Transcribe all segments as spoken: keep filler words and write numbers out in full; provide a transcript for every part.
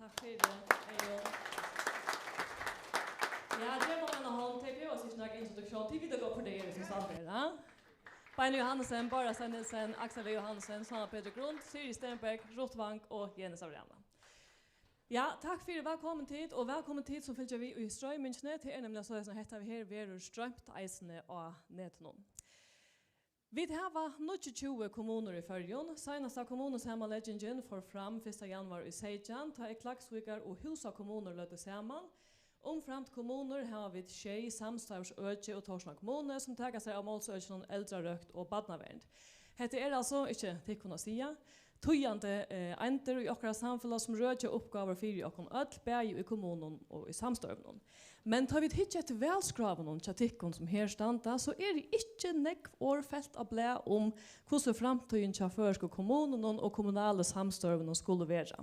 Takk fyri, Eyðun. Ja, gev mær eina hond, tey behøva ikki nakra introduktión, tit vita gott, hvør tey eru, sum standa her, ha? Beini Johannesen, Bára Stein Nielsen, Aksel V. Johannesen, Sanna Petur Grund, Siri Stenberg, Ruth Wang og Jenny Savrana. Ja, takk fyri, vælkomin tit, og vælkomin tit, sum fylgja við í stroymingini. Tað er nemliga soleiðis, at hetta her verður stroymt eisini á netinum. Vit hava níggjuogtjúgu kommunur í Føroyum. Seinasta kommunusamanleggingin fór fram fyrsta januar í seytjan, tá ið Klaksvíkar og Húsa kommunur løgdu saman. Umframt kommunur hava vit sjey samstarvsøki og Tórshavnar kommunu, sum taka sær av málsøkinum eldrarøkt og barnavernd. Hetta er altso, ikki tykkum at siga, týðandi, eh, eindir í okkara samfelag, sum røkja uppgávur fyri okkum øll, bæði í kommunum og í samstørvunum. Men tá vit hyggja eftir valskráunum hjá tykkum, sum her standa, so eru ikki nógv orð felt á blað um, hvussu framtíðin hjá føroysku kommununum og kommunalu samstørvunum skulu vera.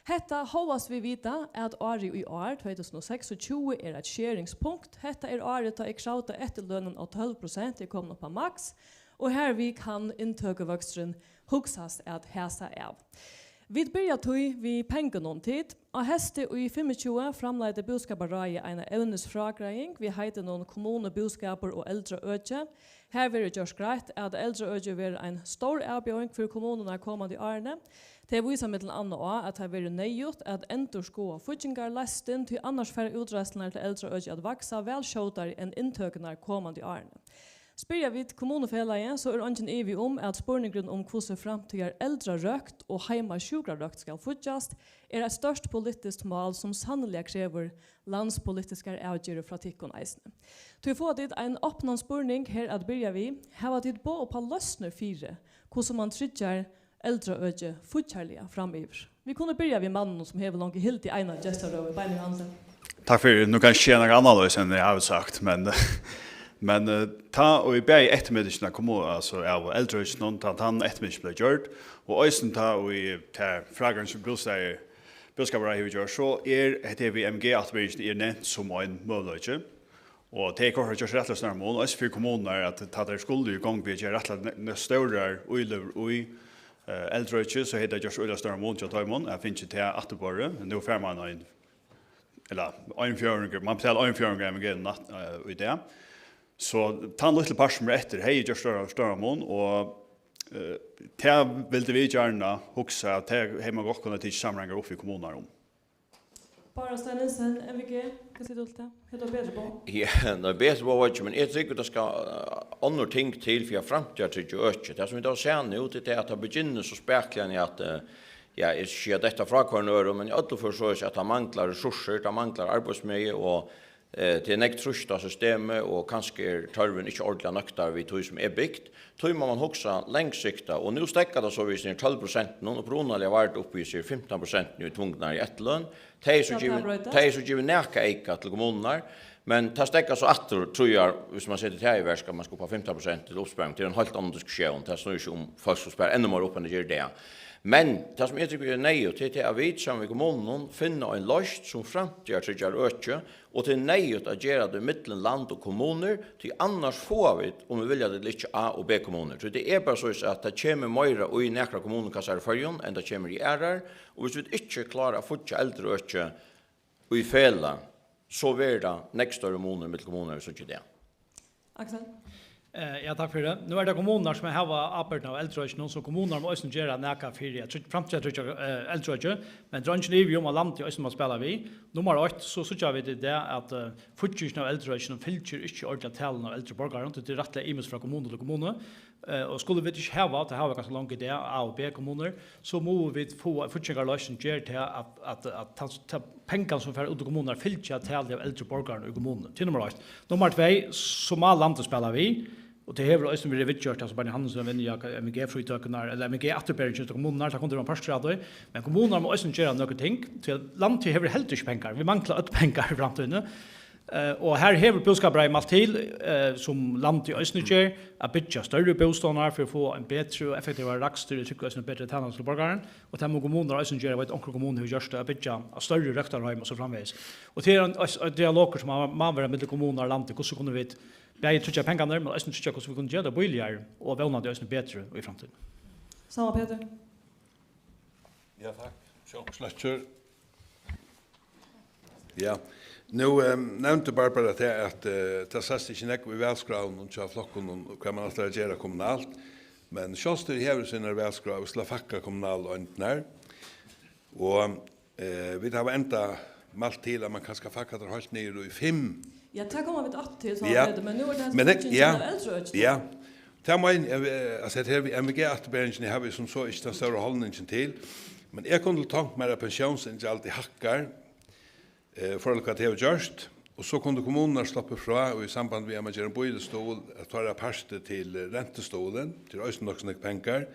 Hetta hóast vit vita, at árið í ár, tvey túsund og seksogtjúgu, er eitt skeringspunkt. Hetta er árið, tá ið kravda eftirlønin á tólv prosent er komin upp á maks, og harvið kann inntøkuvøksturin hugsast at hasa av. Vit byrja tí við pengunum, tit. Á heysti í fimmogtjúgu framleiddi Búskaparráðið eina evnisfrágreiðing við heitinum Kommunubúskapur og eldraøki. Har verður gjørt greitt, at eldraøkið verður ein stór avbjóðing fyri kommunurnar komandi árini. Tey vísa millum annað á, at tað verður neyðugt at endurskoða fíggingarleystin, tí annars fara útreiðslurnar til eldraøkið at vaksa væl skjótari enn inntøkurnar komandi árini. Spyrja vit Kommunufelagið, so er eingin ivi um, at spurningurin um, hvussu framtíðar eldrarøkt og heimasjúkrarøkt skal fíggjast, er eitt stórt politiskt mál, sum sanniliga krevur landspolitiskar avgerðir frá tykkum eisini. Tí fáa tit ein opnan spurning her at byrja við. Hava tit boð upp á loysnir fyri, hvussu mann tryggjar eldraøkið fíggjarliga framyvir? Vit kunnu byrja við manninum, sum hevur longu hildið eina gestarøðu, Beini Johannesen. Takk fyri. Nú kann eg ikki siga nakað annarleiðis enn eg havi sagt, men, men, eh, tá og í bæði eftirmetingina kom, altso, av eldraøkinum, tá tann eftirmetingin bleiv gjørd, og eisini tá og í tær frágreiðing, sum bústaði, Búskaparráðið hevur gjørt, so er hetta her við M G-afturbering er nevnt sum ein møguleiki. Og tað er kortini gjørt rættiliga stóran mun, eisini fyri kommunurnar, at tá tær skulu í gongd við at gera rættiliga ne-, ne-, stórar íløgur í, eh, eldraøkið, so hevði tað gjørt øgiliga stóran mun hjá teimum at fingið tað afturborið. Nú fær mann ein, ella ein fjórðingur, mann betalir ein fjórðingur av M G nat-, eh, í dag. So tann lítli parturin sum er eftir, hevði gjørt stóran, stóran mun, og, eh, tað vildu vit gjarna hugsa, at tað hevði mann gott kunnað tikið samráðingar upp við kommunurnar um. Bára Stein Nielsen, M V G, hvat sigur tú til tað? Hevur tú betri boð? Ja, nei, betri boð var ikki, men eg trúgvi, tað skal, eh, onnur ting til fyri at framtíðartryggja økið. Tað, sum vit hava sæð nú, tað er at tað byrjar so spakuliga at, eh, ja, eg skal siga, detta frá hvørjum øðrum, men í øllum førum so er at tað manglar ressursir, tað manglar arbeiðsmegi, og, eh, tað er nógv trýst á systemið, og kanska er tørvurin ikki ordiliga nøktar við tí, sum er bygt. Tí má mann hugsa langsiktað, og nú steðgar tað so við sær tólv prosent, nú upprunaliga var tað uppi í sær fimtan prosent í tvungnari eftirløn. Tað er so Skal tað givið, broytast? Tað er so givið nakað eyka til kommunurnar, men tað steðgar so aftur trý ár, viss mann setir tað í verk, at mann skal upp á fimtan prosent til uppsparing. Tað er ein heilt annar diskusjón. Tað snýr seg um fólk, sum spara enn meira upp enn tey gera í dag. Men tað, sum eg trúgvi er neyðugt, tað er, at vit saman við kommununum finna ein loysn, sum framtíðartryggjar økið, og tað er neyðugt at gera tað millum land og kommunur, tí annars fáa vit, um vit vilja tað ella ikki, A- og B-kommunur. Tí tað er bara soleiðis, at tað kemur meira í nakrar kommunukassar í Føroyum, enn tað kemur í aðrar, og viss vit ikki klára at fíggja eldraøkið í felag, so verður tað nógv størri munur millum kommunur, enn vit síggja í dag. Aksel? Eh, ja, takk fyri tað. Nú eru tað kommunurnar, sum hava ábyrgdina av eldraøkinum, so kommunurnar mugu eisini gera nakað fyri at tryggja, framtíðartryggja, eh, eldraøkið. Men tað er eingin ivi um, at landið eisini má spæla við. Nummar eitt, so síggja vit í dag, at, eh, fíggingin av eldraøkinum fylgir ikki ordiliga talinum av eldri borgarum. Tað er rættiliga ymiskt frá kommunu til kommunu. Eh, og skulu vit ikki hava, tað hava vit ganska leingi í dag, A- og B-kommunur, so mugu vit fáa ein fíggingarloysn sum ger tað at, at, at ta, ta, pengarnir, sum fara út í kommunurnar, fylgja talið av eldri borgarum í kommununi. Tað er nummar eitt. Nummar tvey, so má landið spæla við, og tað hevur eisini verið viðgjørt, altso, Beini Johannesen var inni á M G-fritøkurnar, ella M G-afturberingina til kommunurnar, tað kundi verið ein partur av tí, men kommunurnar mugu eisini gera nøkur ting, tí at landið hevur heldur ikki pengar, vit mangla øll pengar í framtíðini. Eh, og her hevur Búskaparráðið mælt til, eh, sum landið eisini ger, at byggja størri bústaðir fyri at fáa ein betri og effektivari rakstur, og tryggja eisini betri tænastur til borgaran. Og tað mugu kommunurnar eisini gera, eg veit, onkrar kommunur hava gjørt tað, at byggja størri røktarheim og so framvegis. Og tað er ein, ein, ein dialogur, sum má, má vera millum kommunurnar og landið, hvussu kunnu vit bæði tryggja pengarnar, men eisini tryggja, hvussu vit kunnu gera tað bíligari og vónandi eisini betri í framtíðini. Sámal Petur. Ja, takk. Sjálvklart. Ja, nú, ehm, nevndi Barbara tað, at, eh, tað sæst ikki nógv í valskráunum hjá flokkunum, hvat man ætlar at gera kommunalt, men Sjálvstýrið hevur sínar valskrár, vit skulu fækka kommunalu eindirnar, og, eh, vit hava enntá mælt til, at man kanska fækkar tær heilt niður í fimm. Ja, tað koma vit aftur til, Ja. Petur, men nú er tað Men tað, fíggingin ja, av eldraøkinum. Ja. Tað meini eg, eh, altso, hetta her við M V G-afturbering, har vit sum so ikki ta stóru haldningina til, men eg kundi tonkt mær, at pensjónsinngjaldið hækkar, eh, í forhold til hvat tað hevur gjørt, og so kundu kommunurnar sloppið frá, og í samband við, at man ger ein býlisstuðul, at teirra partur til, eh, rentustuðulin, tað er eisini nokk so nógvir pengar.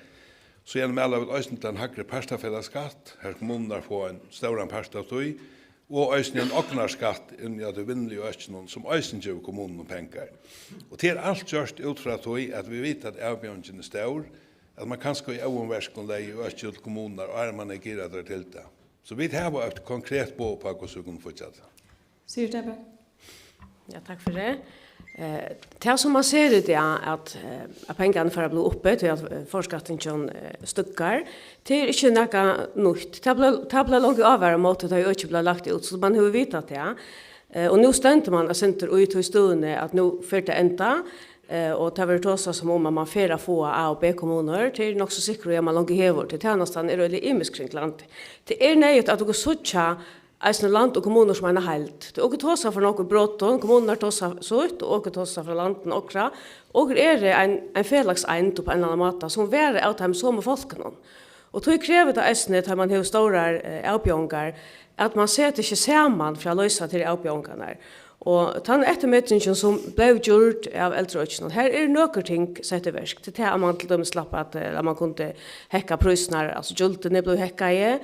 Síðani mæla vit eisini til ein hægri partafelagsskatt, har kommunurnar fáa ein stóran part av tí, og eisini ein ognarskatt inn í tí vinnuligu økinum, sum eisini gevur kommununum pengar. Og tað er alt gjørt út frá tí, at vit vita, at avbjóðingin er stór, at man kanska í ógum verkum legði økið út til kommunurnar, áðrenn man hevði girðað tær til tað. So vit hava eitt konkret boð upp á, hvussu vit kunnu fíggja tað. Sigurd Stenberg. Ja, takk fyri tað. Eh, tað, sum man sær í dag, at, eh, at pengarnir fara at blíva uppi, tí at, eh, forskattingin, eh, støðgar, tað er ikki nakað nýtt. Tað bleiv, tað bleiv longu ávarað móti, tá ið økið bleiv lagt út, so man hevur vitað tað. Eh, og nú stendur man eitt sindur í tí støðuni, at nú fer tað enda, eh, og tað verður tosað sum um, at man fer at fáa A og B-kommunur. Tað er nokk so sikkurt, at man longu hevur, tí tænastan er øgiliga ymisk kring landið. Tað er neyðugt, at okur síggja eisini land og kommunur sum eina heild. Tí okur tosa frá nøkrum brotum, kommunurnar tosa sítt, og okur tosa frá landinum okra. Okur eru ein, ein felagseind upp á ein ella annan máta, sum verður av teimum somu fólkunum. Og tí krevur tað eisini, tá man hevur stórar, eh, avbjóðingar, at man setir seg saman fyri at loysa tær avbjóðingarnar. Og tann eftirmetingin, sum bleiv gjørd av eldraøkinum, har eru nøkur ting sett í verk. Til tað, at man til dømis slapp at, eh, at man kundi hækka prísirnar, altso, gjøldini blivu hækkaði,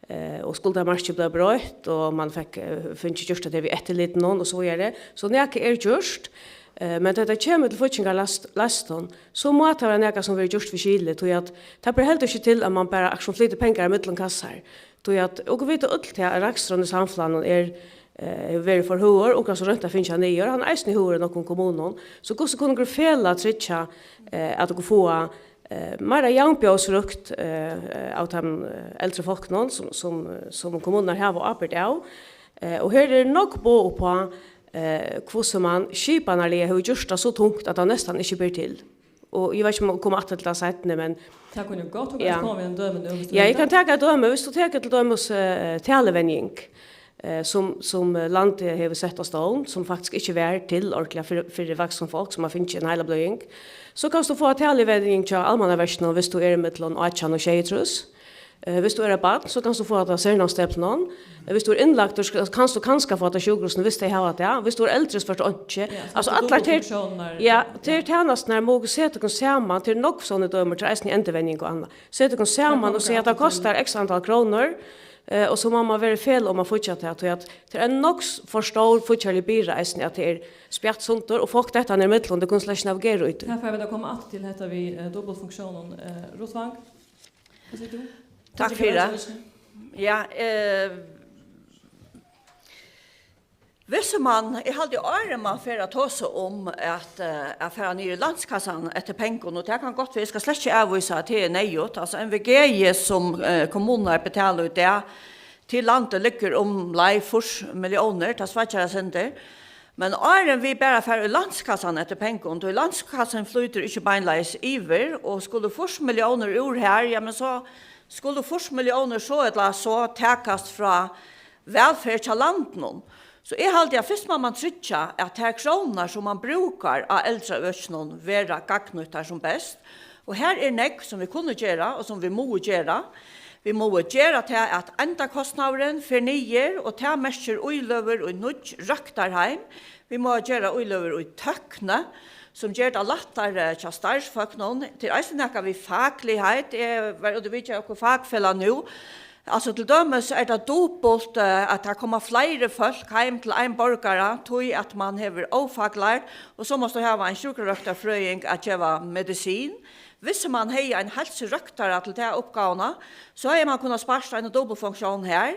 eh, og skuldamarkið bleiv broytt, og man fekk, eh, fingið gjørt tað við eftirlitinum og so víðari. So nakað er gjørt, eh, men tá tað kemur til fíggingarlast-, lastin, so má tað vera nakað, sum verður gjørt við skili, tí at tað ber heldur ikki til, at man bara akkurát flytur pengar millum kassar. Tí at okur vita øll tað, at raksturin í samfelagnum er, eh, hevur verið for høgur, okur hava so roynt at fingið hann niður, hann er eisini høgur í nøkrum kommunum. So hvussu kunnu okur felag tryggja, eh, at okur fáa, eh, meira javnbjóðsrøkt, eh, av teimum, eh, eldri fólkunum, sum, sum, sum kommunurnar hava ábyrgd av? Eh, og her er nógv boð upp á, eh, hvussu man skipanarliga hevur gjørt tað so tungt, at tað næstan ikki ber til. Og eg veit ikki, um eg komi aftur til tað seinni, men Tað kunnu gott, tú Ja. kanst koma við einum dømi nú, viss tú Ja, vil eg kann tað. taka eitt dømi. Viss tú tekur til dømis, eh, taluvenjing, eh, sum, sum, eh, landið hevur sett á stovn, sum faktisk ikki var til ordiliga fyri, fyri vaksin fólk, sum hava fingið eina heilabløðing, so kanst tú fáa taluvenjing hjá Almannaverkinum, viss tú ert millum átjan og sjeyogtrýss. Eh, viss tú ert eitt barn, so kanst tú fáa tað á Sernámsstevnunum. Eh, viss tú ert innlagdur, so kanst tú kanska fáa tað á sjúkrahúsinum, viss tey hava tað. Viss tú ert eldri, so fært tú einki. Ja, so Altso, tað er allar tær, dupultfunksjónar, ja, ja. tær tænasturnar mugu okur seta okkum saman, tað eru nógv sona dømi, tað er eisini endurvenjing og annað. Seta okkum saman og siga, at tað kostar x antal krónur, eh, og so má man vera í felag um at fíggja tað, tí at tað er ein nógv s-, for stór fíggjarlig byrða eisini, at tað er spjatt sundur, og fólk detta niður millum, tey kunnu slett ikki navigera í tí. Her fara vit at koma aftur til hetta við, eh, dupultfunksjónum. Eh, Ruth Wang, hvat sigur tú? Takk fyri tað. Ja, eh, Viss man, eg haldi, áðrenn man fer at tosa um at, eh, at fara niður í landskassan eftir pengum, og tað kann gott vera, eg skal slett ikki avvísa, at tað er neyðugt. Altso, M V G, sum, eh, kommunurnar betala í dag til landið, liggur umleið fýrs milliónir, tað sveiggjar eitt sindur. Men áðrenn vit bara fara í landskassan eftir pengum, tí landskassin flýtur ikki beinleiðis yvir, og skulu fýrs milliónir úr har, ja, men so skulu fýrs milliónir so ella so takast frá vælferð hjá landinum. So eg haldi, at fyrst má man tryggja, at tær krónurnar, sum man brúkar á eldraøkinum, verða gagnnýttar sum best. Og har er nógv, sum vit kunnu gera, og sum vit mugu gera. Vit mugu gera tað, at endakostnaðurin fer niður, og tað merkir íløgur í nýggj røktarheim. Vit mugu gera íløgur í tøkni, sum ger tað lættari hjá starvsfólkunum. Tað er eisini nakað við fakligheit. Eg var úti at vitja okkurt fakfelag nú. Altso, til dømis er tað dupult, eh, at tað koma fleiri fólk heim til ein borgara, tí at man hevur ófaklært, og so mást tú hava ein sjúkrarøktarfrøðing at geva medisin. Viss man hevði ein heilsurøktara til ta uppgávuna, so hevði man kunnað spart eina dupultfunksjón har.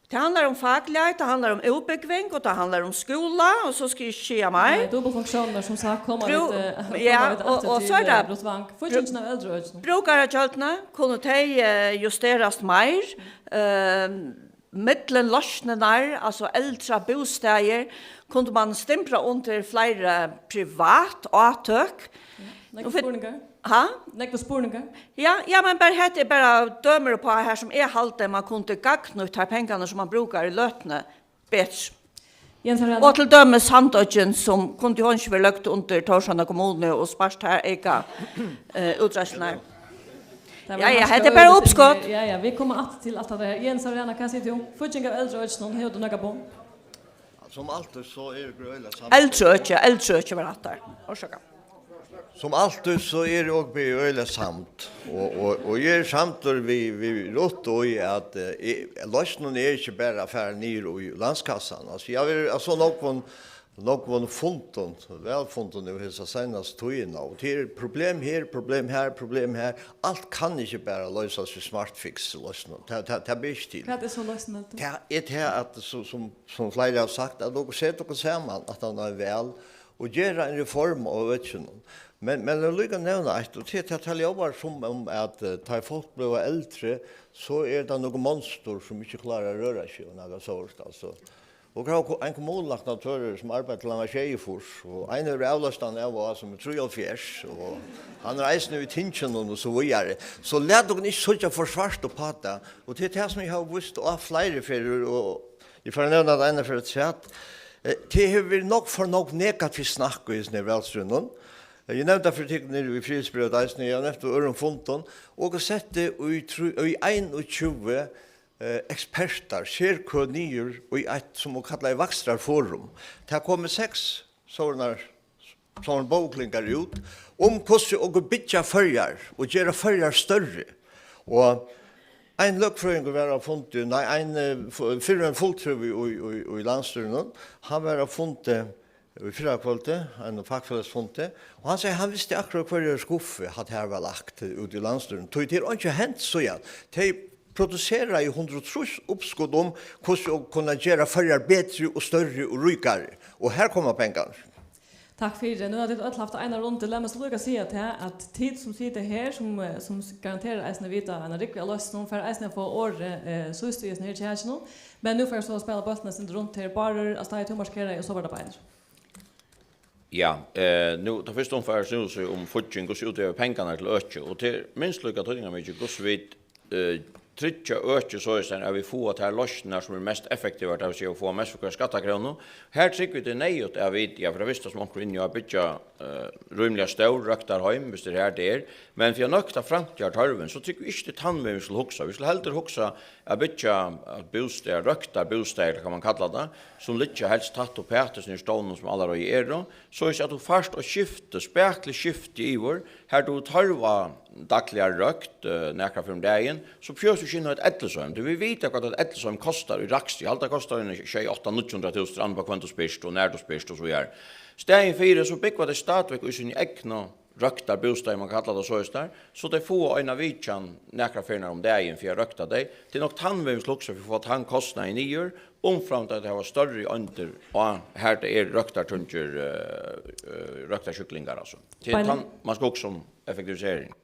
Tað handlar um fakligheit, tað handlar um útbúgving, og tað handlar um skúla, og so skal eg ikki siga meir. Nei, dupultfunksjónirnar, sum sagt, koma Brú-, vit, eh, koma ja, vit og, aftur og til, so er eh, tað Ruth Wang. Brú-, Fíggingin av eldraøkinum. Brúkaragjøldini, kunnu tey, eh, justerast meir? Ehm, Millum loysnirnar, altso eldrabústaðir, kundi mann stimbra undir fleiri privat átøk. Nógvar Nú fer spurningar. Ha? Nógvar spurningar. Ja, ja, men bara hetta er bara dømir uppá her sum eg haldi, man kundi gagnýtt tær pengarnar sum man brúkar í løtuni betri. Jens Ariana. Og til dømis Sandoyggin, sum kundi hon ikki verið løgd undir Tórshavnar kommunu og spart her eyka, eh, útreiðslurnar. Ja, ja, hetta er bara uppskot. Ja, ja, vit koma aftur til alt hetta her. Jens Ariana, hvat sigur tú? Fígging av eldraøkinum, hevur tú nakað boð? Sum altíð, so eru okur øgiliga samd. Eldraøki, eldraøki var hatta. Orsaka. Sum altíð, so eru okur øgiliga samd. Og, og, og eg eri samdur við, við Ruth í, at, eh, eg, loysnin er ikki bara at fara niður í landskassan. Altso, eg havi verið á so nógvum, nógvum fundum, vælfundum nú hesa seinastu tíðina, og tað er problem her, problem har, problem har. Alt kann ikki bara loysast við smart fix loysnum. Tað, tað, tað ber ikki til. Hvat er so loysnin, heldur tú? Tað er tað, at so, sum, sum fleiri hava sagt, at okur seta okum saman, at hann er væl, og gera ein reform av økinum. Men, men eg vil líka nevna eitt, og tað, tað, tað ljóðar sum um, at, eh, tá fólk blíva eldri, so er tað nøkur monstur, sum ikki klárar at røra seg, og nakað sovorðið, altso. Og har var ein kommunulækni á Tvøroyri, sum arbeiddi til hann var sjeyogfýrs, og ein hevur avloyst hann av og á, sum er trýoghálvfjerðs, og hann er eisini í tinginum og so víðari. So lat okum ikki síggja for svart uppá tað, og tað er tað, sum eg havi víst á fleiri ferðir, og eg fari at nevna tað eina ferð afturat. Eh, tað hevur verið nógv for nógv negativt snakk í hesum her valstríðinum. Eh, eg nevndi tað fyri tykkum niðri í Friðarspor eisini, eg havi nevnt á øðrum fundum, og okur settu í trý, í einogtjúgu, eh, ekspertar, serkøn niður í eitt, sum okur kallaðu vakstrarforum. Tað komu seks sovorðnar, sovorðnar bóklingar út um, hvussu okur byggja Føroyar og gera Føroyar størri. Og ein løgfrøðingur var á fundi, nei, ein, eh, fu-, fyrrum fulltrúi í, í, í landsstýrinum, hann var á fundi í fyrrakvøldið, ein fakfelagsfundi, og hann segði, hann visti akkurát, hvørja skuffu hatta her var lagt út í landsstýrinum. Tí tað er einki hent síðan. Tey produseraðu hundrað og trýss uppskot um, hvussu okur kunnu gera Føroyar betri og størri og ríkari. Og her koma pengarnir. Takk fyri. Nú hava tit øll havt eina rundu. Lat meg so líka siga tað, at tit sum sita her, sum, eh, sum garanterar eisini at vita eina rúgvu av loysnum, fara eisini at fáa orðið, eh, síðst í hesum her kjakinum. Men nú fara vit so at spæla bóltin eitt sindur runt her. Bárður, Astarius, tú markerar, og so var tað Beinir. Ja, eh, nú, tað fyrsta umfarið snýr seg um fígging, hvussu útgeva vit pengarnar til økið, og tað er minst líka týdningarmikið, hvussu vit, eh, tryggja økið soleiðis, at vit fáa tær loysnirnar, sum eru mest effektivar, tað vil siga, at fáa mest fyri hvørja skattakrónu. Her trúgvi eg, tað er neyðugt, at vit, ja, fyri tað fyrsta, sum onkur er inni á, at byggja, eh, rímiliga stór røktarheim, viss tað er har, tað er. Men fyri at nøkta framtíðartørvin, so trúgvi eg ikki, tað er tann vegin, vit skulu hugsa. Vit skulu heldur hugsa at byggja, at bústaðir, røktarbústaðir, kann man kalla tað, sum liggja helst tætt uppá hesum stovnunum, sum allareiði eru, soleiðis at tú fært eitt skifti, spakuligt skifti yvir, har tú tørvar dagliga røkt, eh, nakrar ferðir um dagin, so behøvist tú ikki inn á eitt ellisheim. Tí vit vita, hvat eitt ellisheim kostar í rakstri. Eg haldi, tað kostar eini sjey, átta, níggju hundrað túsund, aftan á, hvønn tú spyrt, og nær tú spyrt, og so víðari. Staðin fyri, so búgva tey stadigvekk í síni egnu røktarbústaði, man kallar tað soleiðis har, so tey fáa eina vitjan nakrar ferðir um dagin fyri at røkta tey. Tað er nokk tann vegin, vit skulu hugsa, fyri at fáa tann kostnaðin niður, umframt at hava størri eindir á, har tað er røktartungir, eh, eh, røktarsjúklingar, altso. Tað er Beinir. Tann, man skal hugsa um effektivisering.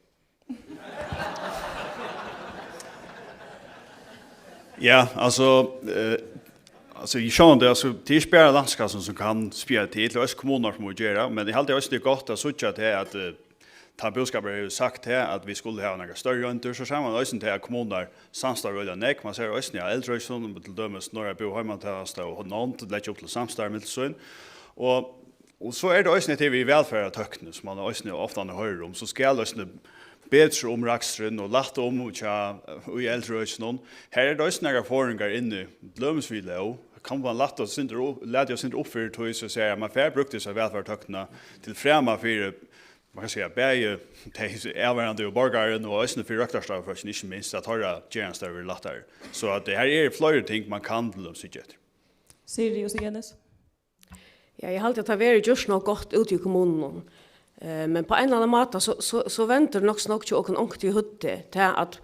Ja, altso, eh, altso, eg sjálvandi, altso, tað er ikki bara landskassan, sum kann spæla til, tað eru eisini kommunurnar, sum mugu gera, men eg haldi eisini, tað er gott at síggja tað, at, eh, tá búskapurin hevur sagt tað, at vit skulu hava nakrar størri eindir, so sær man eisini tað, at kommunurnar samstarva øgiliga nógv. Man sær eisini, at Eldraøkið, sum til dømis Norðara Búð Heimatænasta og Nánd leggja upp til samstarv millum sín. Og Og so er tað eisini hetta við vælferðartøkni, sum man eisini ofta hoyrir um, sum skal eisini betra um raksturin og lætta um hjá, í Eldraøkinum. Har eru tað eisini nakrar forðingar inni, til dømis við lóg. Kann man lætta eitt sindur upp, lata eitt sindur upp fyri tí, so siga, at man fær brúkt hesa vælferðartøknina til frama fyri, man kann siga, bæði tey avvarðandi og borgarin, og eisini fyri røktarstovufolkini, ikki minst, at teirra gerandisdagur verður lættari. So at her eru fleiri ting, man kann til dømis síggja eftir. Siri og Sigenes. Ja, eg haldi, at tað verður gjørt nokk gott úti í kommununum. Eh, men á ein ella annan máta, so, so, so vendir nokk so nokk hjá okkum onkuntíð í høvdið, tað at,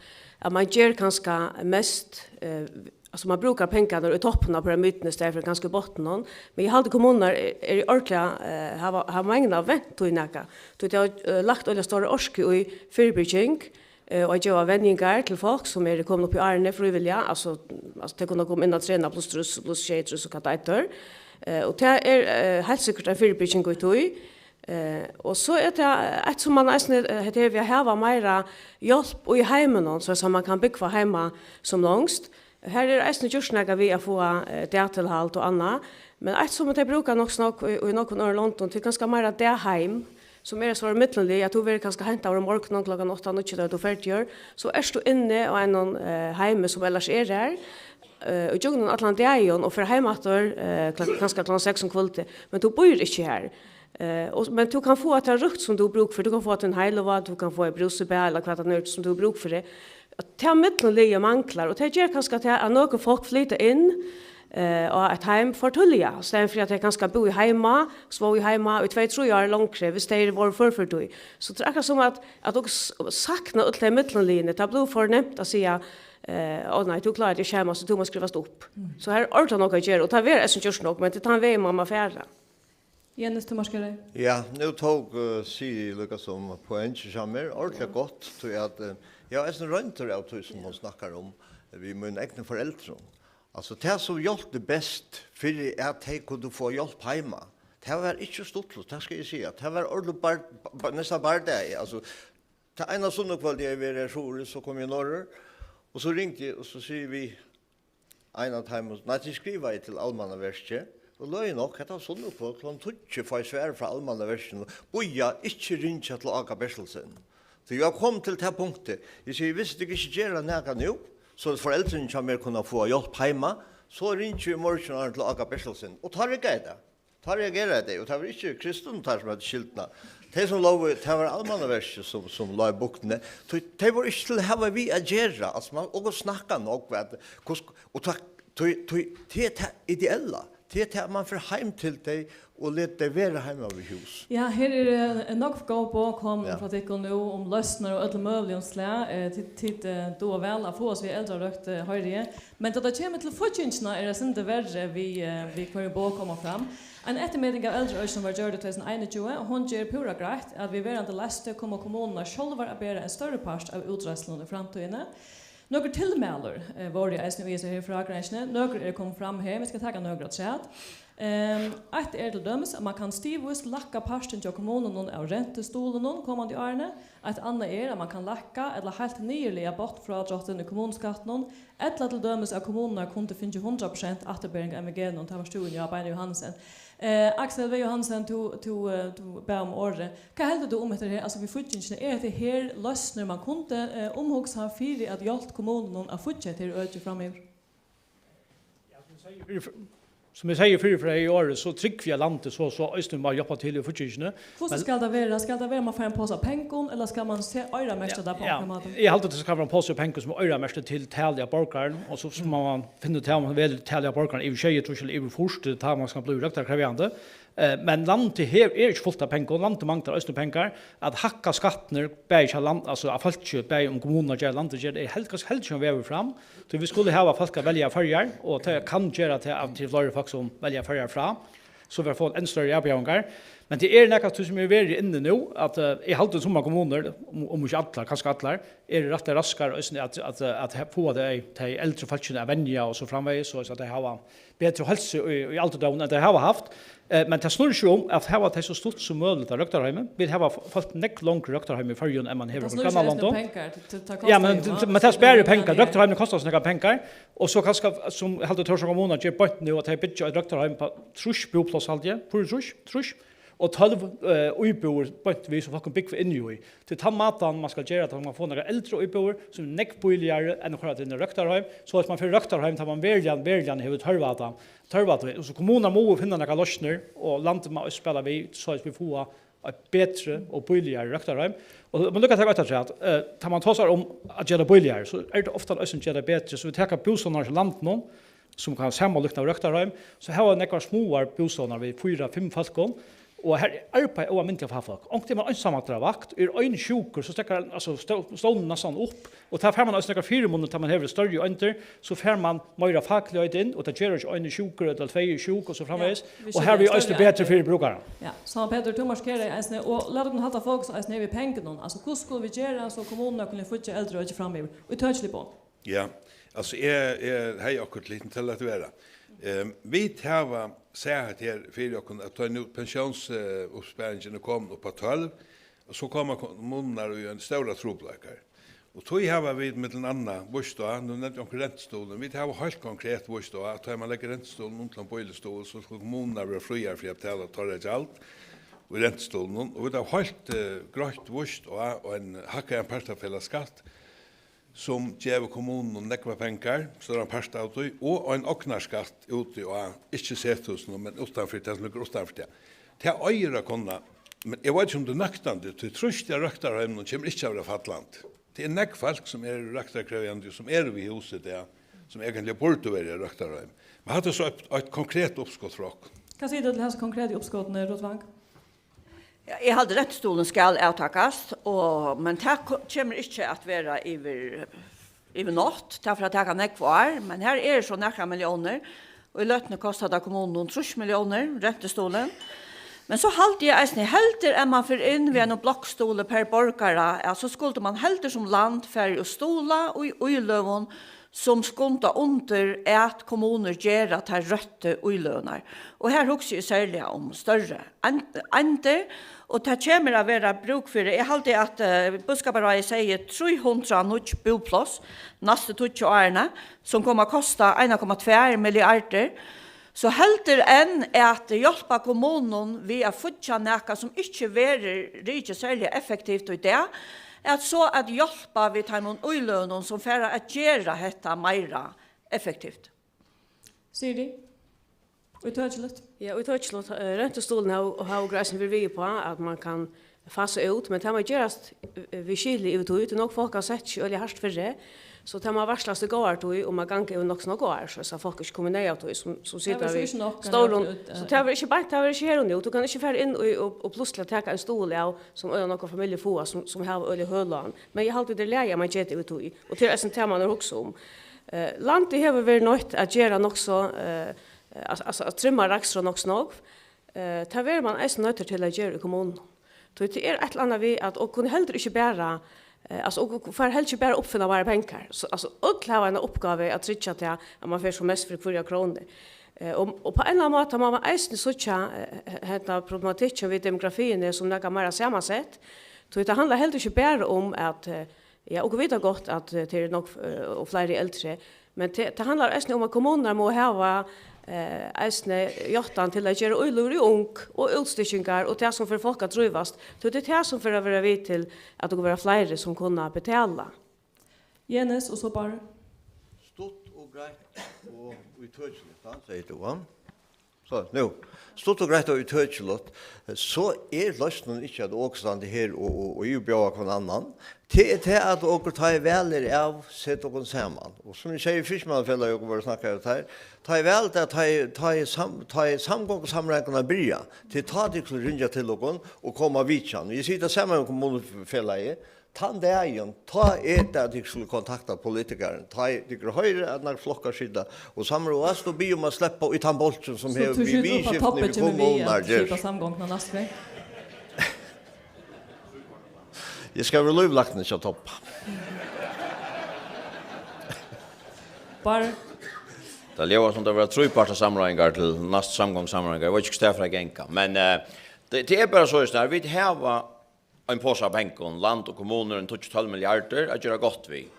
at man ger kanska mest, eh, altso, man brúkar pengarnar í toppinum av pyramiduni í staðin fyri kanska í botninum. Men eg haldi, kommunurnar er, eru ordiliga, eh, hava, hava mangan vent í nakað. Tí tey hava, eh, lagt øgiliga stóra orku í fyribyrging, eh, og at geva venjingar til fólk, sum eru komin upp í árini frívilliga, altso, altso, tey kunnu koma inn at trena pluss trýss, pluss sjeyogtrýss og hvat tað eitur. Eh, og tað er, eh, heilt sikkurt ein fyribyrging í tí. Eh, og so er tað eitt, sum man eisini, eh, hetta her við at hava meira hjálp í heiminum, so at man kann búgva heima sum longst. Her er eisini gjørt nakað við at fáa, eh, dagtilhald og annað, men eitt, sum tey brúka nokk so nógv í, í nógvum øðrum londum, tað er kanska meira dagheim, sum er so millumlig, at tú verður kanska hentaður um morgunin klokkan átta, níggju, tá tú ferdigur, so ert tú inni á einum, eh, heimi, sum ellers er har, eh, í gjøgnum allan dagin og fer heim aftur, eh, klokkan, kanska klokkan seks um kvøldið, men tú býr ikki har. Eh, og, men tú kann fáa tað røkt, sum tú brúk fyri. Tú kann fáa tað heilivág, tú kann fáa eitt brúsibað, ella hvat tað nú er, sum tú brúk fyri. Tað millumliðið manglar, og tað ger kanska tað, at nøkur fólk flyta inn, eh, á eitt heim for tíðliga, í staðin fyri at tey kanska búðu heima, svóvu heima í tvey, trý ár longri, viss tey vóru før fyri tí. So tað er akkurát sum at, at okur s-, sakna øll tey millumliðini. Tað blívur for nemt at siga, eh, «Ó nei, tú klárar teg ikki heima, so tú mást skrivast upp.» Mm. So her er ordiliga nógv at gera, og tað verður eisini gjørt nógv, men tað er tann vegin, man má fara. Jenny, tú mást gera. Ja, nú tók, eh, Siri líkasum poeng hjá mær, ordiliga gott, tí at, eh, eg havi eisini royndir av tí, sum hon snakkar um, við mínum egnu foreldrum. Altso, tað sum hjálpti best fyri at tey kundu fáa hjálp heima, tað var ikki stuttligt, tað skal eg siga. Tað var ordiliga bar-, bar-, næstan bardagi. Altso, tað eina sunnukvøldið eg var her suðuri, so kom eg norður, og so ringdi eg, og so sigi eg við ein av teimum, nei, tí skrivaði eg til Almannaverkið, og løgið nokk, hetta var sunnukvøld, klokkan tíggju fái eg svar frá Almannaverkinum, bíða, ikki ringja til Áka Bertelsen. Tí eg var komin til tað punktið, eg sigi, viss tit ikki gera nakað nú, so at foreldrini hjá mær kunnu fáa hjálp heima, so ringi eg í morgin áðrenn til Áka Bertelsen, og tá riggaði tað. Tá reageraðu tey, og tað var ikki Kristin, teir sum høvdu skyldina. Tey sum lógu, tað var Almannaverkið sum, sum lá í buktini. Tí tey vóru ikki til at hava við at gera, altso, man, okur snakka nógv, at, hvussu, og tá, tí, tí, tí er tað ideella, tí er tað, at man fer heim til tey og letur tey vera heima við hús. Ja, her er, eh, nógv góð boð komin Ja. frá tykkum nú um loysnir og øllum møguligum slag. Eh, tit, tit, eh, duga væl at fáa oss við eldrarøkt, eh, hoyri eg. Men tá tað kemur til fíggingina, er tað sindur verri við, eh, við hvørjum boð koma fram. Ein eftirmeting av Eldraøkinum var gjørd í tvey túsund og einogtjúgu, og hon ger púra greitt, at við verandi leiðslu koma kommunurnar sjálvar at bera ein størri part av útreiðslunum í framtíðini. Nøkur tilmæli, eh, vóru eisini í hesi her frágreiðingini. Nøkur eru komin fram her, vit skal taka nøkur afturat. Ehm, eitt er til dømis, at man kann stigvíst lækka partin hjá kommununum av rentustuðlinum komandi árini. Eitt annað er, at man kann lækka ella heilt niðurlaga botnfrádráttin í kommunuskattinum, ella til dømis, at kommunurnar kundu fingið hundrað prosent afturbering av M V G-num. Tað var tú, ja, Beini Johansen. Eh, Aksel V. Johansen, tú, tú, eh, tú bað um orðið. Hvat heldur tú um hetta her, altso, við fíggingini? Er hetta her loysnir, man kundi, eh, umhugsa fyri at hjálpt kommununum at fíggja hetta her økið framyvir? Ja, sum eg segði fyrr, sum eg segði fyrr, frá í ár, so trúgvi eg, at landið so, so eisini má hjálpa til í fíggingini. Hvussu Men skal tað vera? Skal tað vera, man fær ein posa av pengum, ella skal man se, oyramerkja Ja, tað á ja. onkran máta? Eg haldi, at tað skal vera ein posi av pengum, sum er oyramerktur til talið av borgarum, og so, so má man finna út av, um man velur talið av borgarum yvir sjeyogtrýss ella yvir fýrs, tað er tá, man skal blíva røktarkrevjandi. Eh, men landið her er ikki fult av pengum, landið manglar eisini pengar. At hækka skattirnar, bæði hjá land-, altso, av fólki, bæði um kommunurnar gera, landið ger, er helt-, kanska heldur ikki ein vegur fram. Tí vit skulu hava fólk at velja Føroyar, og tað kann gera tað, at tað eru fleiri fólk, sum velja Føroyar frá, so vit fáa enn størri avbjóðingar. Men tað er nakað, sum er verið inni nú, at, eh, eg haldi, summar kommunur, um, um ikki allar, kanska allar, eru rættiliga raskar eisini at, at, at he-, fáa tey, tey eldru fólkini at venja og so framvegis, so at tey hava betri heilsu í, í aldurdómin enn tey hava havt. Eh, men tað snýr seg um at hava tey so stutt sum møguligt á røktarheimi. Vit hava f-, fólk nógv longur í røktarheimi í Føroyum enn man hevur Tað í snýr seg eisini um grannalondum. pengar. Tað, tað, tað Ja, kostar men, jo, men tað sparir pengar. Ja. Røktarheimini kostar so nógvar pengar. Og so kanska, sum eg haldi Tórshavnar kommuna ger beint nú, at tey byggja eitt røktarheim upp á trýss búpláss, haldi eg. Fýra trýss, trýss. Og tólv, eh, íbúðir beint við, sum fólk kunnu búgva inni í. Tað er tann mátan, man skal gera, at man fáa nakrar eldri íbúðir, sum er nógv bíligari enn at koyra tað inn í røktarheim, so at man fær røktarheim, tá man veruliga, veruliga hevur tørv á tað. Tørv á tað. Og so kommunurnar mugu finna nakrar loysnir, og landið má eisini spæla við, so at vit fáa eitt betri og bíligari røktarheim. Og man líka taka eitt afturat, eh, tá man tosar um at gera tað bíligari, so er tað ofta eisini at gera tað betri, so vit taka bústovnar í landinum, sum kann samanlíkna við røktarheim, so hava nógvar smáar bústovnar við fýra, fimm fólkum, Og her arbeiða óalmindiliga fá fólk. Onkuntíð er man einsamallur á vakt, er ein sjúkur, so steðgar, altso, stó-, stovnurin næstan upp, og tá fær man eisini nakrar fyrimunir, tá man hevur størri eindir, so fær man meira fakligheit inn, og tað ger ikki ein er sjúkur ella tvey er sjúk og so framvegis, ja, og her er eisini betri fyri brúkaran. Ja, Sámal Petur, tú markerar eisini, og lat okkum halda fokus eisini her við pengunum. Altso, hvussu skulu vit gera, so kommunurnar kunnu fíggja eldraøki framyvir? Ítøkilig boð. Ja, altso, eg, eg hevði okkurt lítið til at vera. Ehm, vit hava sæð hetta her fyri okkum, at tá nú pensjóns-, eh, uppsparingin er komin upp á tólv, og so koma kommunurnar í ein stóra trupulleikar. Og tí hava vit millum annað víst á, nú nevndi eg onkur rentustuðul, vit hava heilt konkret víst á, at tá man leggur rentustuðulin um til ein bílestuðul, so skulu kommunurnar vera fríar fyri at betala teirra gjald í rentustuðlinum, og vit hava heilt, eh, greitt víst á ein hækkaðan partafelagsskatt, sum gevur kommununum nógvar pengar, stóran part av tí, og ein ognarskatt úti á, ikki sethúsinum, men uttanfyri, tað sum liggur uttanfyri tað. Tað eigur at kunna, men eg veit ikki, um tað er nøktandi, tí trýstið á røktarheiminum kemur ikki at vera fallandi. Tað er nógv fólk, sum eru røktarkrevjandi, sum eru við hús í dag, sum eigentliga burdu verið í røktarheim. Men hatta er so eitt, eitt konkret uppskot frá okkum. Hvat sigur tú til hasi konkretu uppskotini, Ruth Wang? Ja, eg haldi, rentustuðulin skal avtakast, og, men tað ko-, kemur ikki at vera yvir, yvir nátt. Tað fer at taka nógv ár, men her eru so nakrar milliónir, og í løtuni kostar tað kommununum trýss milliónir, rentustuðulin. Men so haldi eg eisini, heldur enn man fer inn við einum blokkstuðli per borgara, ja, so skuldi man heldur sum land farið og stuðla í íløgum, sum skunda undir, at kommunur gera tær røttu íløgurnar. Og her hugsi eg serliga um størri ein-, eindir, og tað kemur at vera brúk fyri, eg haldi, at, eh, Búskaparráðið segði trý hundrað nýggj búpláss næstu tíggju árini, sum koma at kosta ein komma tvær milliardir. So heldur enn at hjálpa kommununum við at fíggja nakað, sum ikki verður rikið serliga effektivt í dag, at so at hjálpa við teimum íløgunum, sum fara at gera hetta meira effektivt. Sirið, ítøkiligt. Ja, ítøkiligt. Eh, rentustuðlarnir hava, hava okur eisini verið við uppá, at man kann fasa út, men tað má gerast, eh, við skili yvir tíð. Tí nógv fólk hava sett seg øgiliga hart fyri, so tað má varslast í góðari tíð, og má ganga yvir nokk so nógv ár, so, so fólk ikki koma í neyð av tí, sum, sum sita við stórum, so tað verður ikki beint, tað verður ikki her og nú. Tú kann ikki fara inn í og, og plutsliga taka ein stuðul av, sum øgiliga nógvar familjur fáa, sum, sum hava øgiliga høg lán. Men eg haldi, tað er í lagi, at man ger tað yvir tíð, og tað er eisini tað, man er hugsa um. Eh, landið hevur verið noytt at gera nokk so, eh, eh, at, at, at trimma raksturin nokk so nógv. Eh, tað verður man eisini noyddur til at gera í kommununum. Tí tað er eitt ella annað við, at okur kunnu heldur ikki bara, eh, altso, okur fara heldur ikki bara uppfinna meira pengar. So, altso, øll hava eina uppgávu at tryggja tað, at man fær sum mest fyri hvørja krónu. Eh, og, og á ein ella annan máta má man eisini síggja, eh, henda problematikkin við demografiini sum nakað meira samansett. Tí tað handlar heldur ikki bara um, at, eh, ja, okur vita gott, at, eh, tað eru nógv, eh, og fleiri eldri, men tað, tað handlar eisini um, at kommunurnar mugu hava, eh, eisini játtan til at gera íløgur í ung og útstykkingar og tað, sum fær fólk at trívast. Tí tað er tað, sum fer at vera við til, at okur verða fleiri, sum kunna betala. Jenis og so Bárður. Stutt og greitt og ítøkiligt, tá, segði tú, ha? So, nú, stutt og greitt og ítøkiligt, so er loysnin ikki, at okur standa her og, og, og yvirbjóða hvønn annan. Tað er tað, at okur, tá ið valið er av, seta okkum saman. Og sum eg segði, Fiskimannafelagið, okur vóru snakkaðu um tað, tá ið valið er, tá ið, tá ið sam-, tá ið samgongusamráðingarnar byrja, tað er tá, tit skulu ringja til okkum og koma á vitjan. Og eg sigi tað sama um Kommunufelagið, tann dagin, tá er tað, at tit skulu kontakta politikaran. Tá ið tit hoyra, at nakrir flokkar sita og samráðast, og biðja um at sleppa í tann bólkin, sum hevur við viðurskiftini við kommunurnar at gera. So tú skjýtur upp á toppin við at skipa samgonguna næstu ferð? Eg skal vera lívlækni hjá Toppa. Bárður. Tað ljóðar sum tað verða trípartasamráðingar til næstu samgongusamráðingar. Eg veit ikki, hvussu tað fer at ganga. Men, eh, tað, tað er bara soleiðis, at vit hava ein posa av pengum, land og kommunur, ein tíggju tólv milliardir at gera gott við.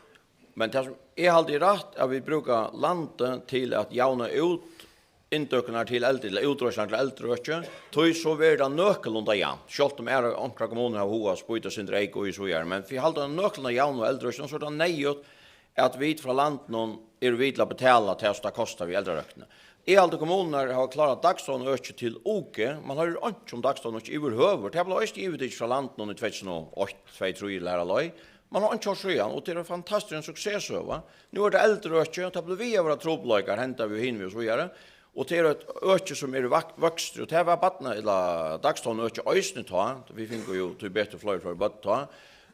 Men tað, sum eg haldi er rætt, at vit brúka landið til at javna út inntøkurnar til eldri, ella útreiðslurnar til eldri øki, tí so verður tað nøkulunda javnt. Sjálvt um aðrar, onkrar kommunur hava hug at spýta eitt sindur eyka í, og so víðari, men fyri at halda tað nøkulunda javnt á eldri økinum, so er tað neyðugt, at vit frá landinum eru við til at betala tað, sum tað kostar við eldrarøktini. Eg haldi, kommunurnar hava klárað dagstovnaøkið til U G. Man hoyrir einki um dagstovnaøkið yvirhøvur. Tað bleiv eisini yvirtikið frá landinum í tvey túsund og eitt, tvey, trý, ella har á leið. Man hevur einki hoyrt síðan, og tað er ein fantastisk suksesshøga. Nú er tað eldraøkið, og tað blívur við at vera trupulleikar, henda við hinum og so víðari. Og tað er eitt øki, sum er í vak-, vøkstri, og tað var barna-, ella dagstovnaøki eisini tá. Vit fingu jú tíbetur fleiri, fleiri børn tá,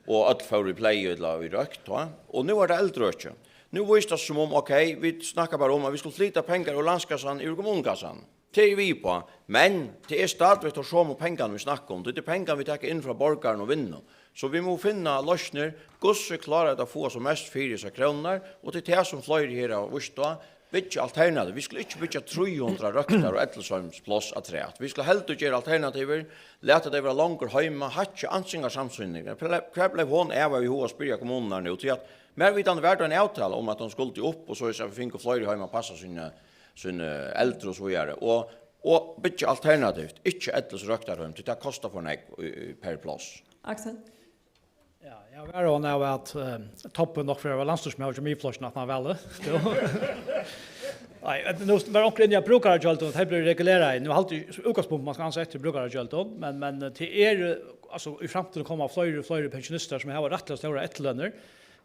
og øll fóru í play ella í røkt tá. Og nú er tað eldraøki. Nú vísir tað seg sum um, ok, vit snakka bara um, at vit skulu flyta pengar úr landskassan yvir í kommunukassan. Tað eru vit við uppá, men tað er stadigvæk teir somu pengarnir, vit snakka um. Tað eru pengar, vit taka inn frá borgarum og vinnu. So vit mugu finna loysnir, hvussu klára vit at fáa sum mest fyri hesar krónurnar, og tað er tað, sum fleiri her hava víst á, byggja alternativ. Vit skulu ikki byggja trý hundrað røktar- og ellisheimspláss afturat. Vit skulu heldur gera alternativir, lata tey vera longur heima, hækka ansingarsamsýningina. Hvar ble-, hvar bleiv hon av, havi eg hug at spyrja kommunurnar nú? Tí at mær vitandi var tað ein avtala um, at hon skuldi upp, og soleiðis at vit fingu fleiri heim at passa síni, síni eldru og so víðari. Og, og byggja alternativt, ikki ellis- og røktarheim, tí tað kostar for nógv í, í, per pláss. Aksel? Ja, eg var hon av at, eh, Toppe nokk fer at vera landsstýrismaður hjá Miðflokkinum aftan á valið. Jú. Nei, nú var onkur inni á brúkaragjøldum, at tey blivu regulerað. Nú haldi eg í útgangspunktinum, man skal ansa eftir brúkaragjøldum, men, men, eh, tað er, eh, altso, í framtíðini koma fleiri og fleiri pensjonistar, sum hava rættiliga stórar eftirlønir,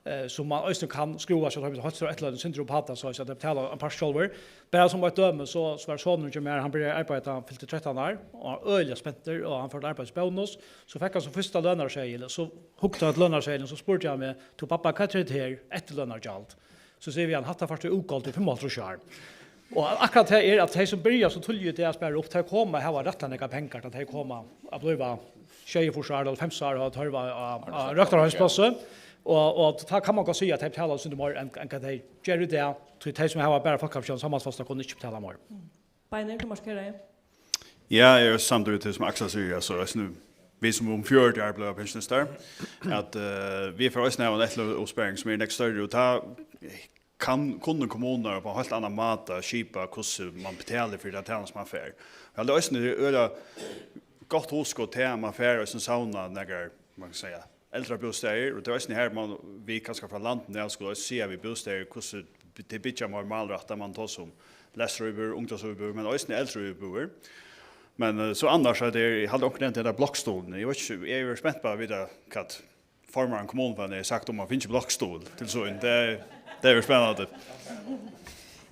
eh, sum man eisini kann skrúva seg heilt stórar eftirlønir, sindur upp á tað, so at tey betala ein part sjálvir. Bara sum eitt dømi, so, so var sonurin hjá mær, hann byrjaði at arbeiða, tá hann fylti trettan ár, og hann var øgiliga spentur, og hann fór til arbeiðis í Bónus, so fekk hann sín fyrsta lønarseðil, og so hugdi hann eftir lønarseðlinum, so spurdi hann meg: "Tú, babba, hvat er hetta her, eftirlønargjald?" So sigi eg við hann: "Hatta fært tú útgoldið í fimmoghálvtrýss ár." Og akkurát tað er, at tey sum byrja so tíðliga í dag at spara upp, tey koma at hava rættiliga nógvar pengar, tá tey koma at blíva sjeyogfýrs ár ella hálvfems ár og tørva á, á røktarheimsplássi. Og, og tá kann man gott siga, at tey betala eitt sindur meir enn, enn hvat tey gera í dag, tí tey sum hava bara fólkapensjón, samhaldsfasta, kunnu ikki betala meir. Beinir, tú markerar. Ja, eg eri samdur við tað, sum Aksel sigur, altso, eisini vit, sum um fjøruti ár blíva pensjonistar, at, eh, vit fara eisini at hava eina eftirlønsuppsparing, sum er nógv størri, og tá kann, kunnu kommunurnar upp á ein heilt annan máta skipa, hvussu man betalir fyri ta tænastu, man fær. Eg haldi eisini, tað er øgiliga gott hugskot, tað at man fær eisini savna nakrar, man kann siga, eldrabústaðir, og tað er eisini har, man, vit kanska frá landinum av skulu eisini siga við bústaðir, hvussu tey byggja meir málrættað, man tosar um lesturíbúðir, ungdómsíbúðir, men eisini eldri íbúðir. Men, eh, so annars, at tað er, eg haldi, onkur nevndi hetta blokkstuðulin. Eg veit ikki, eg eri spent á at vita, hvat formaðurin í Kommunufelagið hevur sagt um at fingið blokkstuðul til sín. Tað, tað verður spennandi.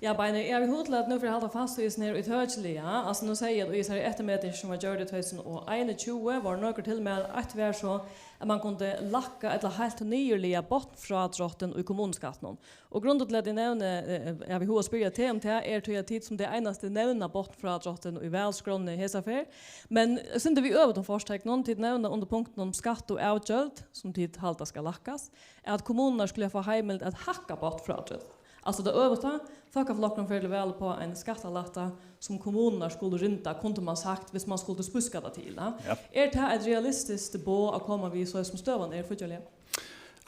Ja, Beinir, eg havi hug til at nú fyri at halda fast í hesum her ítøkiliga, altso, nú segði eg, at í hesari eftirmeting, sum var gjørd í tvey túsund og einogtjúgu, vóru nøkur tilmæli. Eitt var so, at man kundi lækka ella heilt niðurlaga botnfrádráttin í kommunuskattinum. Og grundin til, at eg nevni, eh, eg havi hug at spyrja teg um tað, er tí, at tit sum tey einastu nevna botnfrádráttin í valskránni hesa ferð. Men eitt sindur við øvutum forteknum, tit nevna undir punktinum skatt og avgjøld, sum tit halda skal lækkast, at kommunurnar skulu fáa heimild at hækka botnfrádráttin. Altso tað øvuta, Fólkaflokkurin fer til val uppá ein skattalætta, sum kommunurnar skulu rinda, kundi man sagt, viss man skuldi spískað tað til, ha? Ja. Er tað eitt realistiskt boð at koma við, so sum støðan er fíggjarliga?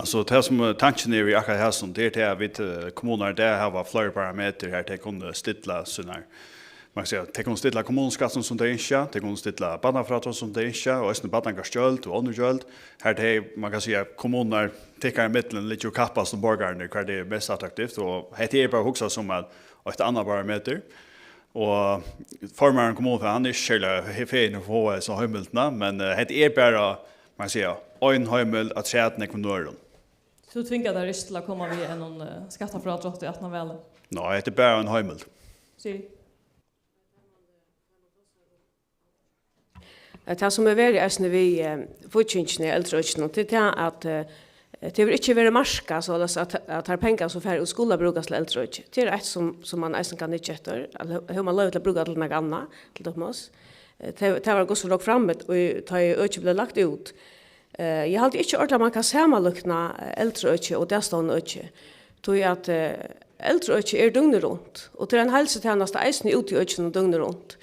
Altso, tað sum, eh, tankin er við akkurát hesum, tað er tað, at vit, eh, kommunurnar í dag hava fleiri parametrar har tey kunnu stilla sínar, man kann siga, tey kunnu stilla kommunuskattin sum tey ynskja, tey kunnu stilla barnafrádráttin sum tey ynskja, og eisini barnagóðsgjøld og onnur gjøld, har tey, man kann siga, kommunurnar tykkara ímillum liggja og kappast um borgararnar, hvar tað er mest attraktivt, og hetta er bara hugsað sum at eitt annað parametur. Og formaðurin í Kommunufelagið, hann er ikki serliga he-, fegin at fáa hesa heimildina, men, eh, hetta er bara, man kann siga, ein heimild afturat nógvum øðrum. Tú tvingar tær ikki til at koma við einum, eh, skattafrádrátti aftan á valið? Nei, hetta er bara ein heimild. Siri? Eh, tað, sum er verið eisini við, eh, fíggingini í eldraøkinum, tað er tað, at, eh, tað hevur ikki verið markað, soleiðis at, at tær pengar, sum fara út, skulu brúkast til eldraøki. Tað er eitt, sum, sum man eisini kann hyggja eftir, at hevur man loyvi til at brúka til nakað annað, til dømis. Eh, tað, tað var hvussu nógv frammi, og tá ið økið bleiv lagt út. Eh, eg haldi ikki ordiliga, man kann samanlíkna, eh, eldraøki og dagstovnaøki. Tí at, eh, eldraøki er døgnið runt, og tað er ein heilsutænasta eisini úti í økinum døgnið runt.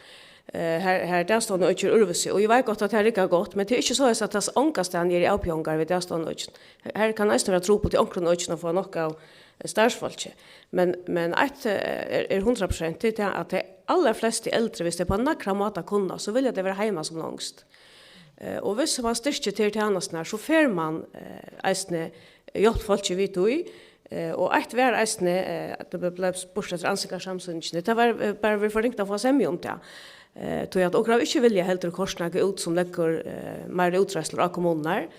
Eh, har, har dagstovnaøki er øðrvísi, og eg veit gott, at tað riggar gott, men tað er ikki soleiðis, at tað ongastaðni eru avbjóðingar við dagstovnaøkinum. Her, her kann eisini vera trupult í onkrum økinum at fáa nokk av, eh, starvsfólki. Men, men eitt, eh, er, er hundrað prosent, tað er tað, at tey allarflestu eldru, viss tey á nakran máta kunna, so vilja tey vera heima sum longst. Eh, og viss man styrkir tær tænasturnar, so fær man, eh, eisini hjálpt fólki við tí. Eh, og eitt var eisini, eh, at tað bleiv spurt eftir ansingarsamsýningini. Tað var, eh, bara verið for ringt at fáa semju um tað. Eh, tí at okur hava ikki viljað heldur koyrt nakað út sum leggur, eh, meiri útreiðslur á kommunurnar.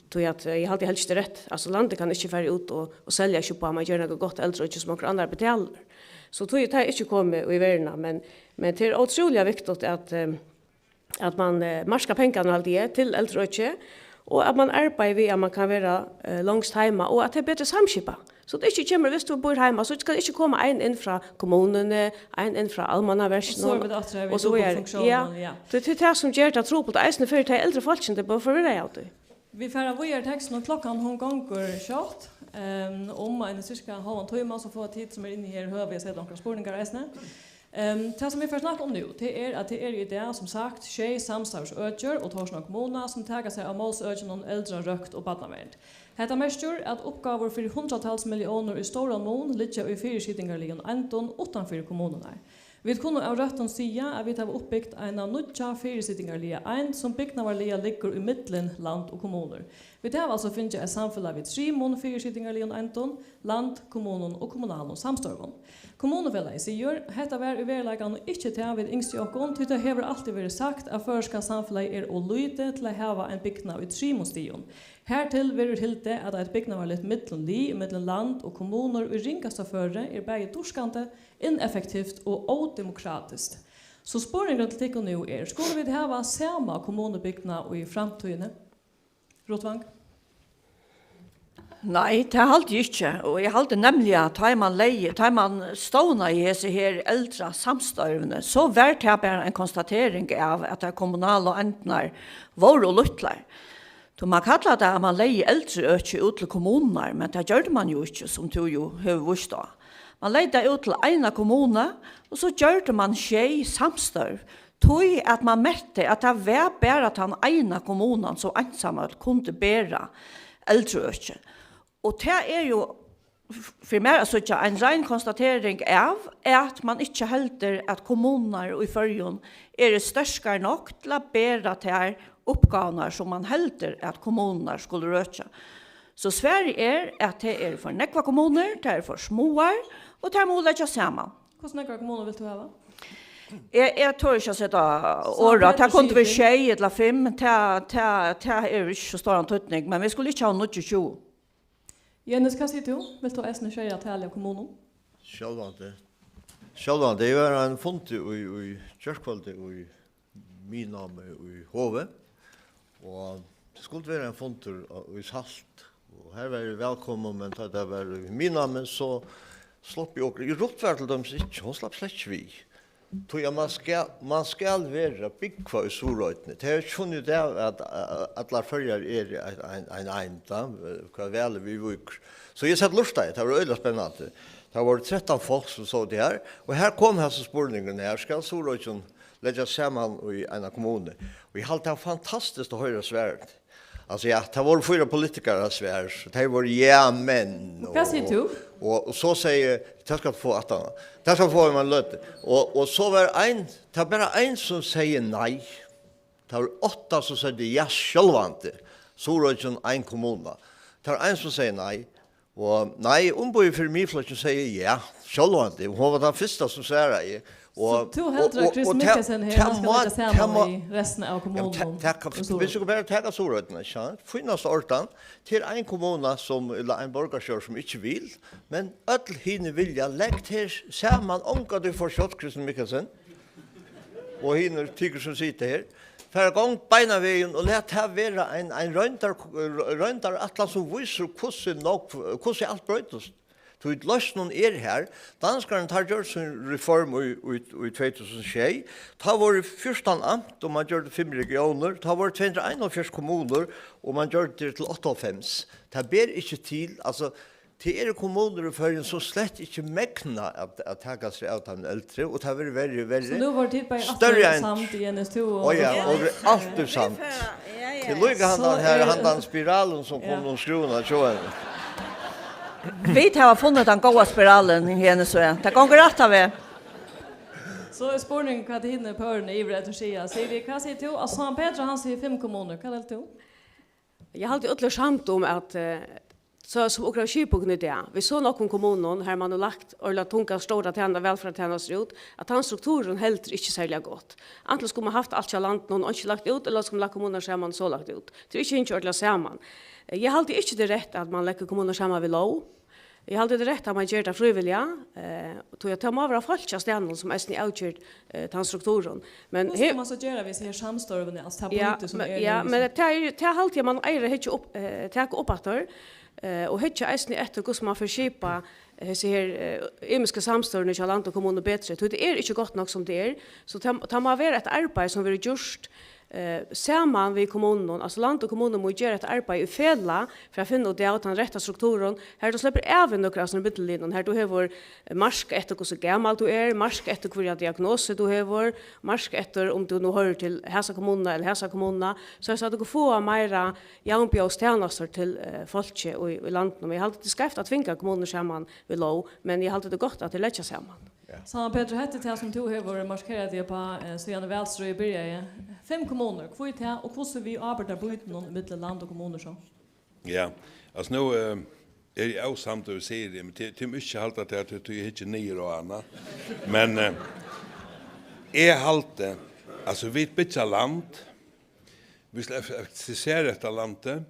Tí at, eh, eg haldi helst ikki, tað er rætt. Altso, landið kann ikki fara út og, og selja seg upp á, at man ger nakað gott eldraøki sum onkur annar betalir. So tí, tað er ikki komið í verðina, men, men tað er ótrúliga viktigt at, eh, at man, eh, markar pengarnar, haldi eg, til eldraøki, og at man arbeiðir við, at man kann vera, eh, longst heima, og at tað er betri samskipað. So tað ikki kemur, viss tú býr heima, so skal ikki koma ein inn frá kommununi, ein inn frá almannaverkinum, og so eru vit aftur her við og so víðari. Dupultfunksjónin, ja. Tað, tað er tað sum ger tað trupult, eisini fyri tey eldru fólkini, tey blíva forvirrað av tí. Vit fara víðari í tekstinum, og klokkan, hon gongur skjótt. Ehm, um ein cirka hálvan tíma, so fáa tit sum eru inni her høvi at seta onkrar spurningar eisini. Ehm, tað sum vit fara at snakka um nú, tað er, at tað eru í dag, sum sagt, sjey samstarvsøkir og Tórshavnar kommuna, sum taka sær av málsøkinum eldrarøkt og barnavernd. Hetta merkir, at uppgávur fyri hundratals milliónir í stóran mun liggja í fyrisitingarligum eindum uttan fyri kommunurnar. Vit kunnu av røttum siga, at vit hava uppbygt eina nýggja fyrisitingarliga eind, sum bygnaðarliga liggur í millum land og kommunur. Vit hava altso fingið eitt samfelag við trimum fyrisitingarligum eindum, land, kommunum og kommunalum samstørvum. Kommunufelagið sigur, hetta var í veruleikanum ikki tað, vit ynsktu okkum, tí tað hevur altíð verið sagt, at føroyska samfelagið er ov lítið til at hava ein bygnað í trimum stigum. Hartil verður hildið, at eitt bygnarligt millumlið millum land og kommunur í ringasta føri er bæði dýrkandi, ineffektivt og ódemokratiskt. So spurningurin til tykkum nú er, skulu vit hava sama kommunubyggnað í framtíðini? Ruth Wang? Nei, tað haldi eg ikki. Og eg haldi nemliga, at tá ið man legði, tá ið man stovnaði hesi her eldra samstørvini, so var tað bara ein konstatering av, at tær kommunalu eindirnar vóru ov lítlar. Tí man kallar tað, at man legði eldraøkið út til kommunurnar, men tað gjørdi man jú ikki, sum tú jú hevur víst á. Man legði tað út til eina kommunu, og so gjørdi man sjey samstørv, tí at man metti, at tað var bara tann eina kommunan, sum einsamøll kundi bera eldraøkið. Og tað er jú, f-, fyri mær at síggja, ein rein konstatering av, at man ikki heldur, at kommunurnar í Føroyum eru sterkar nokk til at bera tær uppgávurnar, sum man heldur, at kommunurnar skulu røkja. So svarið er, at tað eru for nógvar kommunur, tær eru for smáar, og tær mugu leggjast saman. Hvussu nógvar kommunur vilt tú hava? Eg, eg tori ikki at seta orð á. Tað kundu verið sjey ella fimm, tað, tað, tað er ikki so stóran týdning, men vit skulu ikki hava níggjuogtjúgu. Jenis, hvat sigur tú? Vilt tú eisini skerja talið av kommunum? Sjálvandi. Sjálvandi. Eg var á ein fundi í, í gjárkvøldið í miðnámi í Hovi, og tað skuldi vera ein fundur á, í Salt, og har var eg vælkomin, men tá tað var í miðnámi, so slapp eg okkurt. Ruth var til dømis ikki, hon slapp slett ikki við. Tí at man skal, man skal vera búgva í Suðuroynni. Tað er ikki funnið út av, at, at allar Føroyar eru ein, ein, ein eind, tá, hvat Valur viðvíkur. So eg sat og lurtaði, tað var øgiliga spennandi. Tað vóru trettan fólk, sum sótu har, og har kom hasin spurningurin her, skal Suðuroyggin leggjast saman í eina kommunu? Og eg haldi, tað var fantastiskt at hoyra svarini. Altso, ja, tað vóru fýra politikarar at svara, so tey vóru ja, men, og, hvat sigur tú? Og, og so segði eg, tað skal tú fáa aftan á. Tað skal tú fáa um eina løtu. Og, og so var ein, tað var bara ein, sum segði nei. Tað var átta, sum søgdu ja, sjálvandi. Suðuroyggin ein kommuna. Tað var ein, sum segði nei. Og nei, umboðið fyri Miðflokkin segði ja, sjálvandi. Hon var tann fyrsta, sum svaraði. Og, so tú heldur, og, at Chris Mikkelsen her, hann skal leggja saman við restina av kommununum? Ja, men tað, tað kann, viss okur bara taka Suðuroynna, ikki sant? Fínasta ordan, til ein kommuna, sum, ella ein borgarstjóri, sum ikki vil, men øll hini vilja, legg tær saman, ongantíð for skjótt, Chris Mikkelsen. Og hinir tykur, sum sita her, fara í gongd beinanvegin og lat tað vera ein, ein royndar-, royndarætlan, sum vísir, hvussu nógv, hvussu alt broytist. Tí loysnin er her. Danskararnir, teir gjørdu sín reform í, í, í tvey túsund og sjey. Tá vóru fjúrtan amt, og man gjørdi fimm regionir. Tá vóru tvey hundrað og einoghálvfjerðs kommunur, og man gjørdi tær til áttaoghálvfems. Tað ber ikki til, altso, tað eru kommunur í Føroyum, sum slett ikki megna at, at taka seg av teimum eldru, og tað verður verri og verri. So nú vóru tit bæði aftur samd, Jenis, tú og... Ó ja, og alt er samd. Ja, ja. Tað er líka handan her, handan spiralin, sum kom um skrúvuna hjá henni. Vit hava funnið tann góða spiralin, Jenis og eg. Tað gongur rætta veg. So er spurningurin, hvat hini pøruni yvir eftir siga. Sigrid, hvat sigur tú? Altso, Petur, hann sigur fimm kommunur. Hvat heldur tú? Eg haldi, øll eru samd um, at, eh, so sum okkara skipað í dag, við so nógvum kommunum, har man hevur lagt øgiliga tungar, stórar tæna-, vælferðartænastur út, at tann strukturin heldur ikki serliga gott. Antin skuldi man havt alt hjá landinum og einki lagt út, ella skuldi man lagt kommunurnar saman og so lagt út. Tað er ikki hingið ordiliga saman. Eh, eg haldi ikki, tað er rætt, at man leggur kommunurnar saman við lóg. Eg haldi, tað er rætt, at man ger tað frivilliga, eh, tí at tað má vera fólk á staðnum, sum eisini avger, eh, tann strukturin. Men Hvussu her skal man so gera við hesi her samstørvini, altso tað Ja, býtið, sum men, er ja, nú, men tað er, tað haldi eg, man eigur at hyggja upp, eh, taka upp aftur, eh, og hyggja eisini eftir, hvussu man fer skipa hesi her, eh, ymisku samstørvini hjá landi og kommunu betri, tí tað er ikki gott nokk, sum tað er. So tað, tað má vera eitt arbeiði, sum verður gjørt, eh, saman við kommununum. Altso, land og kommunur mugu gera eitt arbeiði í felag fyri at finna út av tann rætta strukturin, har tú sleppur av við nøkur av sínum millumliðunum, har tú hevur, eh, mark eftir, hvussu gamal tú er, mark eftir, hvørja diagnosu tú hevur, mark eftir, um tú nú hoyrir til hasa kommununa ella hasa kommununa, so at tú fáa meira javnbjóðstænastur til, eh, fólkið í, í landinum. Eg haldi, tað er skeivt at tvinga kommunur saman við lóg, men eg haldi, tað er gott, at tey leggja saman. Ja. Sámal Petur, hetta er tað, sum tú hevur markerað teg uppá, eh, síðan valstríðið byrjaði. Fimm kommunur, hví tað, og hvussu við ábyrgdarbýtinum millum land og kommunur so? Ja, altso nú, eh, eri eg ósamdur við Siri, men tað, tað má ikki halda tað, at eg hyggi niður á hana. Men, eh, eg haldi, altso, vit byggja land, vit skulu eff-, effektivisera hetta landið,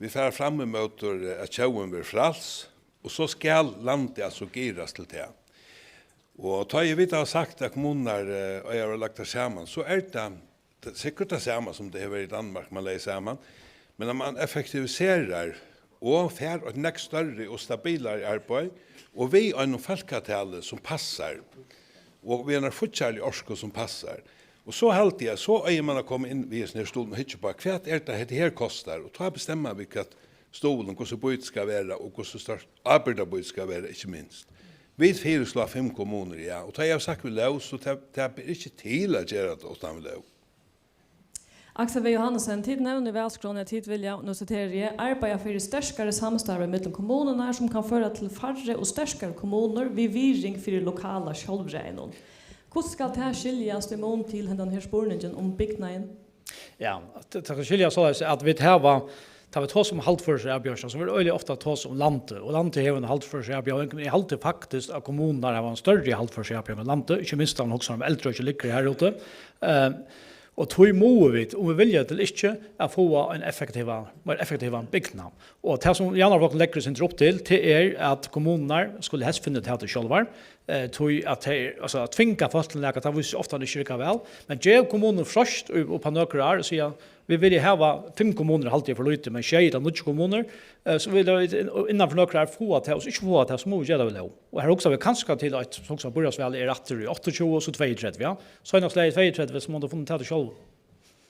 vit fara fram ímóti, eh, at tjóðin verður fræls, og so skal landið altso girast til tað. Og tá eg veit, hava sagt, at kommunurnar, eh, eiga at vera lagdar saman, so er tað, tað er sikkurt tað sama, sum tað hevur verið í Danmark, man legði saman, men at man effektiviserar og fær eitt nógv størri og stabilari arbeiði, og við einum fólkatali, sum passar, og við einari fíggjarligari orku, sum passar. Og so haldi eg, so eigur man at koma inn við hesum her stuðlinum og hyggja upp á, hvat er tað, hetta her kostar, og tá bestemma vit, hvat stuðul, hvussu býtið skal vera, og hvussu stórt ábyrgdarbýtið skal vera, ikki minst. Vit fyrislá fimm kommunur, ja, og tá eg havi sagt við lóg, so tað, tað ber ikki til at gera tað uttan við lóg. Aksel V. Johannesen, tit nevna í valskránni, at tit vilja, nú siteri eg, arbeiða fyri sterkari samstarvi millum kommunurnar, sum kann føra til færri og sterkari kommunur við virðing fyri lokala sjálvræðinum. Hvussu skal tað skiljast í mun til hendan her spurningin um bygnaðin? Ja, at tað skal skiljast soleiðis, at vit hava, tá vit tosa um haldførisavbjóðingina, so verður øgiliga ofta tosað um landið, og landið hevur eina haldførisavbjóðing, men eg haldi faktiskt, at kommunurnar hava eina størri haldførisavbjóðing enn landið, ikki minst tá man hugsar um, eldrið ikki liggur har úti. Eh, og tí mugu vit, um vit vilja til ikki, at fáa ein effektiva, meir effektivan bygnað. Og tað, sum Javnaðarflokkurin leggur eitt sindur upp til, tað er, at kommunurnar skulu helst finna út av tí sjálvar, eh, tí at tey, altso, at tvinga fólk til nakað, tað vísir seg ofta ikki rigga væl. Men gev kommununum freist í, upp á nøkur ár og siga, vit vilja hava fimm kommunur, haldi eg er for lítið, men sjey ella níggju kommunur, eh, so vilja vit in-, innan fyri nøkur ár fáa tað, og so ikki fáa tað, so mugu vit gera tað við lóg. Og her hugsa vit kanska til eitt, sum sagt, býráðsval er aftur í áttaogtjúgu, so tveyogtretivu, ja. Seinast lagið tveyogtretivu, so má tú funna tað til sjálv.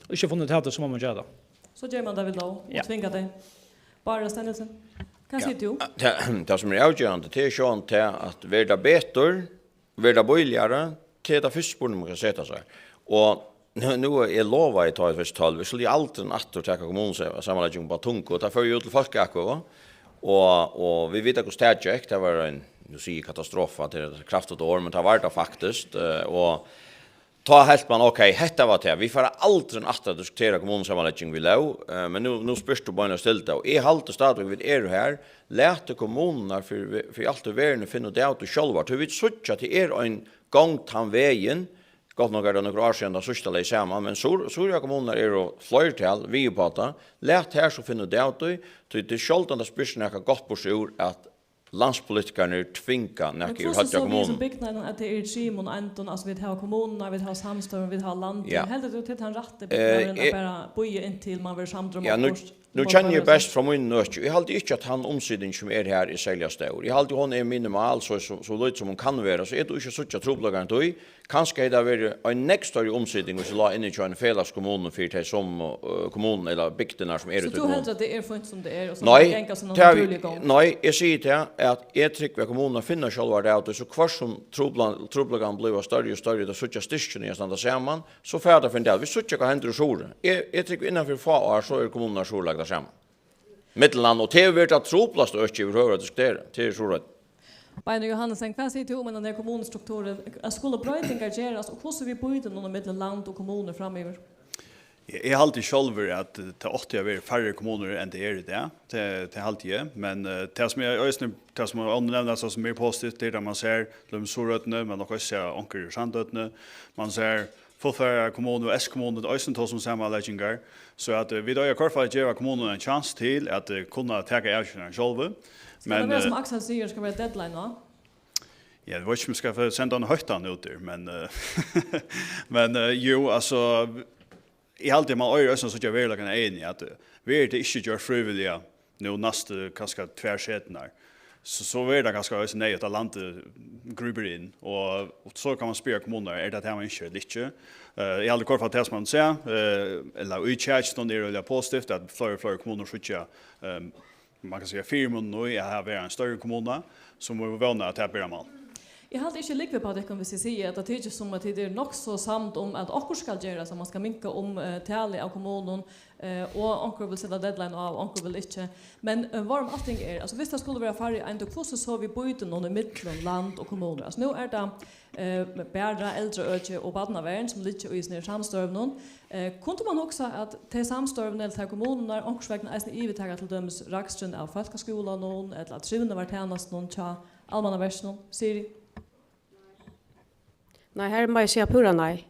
Og ikki funna tað til, so má man gera tað. So ger man tað við lóg og Ja. tvingar tey. Bárður Steinilsen, hvat Ja, sigur tú? tað, tað sum er avgerandi, tað er sjálvandi tað, at verður tað betur, verður tað bíligari, tað er tað fyrsta spurning, man kann seta sær. Og nú, nú er, eg lovaði tá í tvey túsund og tólv, vit skulu aldrin aftur taka kommunusamanlegging upp á tungu, og tað fór jú til fólkaatkvøðu, og, og vit vita, hvussu tað gekk, tað var ein, nú sigi eg katastrofa, tað er eitt kraftigt orð, men tað var tað faktiskt, eh, og Tá helt man, ok, hetta var tað. Vit fara aldrin aftur at diskutera kommunusamanlegging við lóg, eh, men nú, nú spyrt tú beinleiðis til tað. Og eg haldi stadigvæk, vit eru har. Latið kommunurnar fyri, fyri alt í verðini finna út av tí sjálvar. Tí vit síggja, at tað er ein gongd tann vegin. Gott nokk er tað nøkur ár síðan, tað síðsta legði saman, men Suð-, Suðuroyar kommunur eru fleirtal við upp á tað. Lat tær so finna út av tí, tí tað er sjáldan, tað spyrst nakað gott burtur úr, at landspolitikararnir tvinga Men nakað úr hvussu Høvdar so við hesum kommunu. Bygnaðinum, at tað er í trimum eindum, altso, vit hava kommununa, vit hava samstøðuna, vit hava landið. Ja. Heldur tú, tit hava rætti Eh, bygnaðurin eg at bara bíða inntil man verður samdur um Ja, nú, okkurt, nú og kenni eg bara best frá mínum øki. Eg haldi ikki, at tann umsiting, sum er her, er serliga stór. Eg haldi, hon er minimal, so, so, so lítið sum hon kann vera. So er tað ikki at síggja trupulleikan í tí. Kanska hevði tað verið ein nógv størri umsiting, hvis eg lá inni hjá ein felags kommunu fyri tey somu, eh, kommununi ella bygdina, sum eru So í tú kommununi. Heldur, at tað er fínt, sum tað er, og so Nei, ganga sína tað, natúrligu gongd? Nei, eg sigi tað, at eg trúgvi, at kommunurnar finna sjálvar av tí, so hvørt sum truplan-, trupulleikarnir blíva størri og størri, tað síggja styrkin í at standa saman, so fara tað fyri tað. Vit síggja, hvat hendir í Suðuroy. Eg, eg trúgvi, innan fyri fá ár, so eru kommunurnar í Suðuroy lagdar saman. Millum annað, og tað hevur verið tað truplasta økið yvirhøvur at diskutera, tað er Suðuroy. Beinir Johannesen, hvat sigur tú um henda her kommunustrukturin? At skulu broytingar gerast, og hvussu við býtunum millum land og kommunur framyvir? Eg, eg haldi sjálvur, at, eh, tað átti at verið færri kommunur enn tað er í dag. Tað, tað haldi eg. Men, eh, tað sum eg eisini, tað sum eg nevni, altso, sum er positivt, tað er, at man sær, til dømis Suðuroynni, men nokk eisini sær onkur í Sandoynni. Man sær Fuglafjarðar kommunu og S kommunu, eisini tosa um samanleggingar. So at, eh, vit eiga hvørt fall at geva kommununum ein kjans til at, eh, kunna taka avgerðirnar sjálvi. Skal tað Men, vera, eh, sum Aksel sigur, skal vera deadline á? Ja, eg veit ikki, um eg skal senda ein hóttan út her, men, eh, men, eh, jú, altso, eg haldi, man eigur eisini at síggja veruleikan í eyguni, at, eh, verður tað ikki gjørt frívilliga nú næstu, kanska tvær seturnar, so, so verður tað kanska eisini neyðugt, at landið grípur inn, og, og so kann man spyrja kommunurnar, er tað tað, man ynskir ella ikki? Eh, eg haldi, hvørt fall tað, sum man sær, eh, ella í kjakinum er øgiliga positivt, at fleiri og fleiri kommunur síggja, eh, man kann siga, fyrimunirnar í at hava verið ein størri kommuna, so mugu vit vóna, at tað ber á mál. Eg haldi ikki, eg lúgvi upp á tykkum, viss eg sigi, at tað tykist, sum at tit eru nokk so samd um, at okkurt skal gerast, at man skal minka um, eh, talið av kommunum, eh, og onkur vil seta deadline á, og onkur vil ikki. Men, eh, vórum altíð er, altso, viss tað skuldi vera farið í ein, hvussu so við býtunum ímillum land og kommunur? Altso, nú er tað, eh, bara eldraøki og barnavern, sum liggja í hesum her samstørvunum. Eh, kundi man hugsa, at tey samstørvini, ella tær kommunurnar, onkursvegna eisini yvirtaka til dømis raksturin av fólkaskúlanum ella trivnaðartænastunum hjá almannaverkinum? Siri? Nei, her má eg siga púra nei.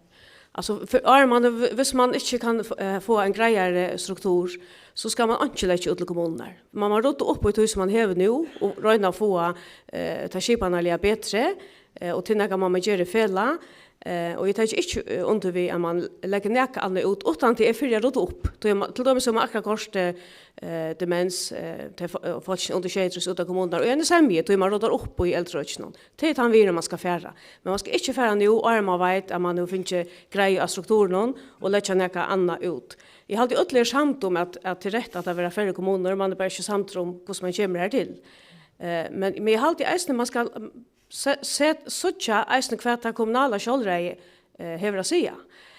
Altso, for, áðrenn man, hvis man ikki kann f-, eh, fáa ein greiðari struktur, so skal man einki leggja út til kommunurnar. Man má rudda upp í tí, sum man hevur nú, og royna at fáa, eh, tað skipanarliga betri, eh, og til nakað man má gera í felag. Eh, og eg taki ikki, eh, undir við, at man leggur nakað annað út, uttan tað er fyri at rudda upp. Tí man, til dømis hevur man akkurát koyrt, eh, eh, demens, eh, til fo-, eh, fólk undir sjeyogtrýss út av kommunurnar, og eg eri semji, tí man ruddar upp í eldraøkinum. Tað er tann vegin, man skal fara. Men man skal ikki fara nú, áðrenn man veit, at man hevur fingið greið á strukturunum og leggja nakað annað út. Eg haldi, øll eru samd um, at, at tað er rætt, at tað verða færri kommunur, man er bara ikki samdur um, hvussu man kemur har til. Eh, men, men eg haldi eisini, man skal, mm, se-, se-, síggja eisini, hvat tað kommunala sjálvræði, eh, hevur at siga.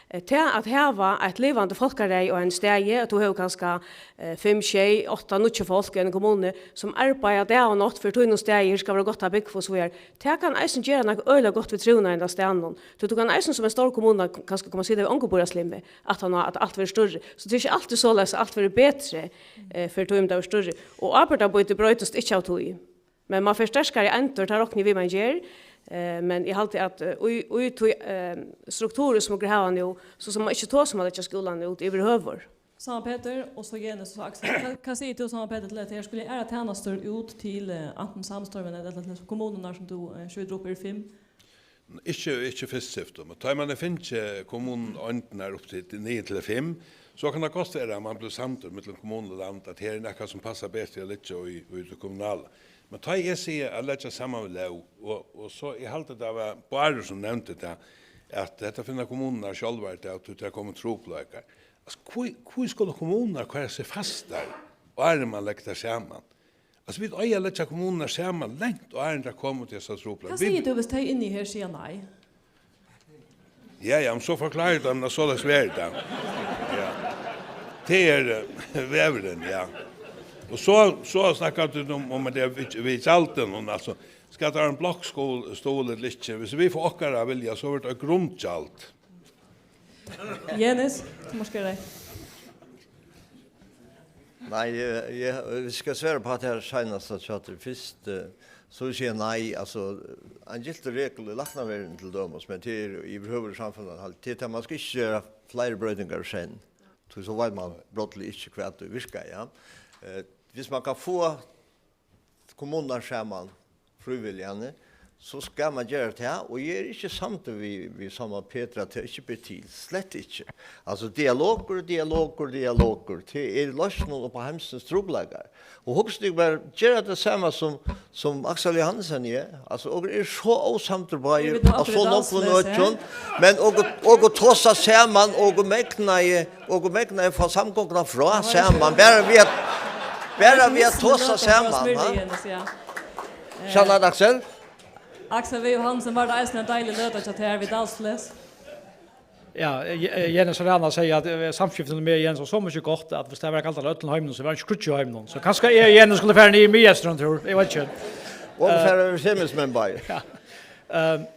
Eh, tað at hava eitt livandi fólkaræði á einum staði, at tú hevur kanska, eh, fimm, sjey, átta, níggju fólk í einum kommunu, sum arbeiða dag og nátt fyri tínum staði, her skal vera gott at búgva og so víðari. Tað kann eisini gera nakað øgiliga gott við trivnaðin á staðnum. Tí tú kann eisini sum ein stór kommuna k-, kanska koma at sita við ongum býráðslimum, aftan á at alt verður størri. So tað er ikki altíð soleiðis, at alt verður betri, eh, fyri tí um tað verður størri. Og ábyrgdarbýtið broytist ikki av tí. Men man fær sterkari eindir, tað rokni eg við, man ger. Eh, men eg haldi, at, eh, í, í tí, eh, strukturi, sum okur hava nú, so sum man ikki tosa um at leggja skúlan út yvirhøvur. Sámal Petur, og so Jenis, og so Aksel. Hvat, hvat sigur tú, Sámal Petur, til at her skulu aðrar tænastur út til, eh, antin samstørvini ella til kommunurnar, sum tú, eh, skjýtur upp, eru fimm? Ikki, ikki fyrst syftu, men tá man hevur fingið kommunueindirnar upp til, til niður til fimm, so kann tað gott vera, at man blívur samdur millum kommunu og land, at her er nakað, sum passar betri at liggja í, í tí kommunala. Men tá eg sigi at leggja saman við lóg, og, og so, eg haldi, tað var Bárður, sum nevndi tað, at hetta finna kommunurnar sjálvar, tað, at tað koma trupulleikar. Altso, hví, hví skulu kommunurnar koyra seg fastar, áðrenn man leggur tær saman? Altso, vit eiga at leggja kommunurnar saman langt áðrenn tað koma til hesar trupulleikar. Hvat sigur tú, viss tey inni her siga nei? Ja, ja, men so forklári eg tað, men soleiðis verður tað. Ja. Tað er, eh, vegurin, ja. Og so, so snakkar tú um, um at tað er við, við gjaldinum, altso, skal tað vera ein blokkskúli, stuðul ella ikki? Viss vit fáa okkara vilja, so verður tað eitt grundgjald. Jenis, tú mást gera tað. Nei, eg, eg, eg skal svara upp á tað her seinasta hjá tær fyrst, eh, so vil eg siga nei, altso, ein gyltur regul í læknaverðini til dømis, men tað er yvirhøvur í samfelagnum, tað er tað, man skal ikki gera fleiri broytingar í senn, tí so veit man brádliga ikki, hvat ið virkar, ja. Eh, viss man kann fáa kommunurnar saman frívilliga, so skal man gera tað, og eg eri ikki samdur við, við Sámal Petur, at tað ikki ber til, slett ikki. Altso, dialogur, dialogur, dialogur, tað er loysnin upp á heimsins trupulleikar. Og hugsa tykkum bara, gera tað sama sum, sum Aksel Johannesen, ja. Altso, okur eru so ósamdir báðir, á so nógvum økjum, men okur, okur tosa saman, okur megnaðu, okur megnaðu at fáa samgonguna frá saman, bara við at, bara við at tosa saman, ha? Sannheit, Aksel? Aksel V. Johannesen, var tað eisini ein deilig løta hjá tær við Dalsnes? Ja, eh, Je-, eh, Jenis Rana sigur at, eh, samskiftini við Jenis var so mikið gott, at viss tað var galdandi í øllum heiminum, so var hann ikki kríggi í heiminum. So kanska eg og Jenis skuldu farið niður í Miðeystrin ein túr, eg veit ikki. Og eh, fara við Femis menn báðir. Ja. Eh,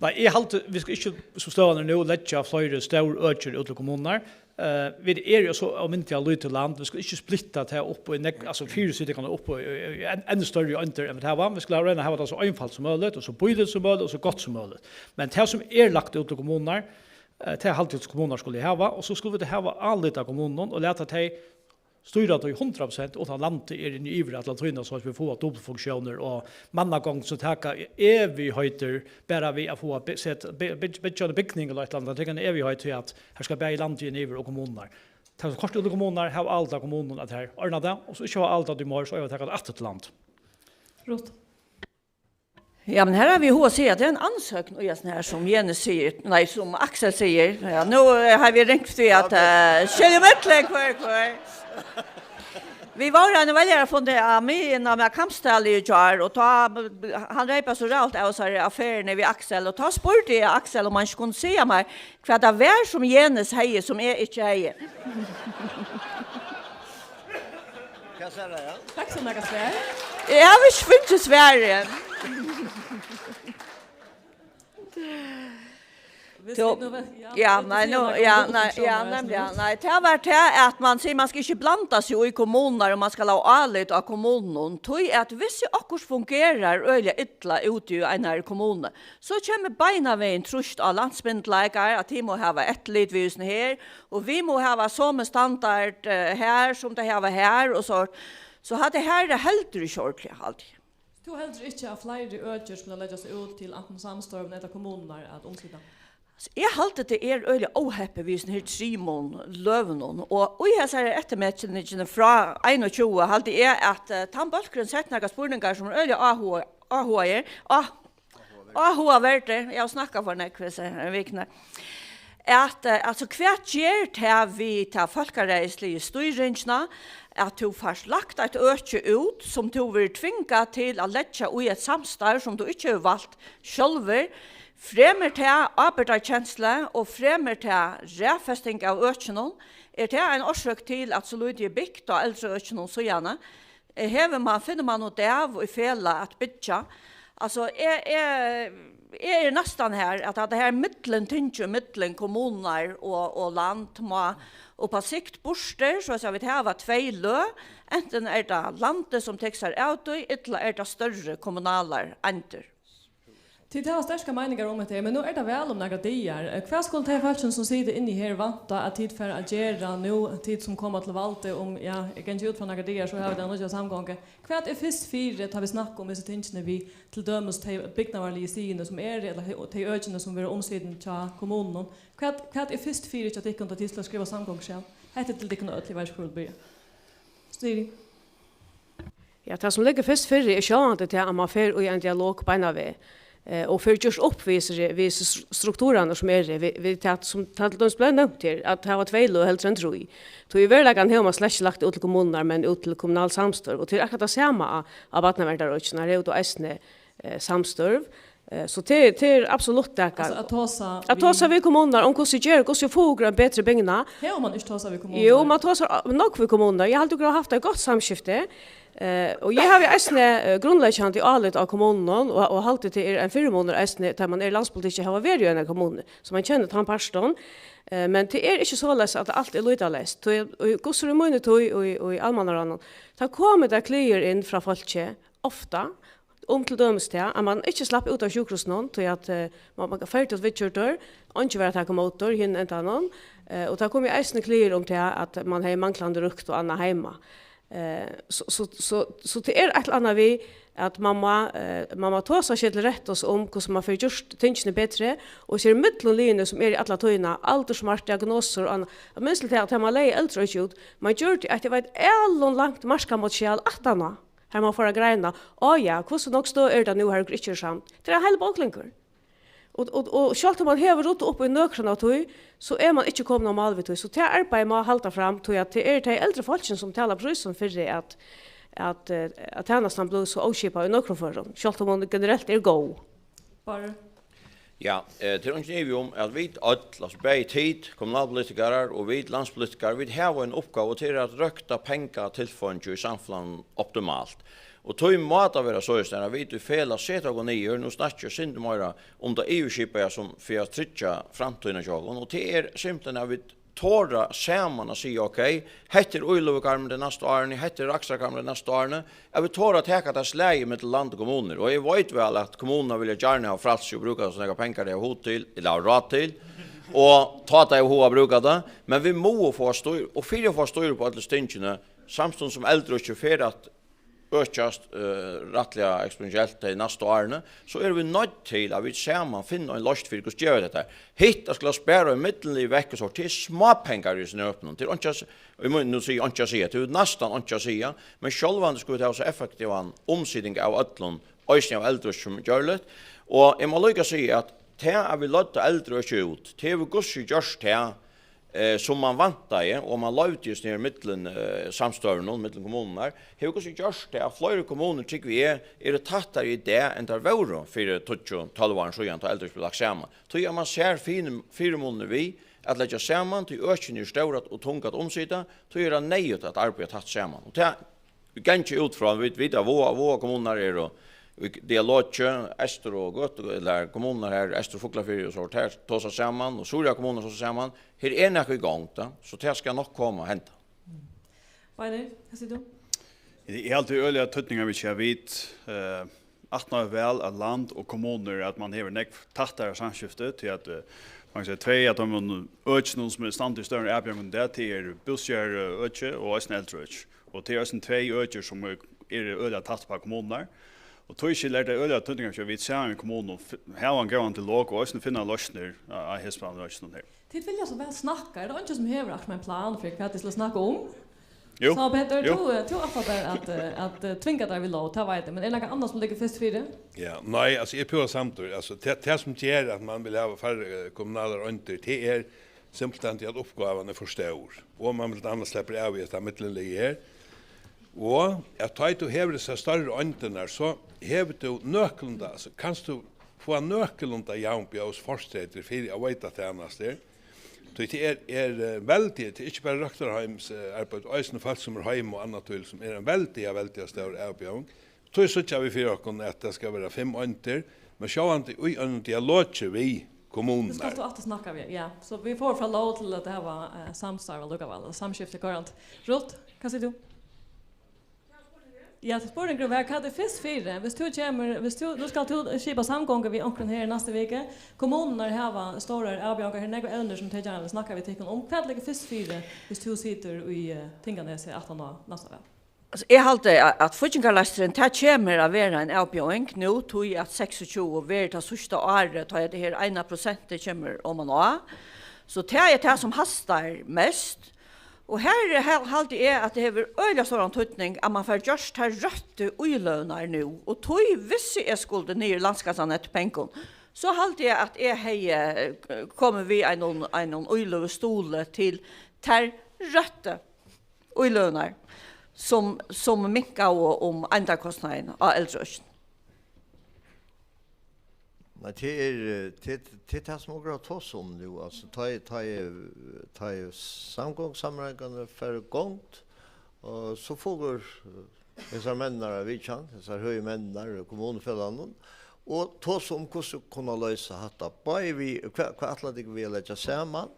nei, eg haldi, vit skulu ikki, sum støðan er nú, leggja fleiri stór økir út til kommunurnar. Eh, vit eru jo so ómetaliga lítið land, vit skulu ikki splitta tað upp í nógv, altso, fyrisitingarnar upp í, í, í enn, enn størri eindir enn vit hava. Vit skulu royna at hava tað so einfalt sum møguligt, og so bíligt sum møguligt, og so gott sum møguligt. Men tað sum er lagt út til kommunurnar, Eh, tað haldi eg, at kommunar skulu hava, og so skulu vit hava álit á kommununum og lata tey stýra tí hundrað prosent, uttan landið er inni yvir alla tíðina, so at vit fáa dupultfunksjónir og mannagongd, sum taka evigheiter bara við at fáa by-, set, by-, byggja eina bygning ella eitt ella annað. Tað tekur eina evigheit, tí at her skal bæði landið inn yvir og kommunurnar. Tað er kort út í kommunurnar, hava álit á kommununum, at her ordna tað, og so ikki hava álit á tí meir, so eiga vit at taka tað aftur til land. Ruth. Ja, men her har vi hug at siga, at det er en ansøkning, og jeg, sånn her, som Jenny sier, nei, som Aksel sier. Ja, nå eh, har vi ringt til at uh, skilje midtlig hver, hver. Vi var en velgerafundi av meg innan med Kampstali i Jar, og ta, han reipa så ralt av seg affæren ved Aksel, og ta spurte jeg Aksel, om han ikke kunne si meg, hva det var, som Jenny sier, som jeg ikke sier. Hvat er det, ja? Takk so nógv, Sverre. Eg havi ikki fingið svarið. Hvis Tú- det nu var- Ja, ja, det nei, sier nú, man ja, kan nei, ja, funksjonar, nemliga, ja. Nei, tað var tað at man sigur, man skal ikki blanda seg í kommunurnar, og man skal hava álit á kommununum. Tí at hvis okkurt fungerar øgiliga illa úti í einari kommunu, so kemur beinanvegin trýst á landsmyndugleikar, at tey má hava eftirlit við hesum her, og vit má hava somu standard eh, her sum tey hava her og so. So hatta her er heldur ikki ordiliga, haldi eg. Tú heldur ikki, at fleiri økir skulu leggjast út til antin samstørv ella kommunurnar at umsita? Eg haldi, tað er øgiliga óheppið við hesum her trimum løgunum, og í hesari eftirmetingini frá einogtjúgu haldi eg, at eh, tann bólkurin setti nakrar spurningar, sum er øgiliga áhuga-, áhugaðir, á, áhugaverdir, eg havi snakkað for nógv hesa vikuna, at eh, altso, hvat ger tað við ta fólkaræðisligu stýringina, at tú fært lagt eitt øki út, sum tú verður tvingað til at leggja í eitt samstarv, sum tú ikki hevur valt sjálvur? Fremur tað ábyrgdarkenslu og fremur tað raðfesting av økinum? Er tað ein orsøk til, at so lítið er bygt á eldri økinum síðani? Eh, hevur man, finnur man út av í felag at byggja? Altso, eg, eg, eg eri næstan har, at hatta her millumtingið millum kommunurnar og, og land má upp á sikt burtur, so at vit hava tvey løg. Antin er tað landið, sum tekur sær av tí, ella er tað størri kommunalar eindir. Tit hava sterkar meiningar um hetta her, men nú er tað val um nakrar dagar. Eh, hvat skulu tey fólkini, sum sita inni her, vænta, at tit fara at gera nú, tit sum koma til valdið um, ja, eg gangi út frá nakrar dagar, so hava vit eina nýggja samgongu. Hvat er fyrst fyri, tá vit snakka um hesi tingini við til dømis tey bygnaðarligu stigini, sum eru, ella tey, tey økini, sum verða umsitin hjá kommununum? Hvat, hvat er fyrst fyri hjá tykkum, tá tit skulu skriva samgonguskjal? Hetta er til tykkum øll, eg veit ikki, hvør vil byrja. Stýring. Ja, tað, sum liggur fyrst fyri, er sjálvandi tað, at man fer í ein dialog beinan veg, eh, og fer gjørt upp við hesar, við hesar stru-, strukturarnar, sum eru, við, við tað, sum tað til dømis bleiv nevnt her, at hava tvey løg heldur enn trý. Tí í veruleikanum hevur man slett ikki lagt tað út til kommunurnar, men út til kommunal samstørv, og tað er akkurát tað sama á, á barnaverndarøkinum, har hevur tú eisini, eh, samstørv. Eh, so tað er, tað er absolutt tað. Altso, at tosa at tosa við kommunurnar um hvussu ger, hvussu fáa okur ein betri bygnað. Hevur man ikki tosað við kommunurnar? Jú, man tosar á-, nokk við kommunurnar. Eg haldi, okur hava havt eitt gott samskifti. Eh, og eg havi eisini eh, grundleggjandi álit á kommununum, og, og haldi, tað er ein fyrimunur eisini, tá man er í landspolitikki, at hava verið í eini kommunu, so man kennir tann partin. Eh, men tað er ikki soleiðis, at alt er lýtaleyst. Tí, og hvussu er í míni tíð í, í almannaráðnum, tá komu tað klagur inn frá fólki, ofta, um til dømis tað, at man ikki slapp út av sjúkrahúsinum, tí at eh, man, man var ferdigt viðgjørdur, eingin var at taka ímóti í hinum endanum, eh, og tá komu eisini klagur um tað, at man hevði manglandi røkt og annað heima. Eh, so, so, so, so tað er eitt ella annað við, at man má, eh, man má tosa seg til rættis um, hvussu man fær gjørt tingini betri, og so eru millumliðini, sum eru alla tíðina, aldursmark, diagnosur og annað. Eg minnist til tað, at tá man legði eldraøkið út, man gjørdi eitt, eg veit, ella langt markað móti skjal aftaná. Har man fór at greina, á ja, hvussu nógv støð er tað nú, har okur ikki eru samd? Tað er ein heil bóklingur. Og, og, og sjálvt um man hevur ruddað upp í nøkrum av tí, so er man ikki komin á mál við tí. So tað arbeiðið má halda fram, tí at tað er tey eldru fólkini, sum tala prísin fyri, at, at, eh, at tænastan blívur so óskipað í nøkrum førum, sjálvt um hon generelt er góð. Bárður? Ja, eh, tað er eingin ivi um, at vit øll, altso bæði tit, kommunalpolitikarar, og vit, landspolitikarar, vit hava eina uppgávu, og tað er at røkta pengatilfeingi í samfelagnum optimalt. Og tí má tað vera soleiðis, at vit í felag seta okum niður, nú snakki eg eitt sindur meira um tað yvirskipaða, sum fyri at tryggja framtíðina hjá okkum, og tað er simpelthen, at vit tora saman at siga, ok, hetta er íløgugarmurin tey næstu árini, hetta er rakstrargarmurin tey næstu árini, at vit tora at taka tað slagið millum land og kommunur. Og eg veit væl, at kommunurnar vilja gjarna hava frælsi og brúka so nógvar pengar tey hava hug til, ella hava ráð til. Og tá tey hava hug at brúka tað, men vit mugu fáa stýr, og fyri at fáa stýr upp á øll stingini, samstundis sum eldraøkið fer at økjast, eh, rættiliga eksponentielt tey næstu árini, so eru vit noydd til at vit saman finna ein loysn fyri, hvussu gera vit hetta. Hitt at skula spara ein millumlið vekk og so, tað er smápengar í hesum øpinum. Tað er einki at s-, eg má nú siga einki at siga, tað er næstan einki at siga, men sjálvandi skulu vit hava so effektivan umsiting av øllum, eisini av eldraøki sum gjørligt. Og eg má líka siga, at tað, at vit løgdu eldraøkið út, tað hevur hvussu gjørt tað, eh, sum man væntaði, og man loyvdi í hesum her millum, eh, samstøðunum, millum kommunurnar, hevur hvussu gjørt tað, at fleiri kommunur, trúgvi eg, eru tættari í dag, enn tær vóru fyri tíggju, tólv árum síðan, tá eldraøkið bleiv lagt saman. Tí at man sær fyri-, fyrimunirnar við at leggja saman, tí økini eru stór at, og tung at umsita, tí er tað neyðugt at arbeiða tætt saman. Og tað, vit ganga út frá, vit vita, Vága, Vága kommunurnar eru í dialogi, Eystur og Gøtu, ella kommunurnar her, Eystur Fuglafjørður og so, tær tosa saman, og Suðuroyar kommunur tosa saman. Her er nakað í gongd, tá, so tað skal nokk koma at henda. Beinir, hvat sigur tú? Eg haldi øgiliga týdningarmikið, at vit, eh, aftaná val, at land og kommunur, at man hevur nógv tættari samskifti, tí at, eh, man kann siga, tvey av teimum økinum, sum eru í standi í størri avbjóðingum í dag, tað er bústaðarøki og eisini eldraøki. Og tað er eisini tvey øki, sum eru, eru øgiliga tætt uppá kommunurnar. Og tí skil er tað øgiliga týdningarmikið, at vit saman við kommunum f-, hava ein góðan dialog og eisini finna loysnir á, á hesum økinum her. Tit vilja so væl snakka. Er tað eingin, sum hevur akkurát ein plan fyri, hvat tit skulu snakka um? Jú. So, Petur, jú. Tú, eh, tú ætlar tær at, eh, at, eh, tvinga tær við lóg, tað veit eg. Men er nakað annað, sum liggur fyrst fyri? Ja, nei, altso, eg er púra samdur. Altso, tað, tað sum ger at man vil hava færri, eh, kommunalar eindir, tað er simpelthen tað, at uppgávan er for stór. Og man millum annað sleppur av við hetta millumliðið her. Og at tá tú hevur hesar størri eindirnar, so hevur tú nøkulunda, altso, kanst tú fáa nøkulunda javnbjóðs fortreytir fyri at veita tænastur. Tí tað er, er, eh, veldig, tað er ikki bara røktarheimsarbeiði, eisini fólk sum er heima og annað til, sum er ein veldiga, veldiga stór avbjóðing. Tí síggja vit fyri okkum, at tað skal vera fimm eindir, men sjálvandi í einum dialogi við kommunurnar. Nú skalt tú aftur snakka við, ja. So vit fáa frá lóg til at hava, eh, samstarv allíkavæl, og samskifti koyrandi. Ruth, hvat sigur tú? Ja, so spurningurin var, hvat er fyrst fyri? Hvis tú kemur, hvis tú, nú skalt tú skipa samgongu við onkrum her í næstu viku. Kommunurnar hava stórar avbjóðingar, her eru nógvar evnir sum tey gjarna vilja snakka við tykkum um. Hvat liggur fyrst fyri, hvis tú situr í, eh, Tinganesi aftan á næsta val? Altso, eg haldi, a-, at fíggingarlesturin, tað kemur at vera ein avbjóðing nú, tí at seksogtjúgu verður tað síðsta árið, tá at tað her eina prosentið kemur oman á. So tað er tað, sum hastar mest. Og her, her haldi eg, at tað hevur øgiliga stóran týdning, at man fær gjørt tær røttu íløgurnar nú. Og tí, hvis eg skuldi niður í landskassan eftir pengum, so haldi eg, at eg hevði, eh, komið við einum, einum íløgustuðli til tær røttu íløgurnar, sum, sum minkaðu um eindarkostnaðin á eldraøkinum. Nei, tað er, eh, tað, tað er tað, sum okur hava tosað um nú. Altso, tá ið, tá ið, tá ið samgongusamráðingarnar fara í gongd, og so fáa okur, eh, hesar menninar á vitjan, hesar høgu menninar í kommunufelagnum, og tosa um, hvussu kunna loysa hatta. Bæði við, hvat, hvat ætla tykkum við at leggja saman?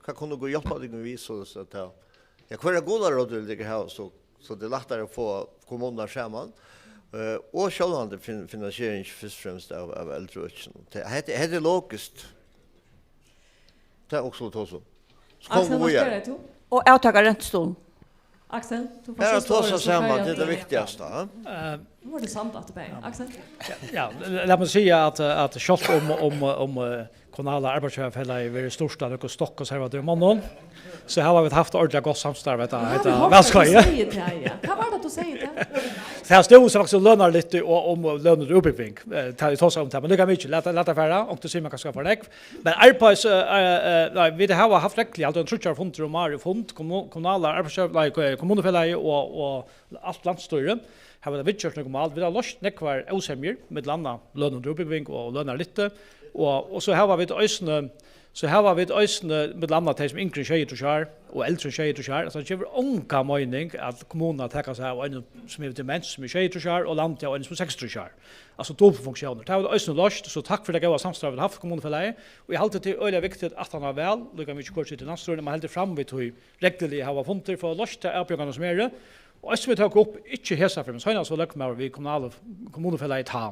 Hvat kunnu okur hjálpa tykkum við, soleiðis at tað, ja, hvørja gularót vilja tykkum hava, so, so tað er lættari at fáa kommunurnar saman, eh, og sjálvandi fin-, finansiering fyrst og fremst av, av eldraøkinum. Tað, hetta, hetta er logiskt. Tað er okkurt at tosa um. So koma vit víðari. Aksel, hvat sigur tú? Og avtaka rentustuðul. Aksel, tú fært bara síðsta tosa orðið, so saman, fari tað er tað eg viktigasta, ha? Eh, Nú er tað samt aftur bæði. Aksel? Ja, ja, lat meg siga at, at sjálvt um, um, um, eh, Kommunala Arbeiðsgivarfelagið verður stýrt av nøkrum stokkkonservativum monnum, so hava vit havt ordiliga gott samstarv, hetta, hetta valskeiðið. Hvat var tað tú segði, ja? Hvat var tað tú segði, ja? Tað stóð so faktiskt um lønarlyfti og um løn undir útbúgving. Eh, tað, vit tosaðu um tað, men líka mikið, lat, lat tað fara, onkuntíð sigur man kanska for nógv. Men arbeiðs-, eh, eh, eh, nei, vit hava havt regluliga, altso, tríggjar fundir um árið, fund, kommu-, kommunala arbeiðsgivar-, nei, eh, kommunufelagið og, og alt landsstýrið. Har verða viðgjørt nøkur mál. Vit hava loyst nógvar ósemjur, millum annað løn undir útbúgving og lønarlyfti. Og, og so hava vit eisini, so hava vit eisini millum annað tey sum eru yngri enn sjeyogtrýss ár og eldri enn sjeyogtrýss ár. Altso, tað gevur onga meining, at kommunan tekur seg av einum sum hevur demens, sum er sjeyogtrýss ár, og landið av einum sum er seksogtrýss ár. Altso, dupultfunksjónir. Tað hava vit eisini loyst, so takk fyri tað góða samstarvið vit hava havt við Kommunufelagið. Og eg haldi, tað er øgiliga viktigt, aftan á val, líka mikið hvør situr í landsstýrinum, man heldur fram við tí, regluliga hava fundir, fáa loyst tær avbjóðingarnar sum eru. Og eisini vit tóku upp, ikki hesa ferð, men seinast var løgmaður við kommunal-, Kommunufelagið tá.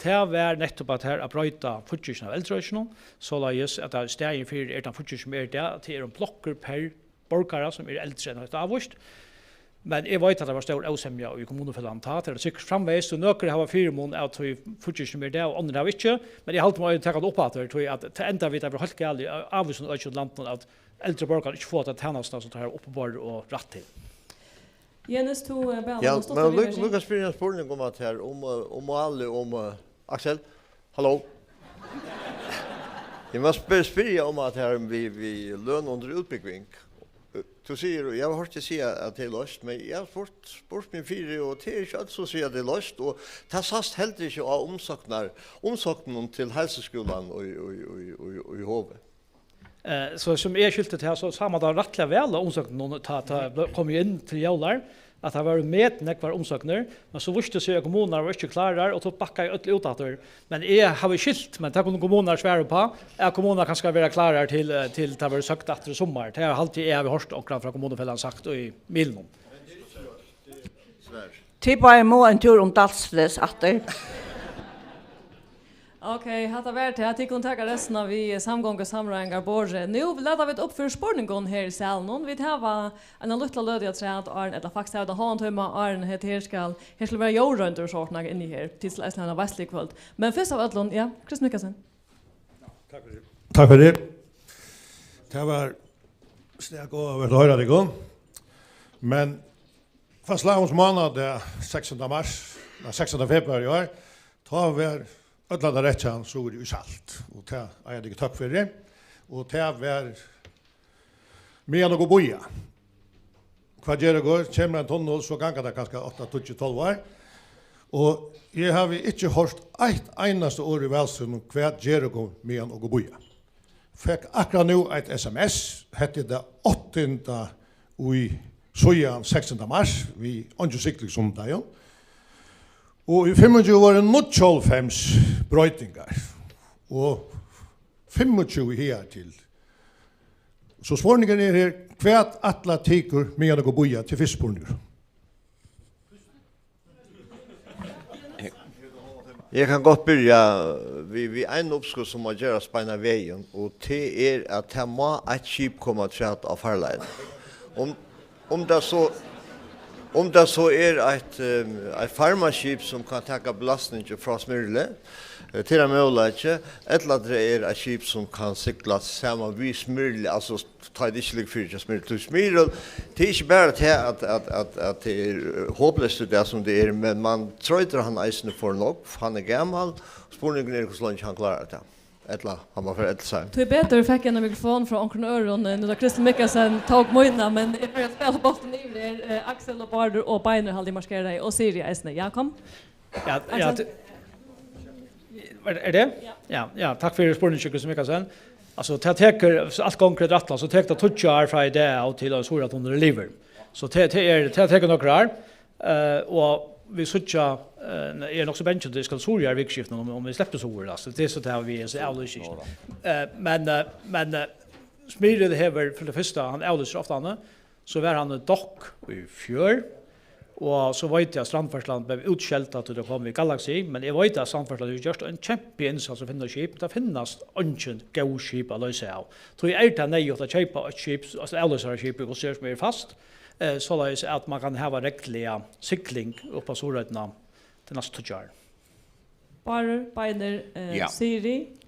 Tað var nettupp at her at broyta fíggingina av eldraøkinum, soleiðis at tað í staðin fyri er tann fígging, sum er í dag, at tað er ein blokkur per borgara, sum er eldri enn eitt ávíst. Men eg veit, at tað var stór ósemja í kommunufelagnum tá, tað er tað sikkurt framvegis, so nøkur hava fyrimun av tí fíggingini, sum er í dag, og onnur hava ikki. Men eg haldi, má eg taka tað upp aftur, tí at tað endar við, at tað verður heilt galið, á ávísum økjum í landinum, at eldri borgarar ikki fáa ta tænastuna, sum teir hava uppiborið og rætt til. Jenis, tú, eh, bað Ja, um stutt men lukk, viðmerking. Lukk at spyrja ein spurning um at her, um, eh, um málið um, eh, Aksel, halló? Eg má spyr-, spyrja um at her við, við løn undir útbúgving. Eh, tú sigur, eg havi hoyrt teg siga at tað er loyst, men eg havi spurt, spurt meg fyri, og tað er ikki øll sum siga at tað er loyst, og tað sæst heldur ikki á umsóknar-, umsóknum til heilsuskúlan í, í, í, í, í Hovi. Eh, so sum eg skilti tað, so sá man tað rættiliga væl á umsóknunum, tá, tá eg ble-, kom inn til jólar, at tað vóru metnógvar umsóknir, men so vísti seg, at kommunurnar vóru ikki klárar, og so bakkaðu øll út aftur. Men eg havi skilt, men tað kunnu kommunurnar svara upp á, at kommunurnar kanska verða klárar til, eh, til tað verður søkt aftur í summar. Tað haldi eg, eg havi hoyrt onkran frá kommunufelagnum sagt í miðlunum. Tit báðir mugu ein túr um Dalsnes aftur. Ok, hatta var tað. Tit kunnu taka restina við samgongusamráðingarborðið. Nú lata vit upp fyri spurningum her í salinum. Vit hava eina lítla løtu afturat, áðrenn, ella faktiskt hava vit ein hálvan tíma, áðrenn hetta her skal, her skal vera ljóðroyndir og sovorðið nakað inni her. Tit skulu eisini hava eina veitslu í kvøld. Men fyrst av øllum, ja, Kristian Mikkelsen. Takk fyri. Takk fyri. Tað var stak áhugavert at hoyra tykkum. Men fastlagsmánadag, sekstanda mars, nei, sekstanda februar í ár, tá var øll handa rekkjan suður í Salt, og tað eiga tit takk fyri. Og tað var meðan okur bíða. Hvat ger okur? Kemur ein tunnil, so ganga tað kanska átta, tíggju, tólv ár. Og eg havi ikki hoyrt eitt einasta orð í valsøguni, hvat ger okur meðan okur bíða? Fekk akkurát nú eitt S M S, hetta er tað áttanda í síðan sekstanda mars, við eingin sigling sunnudagin. Og í fimmogtjúgu vóru níggjuoghálvfems broytingar, og fimmogtjúgu higartil. So spurningurin er her, hvat ætla tykur meðan okur bíða, til fyrsti spurningur? Eg kann gott byrja við, við einum uppskot, sum má gerast beinan vegin, og tað er, at tað má eitt skip koma afturat á farleiðina. Um, um tað so, um tað so er eitt, eh, eitt farmaskip, sum kann taka belastningin frá Smyrli, eh, til ein møguleiki, ella tað er eitt skip, sum kann sigla saman við Smyrli, altso, tá er tað ikki ligvið fyri hjá Smyrli. Tí Smyril, tað er ikki bara tað, at, at, at, at tað er, eh, hopleyst í dag, sum tað er, men man troytir hann eisini for nógv. Hann er gamal. Spurningurin er, hvussu leingi hann klárar tað. Ella hann má fara ella seinni. Tíbetur fekk eg eina mikrofon frá onkrum øðrum, eh, nú tá Kristian Mikkelsen tók mína, men eg fari at spæla bóltin yvir her. Eh, Aksel og Bárður og Beinir haldi eg marskerar, og Siri eisini. Ja, kom. Ja, ja, Aksel? T-, er, er tað? Ja. Ja, ja, takk fyri spurningin, Kristian Mikkelsen. Altso, tað tekur, so alt gongur eftir ætlan, so tekur tað tíggju ár frá í dag og til ein Suðuroyartunnil er liðugur. So tað, tað er, tað tekur nøkur ár, eh, og vit síggja, eh, eg eri nokk so bangin, at tað skal Suðuroyar vikuskiftinum, um, um vit sleppa suður, altso, tað er so tað, vit eru so avlýsing. Eh, men, eh, men, eh, Smyril hevur, fyri tað fyrsta, hann avlýsir ofta, hann, so var hann í Dokk í fjør, og so veit eg, at Strandfreiðslan bleiv útskjeld, at tað kom við Galaxy, men eg veit, at Strandfreiðslan hevur gjørt ein kjempiinnsats at finna skip. Tað finnast eingin góð skip at loysa av. Tí er tað neyðugt at keypa eitt skip, altso avloysaraskip, hvussu er, sum er fast, eh, soleiðis at man kann hava regluliga sigling upp á Suðuroynna tey næstu tíggju ár. Bárður, Beinir, eh, Ja. Siri.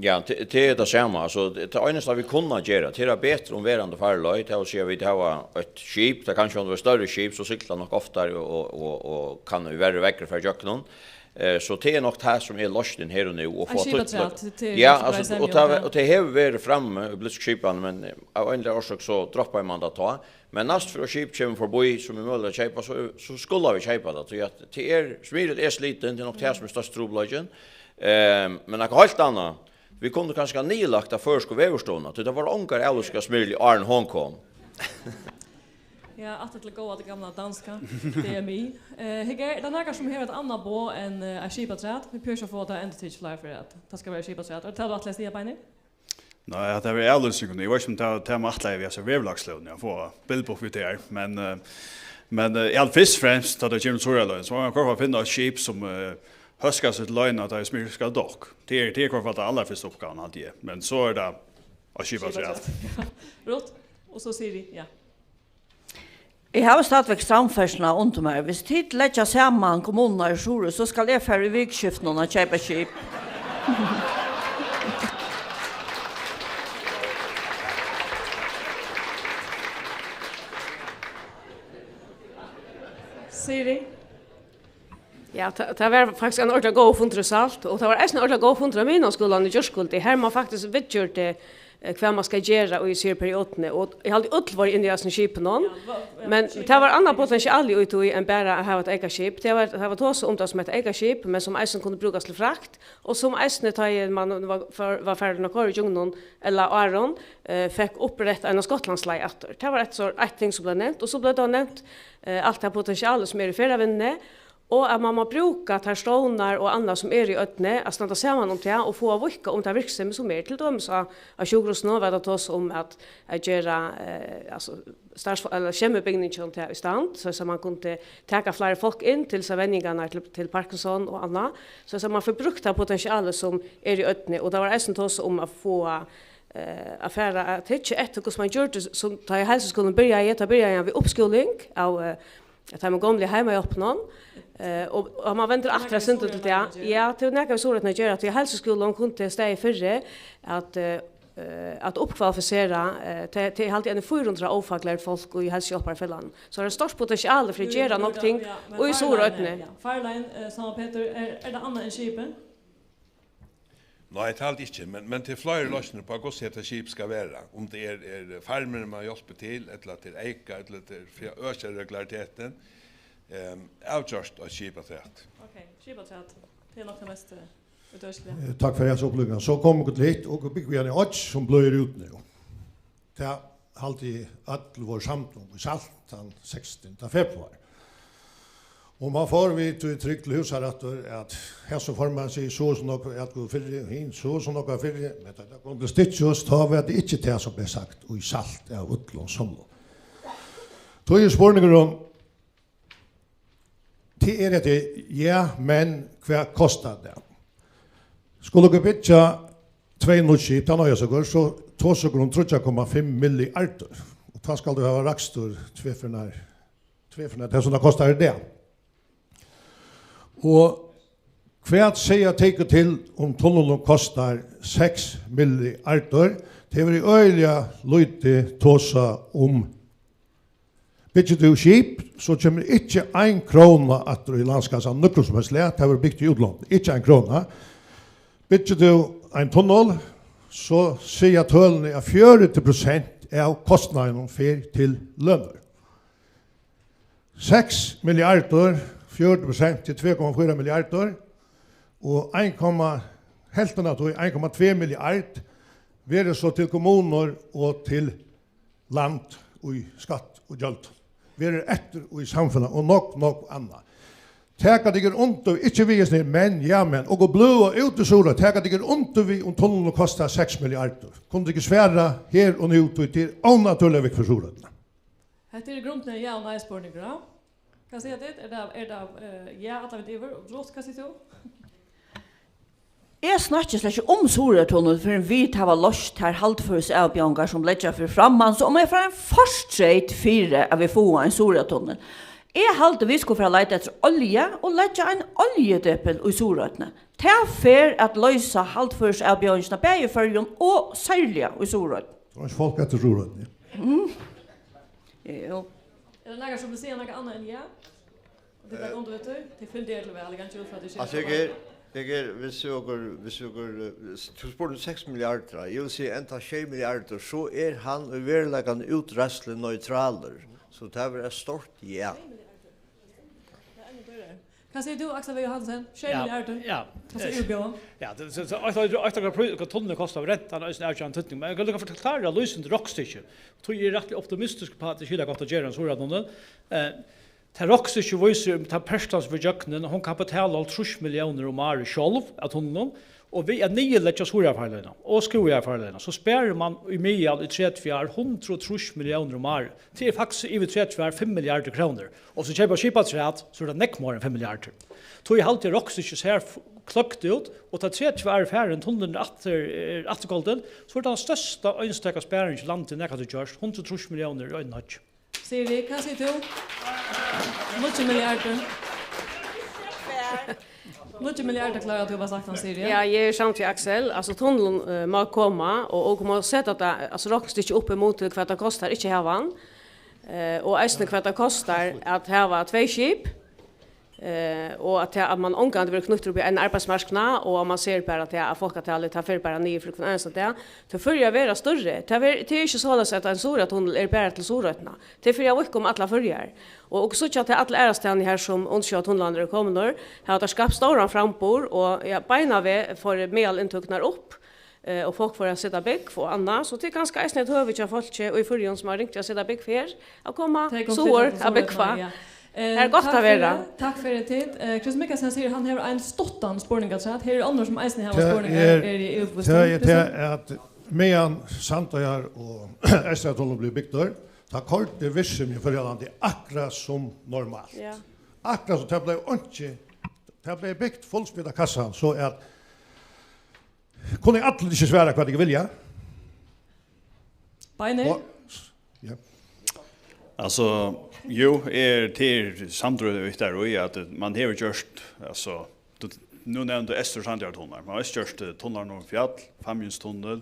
Ja, t-, tað er tað sama. Altso, tað, tað einasta vit kunnu gera, tað er at betra um verandi farleið, tað vil siga, vit hava eitt skip, tað kanska hevur verið størri skip, so sigla nokk oftari og, og, og, og kann í verri veðri fara ígjøgnum. Eh, so tað er nokk tað sum er loysnin her og nú, og Ein fáa skip tøtt-, afturat, tað er Ja, nokk so altso, bara og tað, semja um og tað hevur verið frammi í Blíðskaparskipan, men, eh, av ein ella annan orsøk so droppaði man tað tá. Men næst fyri skip kemur forbi, sum er møguligt at keypa, so, so skulu vit keypa tað, tí at tað er, Smyril er slitin, tað er nokk tað sum er størsti trupulleikin. Ehm, men nakað heilt annað, vit kundu kanska niðurlagt ta føroysku veðurstovuna, tí tað vóru ongar avlýsingar á Smyrli, áðrenn hon kom. Ja, aftur til góða, til gamla danska, D M I. Eh, Heger, er tað nakar sum hevur eitt annað boð enn, eh, eitt skip afturat? Vit prøva at fáa tað endurtikið fleiri ferðir, at tað skal vera skip afturat. Er tað tað, tú ætlar at siga, Beinir? Nei, at tað verður avlýsing, og eg veit ikki, um tað, tað man ætlaði við hesi veðurlagslógini, at fáa bilbuk við tær, men, eh, men, eh, ja, fyrst og fremst, tá tað kemur til Suðuroyarleiðina, so má man prøva at finna eitt skip, sum, eh, hóska seg til loyna, tá ið smyrsl skal á dokk. Tað er, tað er í hvørt fall tann allarfyrsta uppgávan, haldi eg. Men so er tað at skipa afturat. Ruth, og so Siri, ja. Eg havi stadigvæk strandferðsluna undir mær. Hvis tit leggja saman kommunurnar í Suðuroy, so skal eg fara í vikuskiftinum at keypa skip. Siri? Ja, ta-, tað var faktiskt ein ordiliga góður fundur í Salt, og tað var eisini ein ordiliga góður fundur á miðnámsskúlanum í gjárkvøldið. Har man faktiskt viðgjørdi, eh, hvat man skal gera í hesi her periodini, og eg haldi, øll vóru inni í hasum skipinum. Ja, va-, ja, men skip-, tað var annað potensial í tí enn bara at hava eitt eyka skip. Tað var, tað var tosað um tað sum eitt eyka skip, men sum eisini kundi brúkast til frakt, og sum eisini, tá ið man var, var, var farin at koyra í gjøgnum, ella áðrenn, eh, fekk upprætt eina Skotlandsleið aftur. Tað var eitt, so, eitt ting sum bleiv nevnt, og so bleiv tað nevnt, eh, alt tað potensialið sum er í ferðavinnuni, og at man má brúka tær stovnar og annað sum er í oynni at standa saman um tað og fáa víðkað um tað virksemi sum er, til dømis á, á sjúkrahúsinum, var tað tosað um at, at gera, eh, altso, starvs-, ella skemmubygningin tað í stand, so, so man kundi taka fleiri fólk inn til hesar venjingarnar til, til Parkinson og annað, so, so man fær brúkt tað potensialið sum er í oynni, og tað var eisini tosað um at fáa, eh, at fara at hyggja eftir, hvussu man gjørdi, sum tá ið heilsuskúlin byrjaði, tá byrjaði hann við uppskúling av, eh, at teimum gomlu heimahjálpunum, eh, og, og man vendir aftur eitt sindur til tað. Ja, tað er nakað við Suðuroynna at gera, at í heilsuskúlum kundi staðið fyri at, eh, eh, at uppkvalifisera, eh, tey, tey haldi eini fýra hundrað ófaklærd fólk í heilsuhjálparfelagnum. So er eitt stórt potensial fyri at gera nógv ting í Suðuroynni. Ja, Farlein, eh, Sámal Petur, er, er tað annað enn skipið? Nei, tað haldi eg ikki, men, men tað eru fleiri loysnir upp á, hvussu hetta skip skal vera. Um tað er, er farmurin, man hjálpir til, ella tað er eyka, ella tað er fyri at øka regulariteten. Ehm, avgjørt eitt skip afturat. Ok, skip afturat. Tað er nokk tað mest, eh, útørsliga. Eh, takk fyri hesa upplýsingina. So koma okur til hitt, okur búgva í eini oyggj, sum bløðir út nú. Tað haldi eg øll vóru samd um í Salt tann sekstanda februar. Og man fór við tí trygg til húsar aftur, at hesin formaður sigur so og so nógv atkvøður fyri, og hin so og so nógv fyri, men tá tað kom til stykkis, tá var tað ikki tað, sum bleiv sagt í Salt av øllum sumlum. Tí er spurningurin, tað er hetta, ja, men hvat kostar tað? Skulu okur byggja tvey nýggj skip, tað noyðast okur, so tosa okur um tríggjar komma fimm milliardir. Og tá skalt tú hava rakstur tvær ferðir, tvær ferðir tað, sum tað kostar í dag. Og hvat siga tykur til, um tunnilin kostar seks milliardir? Tað verður øgiliga lítið tosað um. Byggir tú skip, so kemur ikki ein króna aftur í landskassan, nøkrum sum helst slag, tað verður bygt í útlondum, ikki ein króna. Byggir tú ein tunnil, so siga tølini, at fjøruti prosent av kostnaðinum fer til lønir. Seks milliardir, fjøruti prosent til tvey komma fýra milliardir, og ein komma, helvtin av tí, ein komma tvey milliard, verður so til kommunur og til land í skatt og gjald, verður eftir í samfelag og nógv, nógv annað. Taka tykur undir, ikki við hesum her, men, ja, men, okur bløða út í Suðuroy, taka tykur undir við, um tunnilin kostar seks milliardir? Kunnu tykur svara her og nú, tí tað er ónatúrliga viktigt fyri Suðuroynna? Hetta er í grundini ja og nei spurningur, ja. Hvat siga tit? Er tað, er tað, eh, ja, allar vit yvir? Og Ruth, hvat sigur tú? Eg snakki slett ikki um Suðuroyartunnil, fyrr enn vit hava loyst tær haldførisavbjóðingar, sum liggja fyri framman, so um eg fái ein fortreyt fyri, at vit fáa ein Suðuroyartunnil. Eg haldi, vit skulu fara at leita eftir olju og leggja ein oljudepil í Suðuroynni. Tað fer at loysa haldførisavbjóðingina, bæði í Føroyum og serliga í Suðuroynni. Tað var ikki fólk eftir Suðuroynni. Mm. Jú. Er tað nakar sum vil siga nakað annað enn ja? Og tit taka undir við tí? Tit fylgdu øll væl, eg kann ikki út frá tí. Altso, eg er, eg er, viss okur, viss okur, eh, s-, tú spurdi um seks milliardir, eg vil siga enntá sjey milliardir, so er hann í veruleikanum útreiðsluneutralur. So tað verður eitt stórt ja. Sjey milliardir. Tað er enn dýrari. Hvat sigur tú, Aksel V. Johansen? Sjey milliardir? Ja, ja. Hvat sigur tú, Bjørn? Ja, tað, so, so, eitt, eitt, eitt, eitt, hvat tunnilin kostar, rentan er eisini avgerandi týdning, men eg kann líka forklára lýsandi rokstykki. Tí eg eri rættiliga optimistiskur uppá, at tað er skilagott at gera ein Suðuroyartunnil. Eh, tað rokstykkið vísir, um tað perslan sum fer ígjøgnum, hon kann betala hálvtrýss milliónir um árið sjálv av tunlinum, Og við at niðurleggja Suðuroyarfarleiðina og Skúvoyarfarleiðina, so sparir mann í miðal í tretivu ár hundrað og trýss milliónir um árið. Tað er faktiskt yvir tretivu ár fimm milliardir krónur. Og so keypa skip afturat, so er tað nógv meira enn fimm milliardir. Tí haldi eg, Rokk sær ikki so f-, kløkt út, og tá tretivu ár eru farin, tunnilin er aftur, er afturgoldin, so er tað tann størsta einstaka sparing í landinum nakrantíð gjørt, hundrað og trýss milliónir í einum høggi. Siri, hvat sigur tú? Níggju milliardir. Níggju milliardir klárar tú at fáa sagt hann, Siri. Ja, eg eri samd við Aksel. Altso, tunnilin, eh, má koma, og, og má seta tað, altso, roknistykkið upp ímóti, hvat tað kostar ikki at hava hann. Eh, og eisini hvat tað kostar at hava tvey skip. Eh, og at, at man ongantíð verður knýttur upp í ein arbeiðsmarknað, og at man sær bara, at, at fólkatalið, tað fer bara niður fyri hvønn einasta dag. Tað førir at vera størri. Tað ver-, tað er ikki soleiðis, at ein Suðuroyartunnil er bara til Suðuroynna. Tað fer at víðka um allar Føroyar. Og okur síggja, at tað er allar aðrar staðir her, sum undirsjóvartunlarnir eru komnir, har hava teir skapt stóran framburð, og, ja, beinanvegin fóru miðalinntøkurnar upp, eh, og fólk fóru at seta búgv og annað. So tað er kanska eisini eitt høvi hjá fólki í Føroyum, sum hava ringt at seta búgv her, at koma suður at búgva. Tey koma til Suðuroynna, ja. Eh, har er gott at vera. Takk fyri, takk fyri tit. Eh, Kristian Mikkelsen sigur, hann hevur ein stuttan spurning afturat. Her eru onnur, sum eisini hava spurningar, eri eg yvirbevístur um. Tað er, tað er, tað er at meðan Sandoyar og Eysturoyartunnilin blívur bygdur, tá koyrdi virksemið í Føroyalandi akkurát sum normalt. Ja. Akkurát sum tað bleiv einki, tað bleiv bygt fullsmidda kassan, so at kunnu allir ikki svara, hvat tit vilja? Beinir? Og, ja. Altso, jú, eg eri samdur við tær í, at, eh, man hevur gjørt, altso, tú, nú nevndi tú Eystur- og Sandoyartunlar. Man hevur eisini gjørt, eh, tunlar norður um fjall, Fámjinstunnil,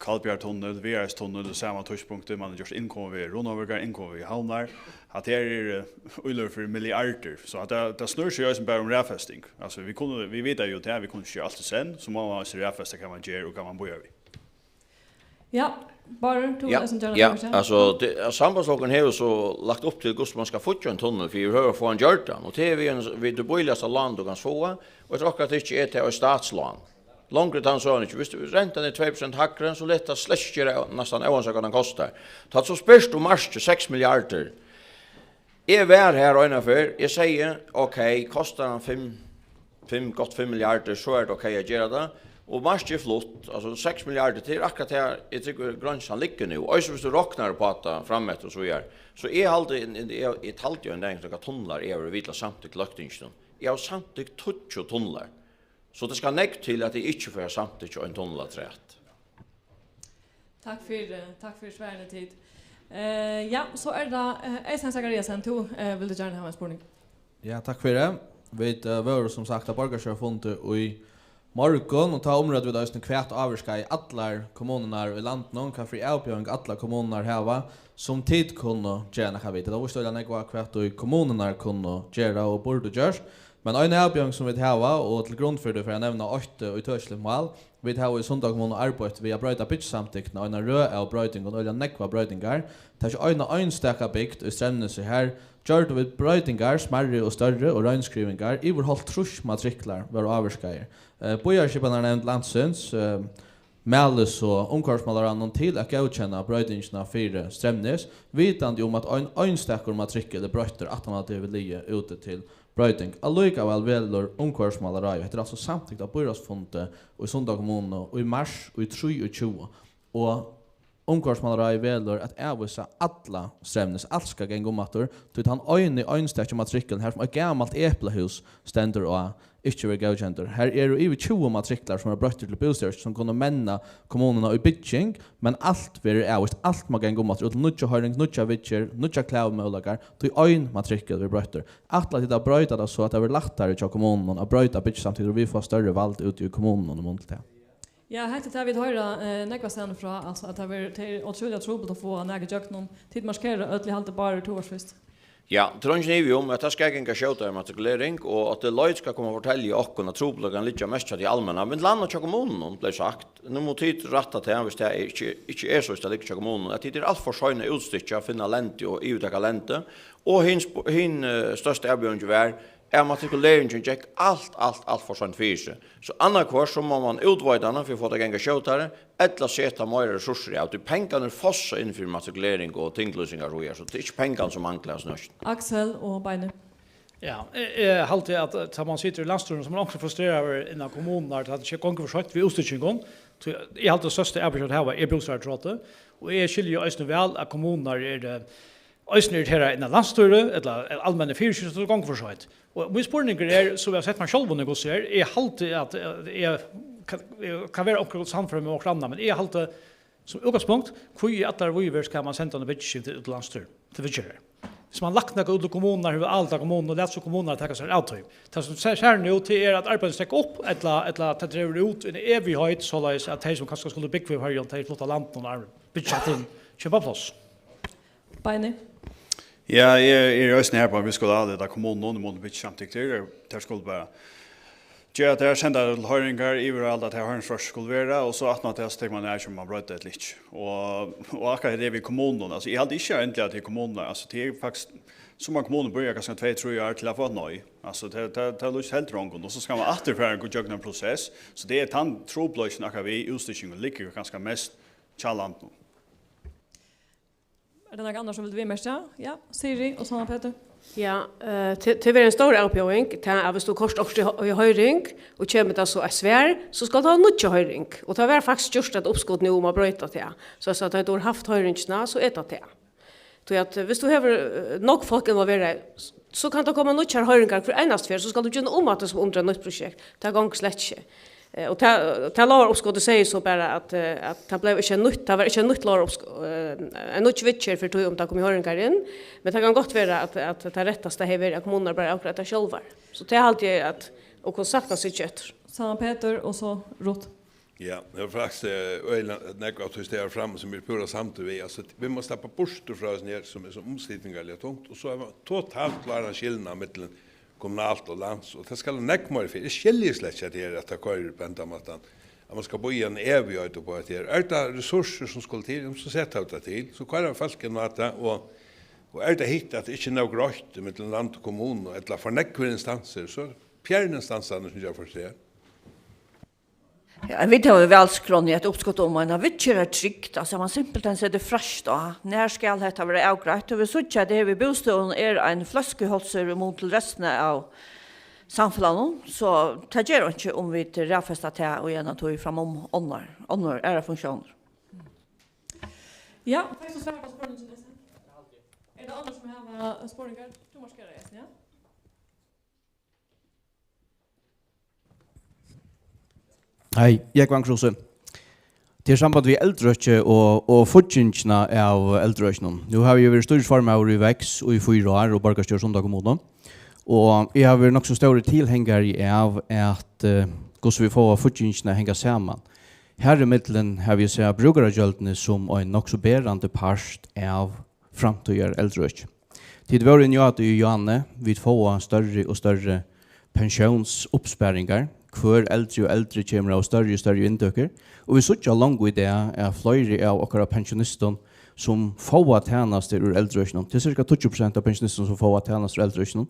Hvalbiartunnil, Viðareistunnil, í sama tíðspunkti, man hevur gjørt innkomuveg Runavíkar, innkomuveg Havnar. At her er, eh, íløgur fyri milliardir. So at tað, tað snýr seg eisini bara um raðfesting. Altso, vit kunnu, vit vita jú tað, vit kunnu ikki gera alt í senn, so má man eisini raðfesta, hvat man ger og hvat man bíðar við. Ja, Bárður, tú vilt eisini gjarna taka seg. Ja, altso, tað, at Sambandsflokkurin hevur so lagt upp til, hvussu man skal fáa ein tunnil, fyri yvirhøvur at fáa hann gjørdan. Og tað er við ein, við tí bíligasta lán, tú kanst fáa, og eftir okkara tykki er tað eitt statslán. Longri enn so er hann ikki. Viss tú, rentan er tvey prosent hægri, so læt tað slett ikki gera næstan óansett, hvat hann kostar. Tá so spyrt um markið, seks milliardir. Eg var har eina ferð, eg segði, ok, kostar hann fimm, fimm, gott fimm milliardir, so er tað ok at gera tað. Og markið er flutt, altso seks milliardir, tað er akkurát har, eg trúgvi, greinsan liggur nú. Eisini viss tú roknar upp á tað frameftir og so víðari. So eg haldi, eg, eg, eg taldi jú ein dagin, hvat tunlar eg havi verið við til at samtykt í Løgtinginum. Eg havi samtykt tíggju tunlar. So tað skal nógv til, at eg ikki fái samtykt til ein tunnil afturat. Takk fyri, takk fyri svarini, tit. Eh, ja, so er tað, eh, Eystein Zachariasen, tú, eh, vildi gjarna hava ein spurning. Ja, takk fyri. Vit, eh, vóru sum sagt á borgarstjórafundi í morgun, og tá umrøddu vit eisini, hvat ávirkaði allar kommunurnar í landinum, hvat fyri avbjóðing allar kommunurnar hava, sum tit kunnu gera nakað við. Tað vísti øgiliga nógv á, hvat ið kommunurnar kunnu gera og burdu gjørt. Men ein avbjóðing, sum vit hava, og til grund fyri tí fari eg at nevna eitt, eh, ítøkiligt mál, vit hava í Sunda kommunu arbeitt við at broyta byggisamtyktina, eina røð av broytingum, øgiliga nógvar broytingar. Tað er ikki eina einstaka bygd í Streymnesi, har gjørdu vit broytingar, smærri og størri, og reinskrivingar. Yvir hálvtrýss matriklar vóru ávirkaðir. Eh, býarskipanarnevnd landsins, eh, mælir so umhvørvismálaráðnum til at góðkenna broytingina fyri Streymnes, vitandi um, at ein einstakur matrikul er broyttur, aftan á tað hevur ligið úti til broyting. Allíkavæl velur umhvørvismálaráðið, hetta er altso samtykt á býráðsfundi í Sunda kommunu í mars í trýogtjúgu, og umhvørvismálaráðið velur at avvísa alla Streymnes. Alt skal ganga umaftur, tí tann eini einstaki matrikkulin, har sum eitt gamalt eplahús stendur á, ikki verður góðkendur. Har eru yvir tjúgu matriklar, sum eru broyttir til bústaðir, sum kunnu menna kommununa í bygging, men alt verður avvíst. Alt má ganga umaftur, út til nýggja hoyring, nýggja viðgerð, nýggjar klavumøguleikar, tí ein matrikkul verður broyttur. Ætla tit at broyta tað so, at tað verður lættari hjá kommununum at broyta byggisamtyktir, og vit fáa størri vald úti í kommununum um til tað? Ja, hetta er tað, vit hoyra, eh, nógvastaðni frá, altso, at tað verður, tað er ótrúliga trupult at fáa nakað ígjøgnum. Tit markera øll, eg haldi, Bárður, tú vart fyrst. Ja, tað er eingin ivi um, at tað skal ganga skjótari matrikulering, og at Deloitte skal koma og fortelja okkum, at trupulleikarnir liggja mest hjá tí almenna, millum annað hjá kommununum, bleiv sagt. Nú mugu tit rætta tað, viss tað er ikki, ikki er so, viss tað liggur hjá kommununum, at tit eru alt for sein at útstykkja, finna lendi og yvirtaka lendi. Og hin sp-, hin, eh, størsta avbjóðingin var, at matrikuleringin gekk alt, alt, alt for seint fyri seg. So annaðhvørt so má man útveita hana fyri at fáa tað at ganga skjótari, ella seta meira resursur av, tí pengarnir fossa inn fyri matrikulering og tinglýsingar og so víðari, so tað er ikki pengarnir sum mangla í hesum økinum. Aksel og Beinir. Ja, eg, eg haldi, at, eh, tá man situr í landsstýrinum, so er man onkur frustreraður inn á kommunurnar, at tað ikki gongur for seint við útstykkinum. Tí eg haldi, at størsta avbjóðing at hava er bústaðartrotið, og eg skilji eisini væl, at kommunurnar eru, eh, eisini irriteraðar inn á landsstýrið, ella, eh, almennu fyriskipanina, so tað gongur for seint. Og mín spurningur er, so eg havi sett mær sjálvan í hvussu er, eg haldi, at, eh, eg kann, eg kann vera onkur sannføra meg um okkurt annað, men eg haldi, sum útgangspunkt, hví í allar víðir skal man senda eina byggiskifti út til landsstýrið, til viðgerðar? Hvis man lagt nakað út til kommunurnar, hevur álitað kommunurnar og lat so kommunurnar taka sær av tí. Tað sum sær, sær nú, tað er, at arbeiðið steðgar upp, ella, ella tað dregur út í eina evigheit, soleiðis at tey, sum kanska skuldu búgva í Føroyum, tey flyta av landinum og byggja til, keypa pláss. Beini? Ja, eg, eg eri eisini her, bara vit skulu álita kommununum, um byggisamtyktir, tær skulu bara gera tað, senda tað til hoyringar, yvirhøvdu at tað hoyringsfreistir skulu vera, og so aftan á tað, so tekur man av, um man broyta ella ikki. Og, og akkurát hetta við kommununum, altso, eg haldi ikki endiliga, at tað er kommunurnar, altso, tað er faktiskt, summar kommunur bíða kanska tvey, trý ár til at fáa eitt nei. Altso, tað, tað, tað lýsir heldur ongum, og so skal man aftur fara í gjøgnum ein prosess, so tað er tann trupulleikin, akkurát við útstykkinum, liggur kanska mest hjá landinum. Er tað nakar annar, sum vil viðmerkja? Ja, Siri og Sanna Petur. Ja, eh, til, til verður ein stór avbjóðing, tað er, viss tú koyrt okkurt í ho-, í hoyring, og kemur tað so eitt svar, so skal tað hava nýggja hoyring. Og tað var faktiskt gjørt eitt uppskot nú um at broyta tað. So, so at tú hevur havt hoyringina, so er tað tað. Tí at, eh, viss tú hevur, eh, nógv fólk involverað, s-, so kann tað koma nýggjar hoyringar hvør einasta ferð, so skal tú gjøgnum aftur sum um tað er nýtt prosjekt. Tað gongur slett ikki. Eh, og tað, tað lógaruppskotið sigur so bara, at, eh, at tað bleiv ikki nýtt, tað var ikki nýtt lógaruppsk-, eh, ein nýggj viðgerð fyri tí, um tað kom í hoyringar inn, men tað kann gott vera, at, at tað rættasta hevði verið, at kommunurnar bara avgreiddu tað sjálvar. So tað haldi eg, at okur kunnu saktans síggja eftir. Sanna Petur, og so Ruth. Ja, tað er faktiskt, eh, øgiliga nógv av tí, sum er frammi, sum eg eri púra samdur við. Altso, vit mugu sleppa burtur frá hesum her, sum er so umsitingarliga tungt, og so hava vit totalt kláran skilnað millum kommunalt og lands, og tað skal nógv meira fyri. Eg skilji slett ikki, at tað er, at tað koyrir upp á hendan mátan, at man skal bíða eina evigheit upp á hetta her. Er tað resursir, sum skulu til, so seta vit tað til, so koyra vit fólk inn á tað, og, og er tað hitt, at tað ikki er nóg greitt millum land og kommunu, ella for nógvar instansir, so fjerna instansirnar, sum gera for seg. Ja, vit hava í valskránni eitt uppskot um eina viðgerðartrygd, altso, at man simpelthen setir freist á, nær skal hetta vera avgreitt, og vit síggja, at her við bústøðum er ein fløskuhálsur í mun til restina av samfelagnum, so tað ger einki, um vit raðfesta tað í eina tíð framum onnur, onnur, aðrar funktiónir. Ja, fekst tú svar á spurningin, Else? Er tað onnur, sum hava spurningar? Tú mást gera, Else, ja? Hei, Jógvan Kruse. Tað er samband við eldraøkið og, og fíggingina av eldraøkinum. Nú havi eg verið stýrisformaður í Vex í fýra ár og borgarstjóri í Sunda kommunu. Og eg havi verið nokk so stórur tilhengari av, at, eh, hvussu vit fáa fíggingina at hanga saman. Har ímillum havi eg sæð brúkaragjøldini sum ein nokk so berandi part av framtíðar eldraøki. Tit vóru inni á tí í Jane, vit fáa størri og størri pensjónsuppsparingar. Hvør eldri og eldri kemur av størri og størri inntøkur, og vit síggja longu í dag, at fleiri av okkara pensjonistum, sum fáa tænastur úr eldraøkinum, til sirka tíggju prosent av pensjonistum, sum fáa tænastur úr eldraøkinum,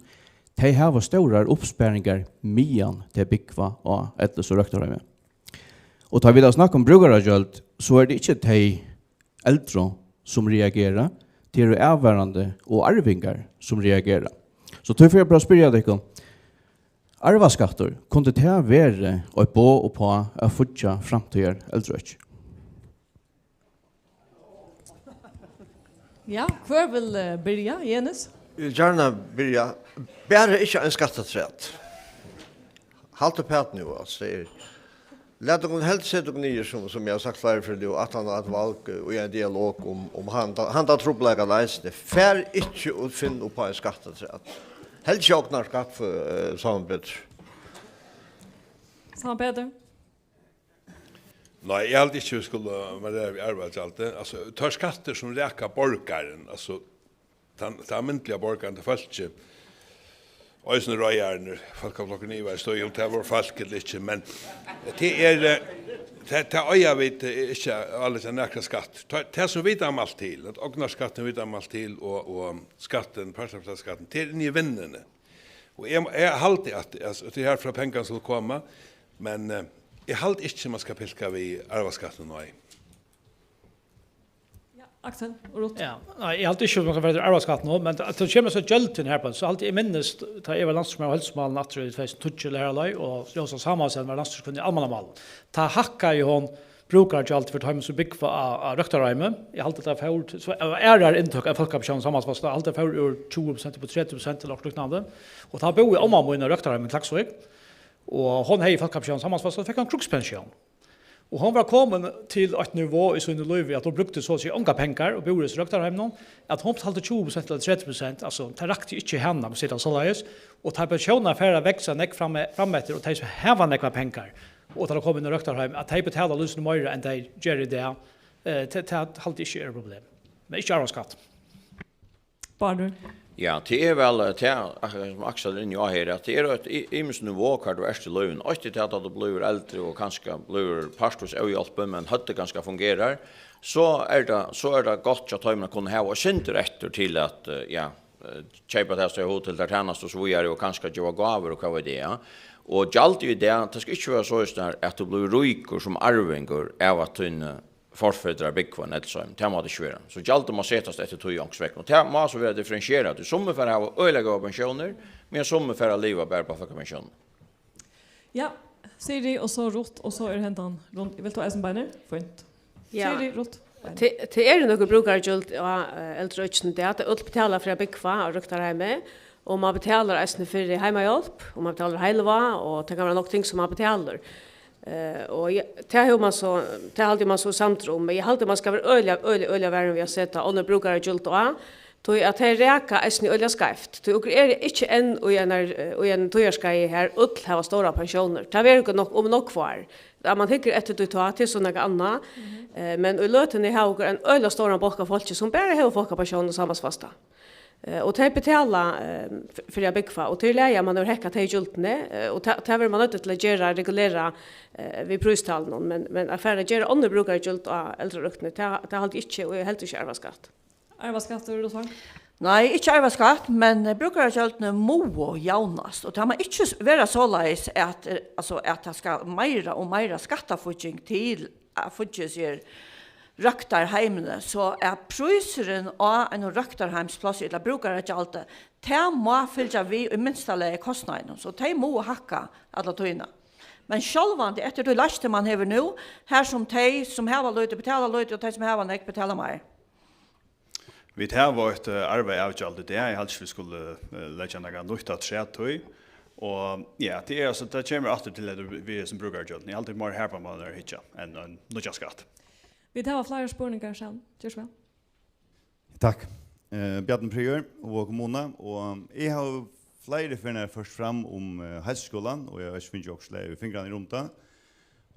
tey hava stórar uppsparingar, meðan tey búgva á ellis- og røktarheimi. Og tá vit hava snakk um brúkaragjøld, so er tað ikki tey eldru, sum reagera, tað eru avvarðandi og arvingar, sum reagera. So tí fari eg bara at spyrja tykkum, arvaskattur, kundi tað verið eitt boð uppá at fíggja framtíðar eldraøki? Ja, hvør vil, eh, byrja? Jenis? Eg vil gjarna byrja. Bara ikki ein skattaafturat. Halt uppat nú, altso, tað er, lat okkum helst seta okkum niður, sum, sum eg havi sagt fleiri ferðir nú, aftan á eitt val, eh, í ein dialog um, um handa, handa trupulleikan eisini. Far ikki og finn upp á ein skattaafturat. Helst ikki ognarskatt, eh, Sanna Petur. Sanna Petur. Nei, eg haldi ikki, vit skulu vera við arvagjaldið. Altso, teir skattir, sum raka borgaran, altso, tann, tann alminniliga borgaran, tað fólkið, eisini reiðararnir, Fólkaflokkurin ivaðist í, um tað vóru fólk ella ikki, men tað er, eh, tað, tað eiga vit, eh, ikki at áleggja nakran skatt. Tað, tað sum vit dáma alt til, at ognarskattin vit dáma alt til, og, og skattin, partsaflataskattin, tað er inni í vinnuni. Og eg, eg haldi, at, at, at tað er herfrá pengarnir skulu koma, men, eh, eg haldi ikki, man skal pilka við arvaskattinum, nei. Ja, Aksel og Ruth. Ja, nei, eg haldi ikki, man kann fara til arvaskatt nú, men at tað kemur so gjøldin her på, so haldi eg minnist, tá eg var landsstýrismaður í heilsumálum aftur í tvey túsund og tíggju, ella her leið, og Rósa Samuelsen var landsstýriskvinna í almannamálum. Tá hækkaði hon brúkaragjald fyri teimum sum búgva á, á røktarheimi. Eg haldi, tað fór til, so, av aðrar inntøk enn fólkapensjón, samans, eg haldi, tað fór úr tjúgu prosent upp á tretivu prosent ella okkurt líknandi. Og tá búði omma mín á røktarheimi í Klaksvík, og hon hevði fólkapensjón, samans, so fekk hon krígspensjón. Og hon var komin til eitt nivå í síni lívi, at hon brúkti so at siga ongar pengar og búði í røktarheiminum, at hon betaldi tjúgu prosent ella tretivu prosent, altso, tað rakti ikki hana, um siga tað soleiðis, og tá pensjónirnar fara at vaksa nógv fram-, frameftir, og tey sum hava nógvar pengar, og tá tey koma inn í røktarheim, at tey betala lítið meira enn tey gera í dag, eh, tað, tað haldi eg ikki er eitt problem. Men ikki arvaskatt. Bárður? Ja, tað er væl, eh, tað, akkurát sum Aksel er inni á her, at tað er eitt y-, ymiskt nivå, hvar tú ert í lívinum. Eitt er tað, at tú blívur eldri og kanska blívur partvíst óhjálpin, men høvdið kanska fungerar. So er tað, so er tað gott hjá teimum at kunna hava eitt sindur eftir til at, eh, ja, eh, keypa tað, sum tey hava hug til, tær tænastur og so víðari, og kanska geva gávur og hvat veit eg, ja. Og gjaldið í dag, tað skal ikki vera soleiðis, at tú blívur ríkur sum arvingur av at tíni forfedrar búgva í ellisheiminum. Tað má tað ikki vera. So gjaldið má setast eftir tí onkursvegna. Og tað má so vera differensierað. Tí summi fara at hava øgiliga góðar pensjónir, meðan summi fara at liva bara upp á fólkapensjónina. Ja, Siri, og so Ruth, og so er hendan rund. Vilt tú eisini, Beinir? Fínt. Ja. Siri, Ruth, Beinir. Tað, tað eru nøkur brúkaragjald á, eh, eldra økinum í dag. Tað øll betala fyri at búgva á røktarheimi, og man betalar eisini fyri heimahjálp, og man betalar heilivág, og tað kann vera nokk ting sum man betalar. Eh, og eg, tað hevur man so, tað haldi eg man so samdur um, men eg haldi, man skal vera øgiliga, øgiliga, øgiliga varin við at seta onnur brúkaragjald á, tí at tey raka eisini øgiliga skeivt. Tí okur eru ikki enn í einar, eh, í einum tíðarskeiði, har øll hava stórar pensjónir. Tað verður okur nokk um nógv ár. At man hyggur eftir tí tá, tað er so nakað annað. Mhm. Eh, men í løtuni hava okur ein øgiliga stóran bólk av fólki, sum bara hevur fólkapensjón og sambandsfasta. Eh, og tey betala, eh, f-, fyri at búgva, og tað er í lagi, at man hevur hækkað tey gjøldini, eh, og ta-, tað verður man noyddur til at gera, regulera, eh, við prístalunum, men, men at fara at gera onnur brúkaragjøld á eldrarøktini, tað, tað haldi eg ikki, og eg haldi ikki arvaskatt. Arvaskattur, Ruth Wang? Nei, ikki arvaskatt, men, eh, brúkaragjøldini mugu javnast, og tað má ikki s-, vera soleiðis at, eh, altso, at tað skal meira og meira skattafígging til at fíggja sær røktarheimini, so at prísurin á einum røktarheimsplássi ella brúkaragjaldi, tað má fylgja við í minsta lagi kostnaðinum, so tey mugu hækka alla tíðina. Men sjálvandi eftir tí leiðslu, man hevur nú, har sum tey, sum hava lítið, betala lítið, og tey, sum hava nógv, betala meir. Vit hava eitt, eh, arvaavgjald í dag. Eg haldi ikki, vit skulu, eh, leggja nakað nýtt afturat tí. Og ja, tað er, altso, tað kemur aftur til hetta við, við hesum brúkaragjøldum. Eg haldi, meira her man er at hyggja enn ein nýggjan skatt. Vit hava fleiri spurningar, Sam. Ger so væl. Takk. Eh, Bjarni Prior, Vágur kommuna, og eg havi fleiri ferðir ført fram um, eh, heilsuskúlan, og eg havi ikki fingið okkurt slag í fingrarnar um tað.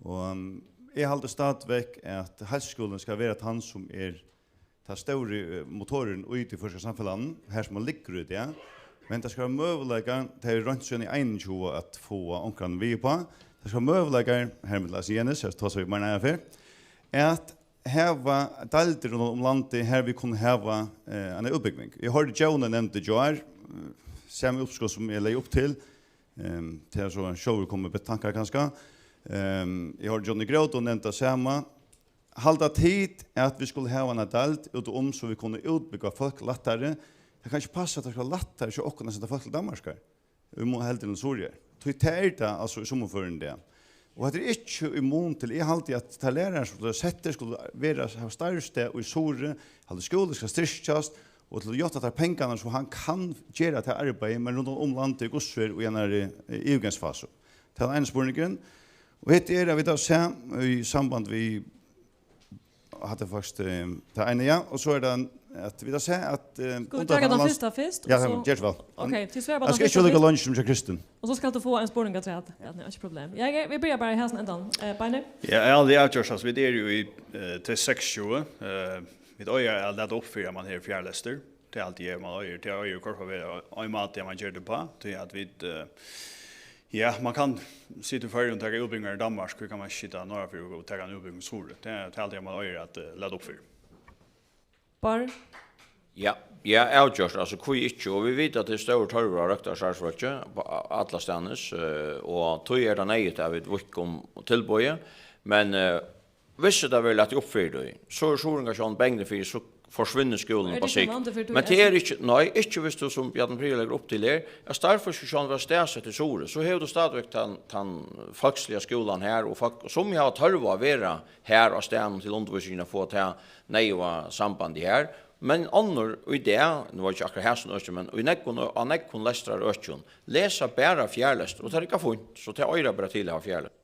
Og, um, eg haldi stadigvekk, at heilsuskúlin skal vera tann, sum er tann stóri, eh, motorurin í tí føroyska samfelagnum, har sum hann liggur í dag. Men tað skal vera møguleikar, tað er roynt síðan í einogtjúgu at fáa onkran við uppá. Tað skal vera møguleikar, her við Lars Jenis, her tosa vit meira eina ferð, at hava deildir rundan um landið, har vit kunnu hava, eh, eina útbúgving. Eg hoyrdi Djóni nevndi í gjár, eh, sami uppskot sum eg legði upp til. Ehm, tað er so sjálvur komið upp tankar kanska. Ehm, eg hoyrdi Johnny Gróto nevnda tað sama. Halda tit, at vit skulu hava eina deild út um, so vit kunnu útbúgva fólk lættari? Tað kann ikki passa, at tað skal vera lættari hjá okkum at senda fólk til Danmarkar. Vit mugu heldur enn Suðuroyar. Tí tað er tað, altso, í summarførum í dag. Og hetta er ikki í mun til, eg haldi, at teir lærarar, sum verða settir, skulu vera, hava starvsstað í Suðuroy, haldi, skúlin skal styrkjast, og til at játta teir pengarnar, so hann kann gera tað arbeiðið, men rundan um landið í hvussu er í einari, eh, yvirgangsfasu. Tað er ein spurningur. Og hetta er, at vit hava sæð í samband við, hatta er faktiskt, eh, tað eina, ja, og so er tað, at vit hava sæð, at, eh, Skulu vit taka tann fyrsta fyrst, ja, og so ger so væl. Ok, tit svara bara. Eg skal ikki vera líka leingi sum hjá Kristin. Og so skalt tú fáa ein spurning afturat. Ja, nei, ikki problem. Ja, eg, vit byrja bara í hasum endan. Eh, Beinir? Ja, eg havi avgjørt, altso, vit eru jú í, eh, T seksogtjúgu, eh, vit eiga at lata upp fyri, at man hevur fjarlestur. Tað er alt, eg, man eigur, tað eigur hvørt at vera ein máti, at man ger tað uppá, tí at vit, eh, ja, man kann sita í Føroyum og taka útbúgvingar í Danmark, hví kann man ikki sita norðanfyri og taka ein útbúgving í Suðuroy? Tað er, tað er alt, man eigur at, eh, lata upp fyri. Bárður? Ja, ja, avgjørt, altso, hví ikki? Og vit vita, at tað er stórur tørvur á røktarstarvsfólki allastaðnis, eh, og tí er tað neyðugt, at vit víkka um tilboðið, men, eh, Viss tað verður latið upp fyri tí, so eru suðuroyingar sjálvandi bangnir fyri, so forsvinnur skúlin upp á sikt. Men tað er ikki, nei, ikki viss tú, sum Bjarni Prior leggur upp til her, at starvsfólkið sjálvt verður staðsett í Suðuroy, so hevur tú stadigvæk tann, tann fólksliga skúlan her, og fólk, sum hava tørv á at vera har á staðnum til undirvísingina, fáa tað neyðuga sambandið har. Men onnur í dag, nú var ikki akkurát hasum øki, men í nógvum, á nógvum lestrarøkjum, lesa bara fjarlestur, og tað riggar fínt, so tað eigur bara til at hava fjarlestur.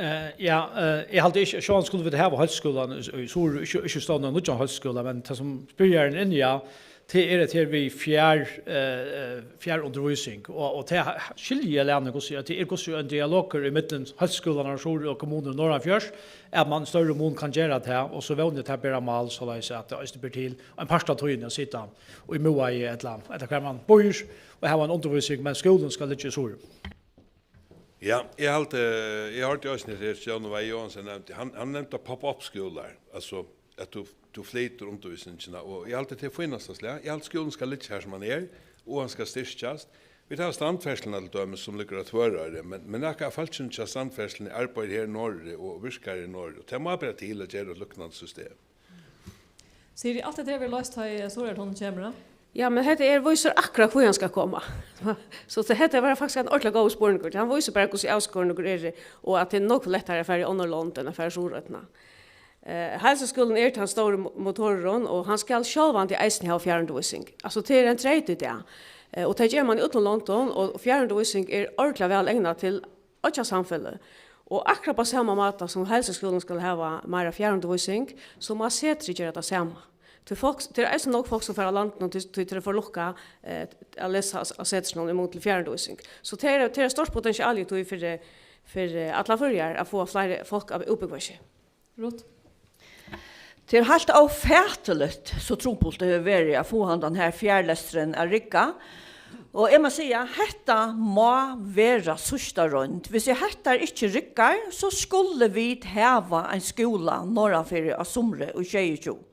Eh, ja, eh, eg haldi ikki, sjálvandi skuldu vit hava heilskúlan í, í Suðuroy, ikki, ikki stovna nýggjan heilskúla, men tað sum spyrjarin er inni á, tað er at her við fjær, eh, eh, fjarundirvísing, og, og tað ha-, skilji eg læna, hvussu, at tað er hvussu ein dialogur ímillum heilskúlarnar í Suðuroy og kommunur norðanfyri, at man í størri mun kann gera tað, og so vóni eg, at tað ber á mál, soleiðis at tað eisini ber til ein part av tíðini at sita í Miðvági ella, ella hvar man býr, og hava ein undirvísing, men skúlin skal liggja í Suðuroy. Ja, eg haldi, eg hoyrdi eisini, at Stjáni Vági Johansen nevndi, hann, hann nevndi pop-up-skúlar, altso, at tú, tú flytur undirvísingina, og eg haldi, tað er fínasta slag. Eg haldi, skúlin skal liggja har, sum hann er, og hann skal styrkjast. Vit hava Strandferðsluna til dømis, sum liggur á Tvøroyri, men, men nakað av fólkinum hjá Strandferðsluni arbeiðir her norðuri og virkar her norðuri, og tað má bera til at gera eitt líknandi system. Siri, alt hetta her verður loyst, tá ið Suðuroyartunnilin kemur, ha? Ja, men hetta her vísir akkurát, hví hann skal koma. So tað, hetta var faktiskt ein ordiliga góður spurningur. Hann vísir bara, hvussu avskorin okur eru, og at tað er nógv lættari at fara í onnur lond enn at fara suðureftir. Eh, heilsuskúlin er tann stóri mo-, motorurin, og hann skal sjálvandi eisini hava fjarundirvísing. Altso, tað er ein treyt í dag. Eh, og tað ger man í øllum londum, og fjarundirvísing er ordiliga væl egnað til oyggjasamfeløg. Og akkurát á sama máta sum heilsuskúlin skal hava meira fjarundirvísing, so má setrið gera tað sama. Tí fólk, tað er eisini nógv fólk, sum fara av landinum, tí, tí tað er for lukkað, eh, at lesa á, á setrinum í mun til fjarundirvísing. So tað er, tað er eitt stórt potential í tí fyri, fyri allar Føroyar at fáa fleiri fólk at útbúgva seg. Ruth? Tað er heilt ófatiligt, so trupult tað hevur verið at fáa handan her fjarlesturin at rigga. Og eg má siga, hetta má vera síðsta roynd. Hvis eg, hetta ikki riggar, so skulu vit hava ein skúla norðanfyri á sumri í sjeyogtjúgu.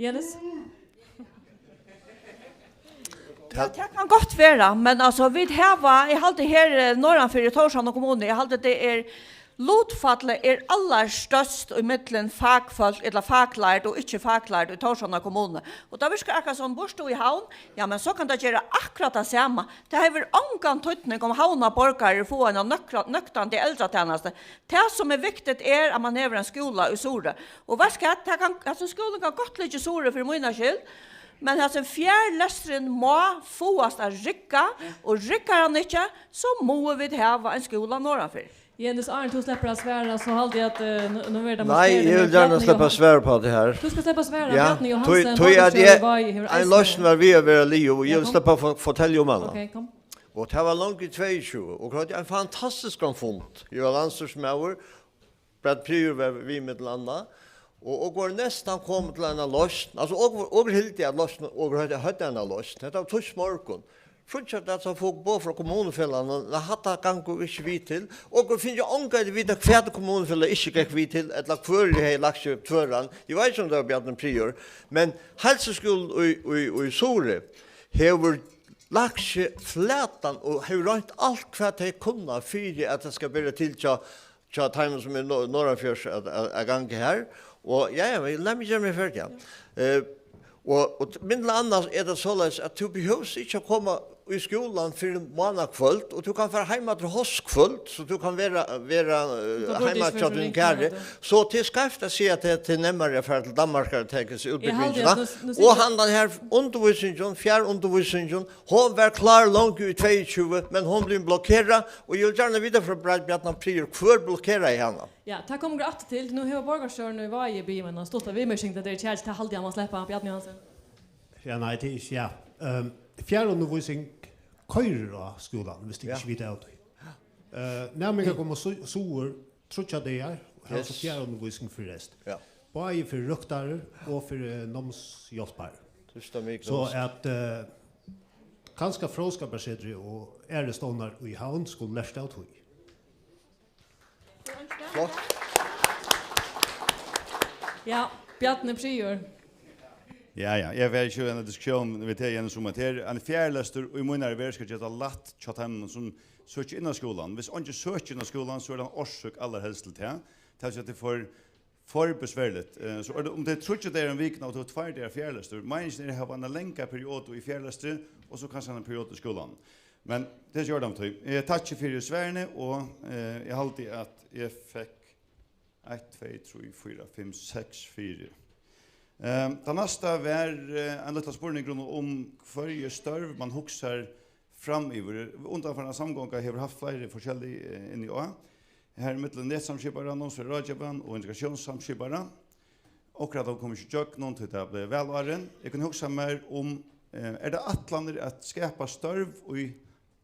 Jenis? Ja, tað kann gott vera, men altso, vit hava, eg haldi her, eh, norðanfyri í Tórshavnar kommunu, eg haldi, tað er, lutfallið er allarstørst ímillum fakfólk ella faklærd og ikki faklærd í Tórshavnar kommunu. Og tað virkar akkurát sum, býrt tú í Havn, ja, men so kann tað gera akkurát tað sama. Tað hevur ongan týdning, um Havnar borgarar fáa eina nøkra-, nøktandi eldratalæru. Tað, sum er viktigt, er, at man hevur ein skúla í Suðuroy. Og veitst hvat, tað kann, hasin skúlin kann gott liggja í Suðuroy fyri mína skyld, men hasin fjarlesturin má fáast at rigga, og riggar hann ikki, so mugu vit hava ein skúla norðanfyri. Jenis, áðrenn tú sleppur at svara, so haldi eg at, eh, nú, nú verður tað Nei, eg vil gjarna sleppa at svara upp á tað her. Tú skalt sleppa at svara, ja, Bjarni Johansen, borgarstjóri í Vági, hevur eisini Ein loysn var við at vera liðug, og eg vil sleppa at fo-, fortelja um hana. Ok, kom. Og tað var longu í tveyogtjúgu, og høvdu ein fantastiskan fund. Eg var landsstýrismaður, Bjarni Prior var við millum annað, og okur vóru næstan komin til eina loysn. Altso, okur, okur hildu at loysn, okur høvdu, høvdu eina loysn. Hetta var týsmorgun. Fríggjadag, so fekk boð frá kommunufelagnum, at hatta gongur vit ikki við til. Okur fingu ongantíð at vita, hvat kommunufelagið ikki gekk við til, ella hvør hevði lagt seg tvøran. Eg veit ikki, um tað var Bjarni Prior, men heilsuskúlin í, í, í Suðuroy hevur lagt seg flatan og hevur roynt alt, hvat tey kunnu, fyri at tað skal bera til hjá, hjá teimum, sum er nor-, norðanfyri at, at, at ganga her. Og ja, ja, men lat meg gera meg ferdigan. Eh, og, og t-, millum annað er tað soleiðis, at tú behøvist ikki at koma í skúlan fyrr enn mánakvøld, og tú kann fara heim aftur hóskvøld, so tú kann vera, vera, eh, heima hjá tínum kæru. So tað er skeivt at siga, at tað, tað er nemmari at fara til Danmarkar og taka seg útbúgvingina. Og handan her undirvísingin, fjarundirvísingin, hon var klár longu í tveyogtjúgu, men hon bleiv blokkerað, og eg vil gjarna vita frá Bjarni Prior, hvør blokkeraði hana? Ja, tað koma okur aftur til. Nú hevur borgarstjórin í Vági biðið um eina stutta viðmerking, tað er kjælt, tað haldi eg, hann má sleppa. Bjarni Johansen. Ja, nei, tað er ikki, ja. Ehm, fjarundirvísing koyrir á skúlan, viss tit ikki vita av tí. Eh, næmingar koma su-, suður tríggjar dagar, og hava so fjarundirvísing fyri rest. Ja. Bæði fyri røktarar og fyri, eh, námshjálparar. So at, eh, kanska Fróðskaparsetrið og aðrir stovnar í Havn skulu lært av tí. Flott. Ja, Bjarni Prior. Ja, ja, eg vil ikki hava eina diskusjón við teg, Jenis, um at her ein fjarlestur í mínari verð skal gera tað lætt hjá teimum, sum søkja inn á skúlan. Viss eingin søkir inn á skúlan, so er tað ein orsøk allarhelst til tað. Tað vil siga, at tað er for for besværligt. Eh, so er tað, um tað er tríggir dagar um vikuna, og tú hevur tveir dagar fjarlestur, meiningin er at hava eina langa periodu í fjarlestri, og so kanska eina periodu í skúlanum. Men tað er ikki ordan tí. Eg takki fyri svarini, og, eh, eg haldi, at eg fekk eitt, tvey, trý, fýra, fimm, seks fyri. Ehm, tað næsta var, eh, ein lítlan spurningur um, um hvørji størv man hugsar framyvir. Undanfarna samgonga hevur havt fleiri forskellig, eh, inni á. Har millum netsamskiparan, námsráðgevaran og integratiónssamskiparan. Okkurt av teimum kom ikki ígjøgnum, tí tað bleiv valárin. Eg kundi hugsað mær um, eh, er tað ætlanir at skapa størv í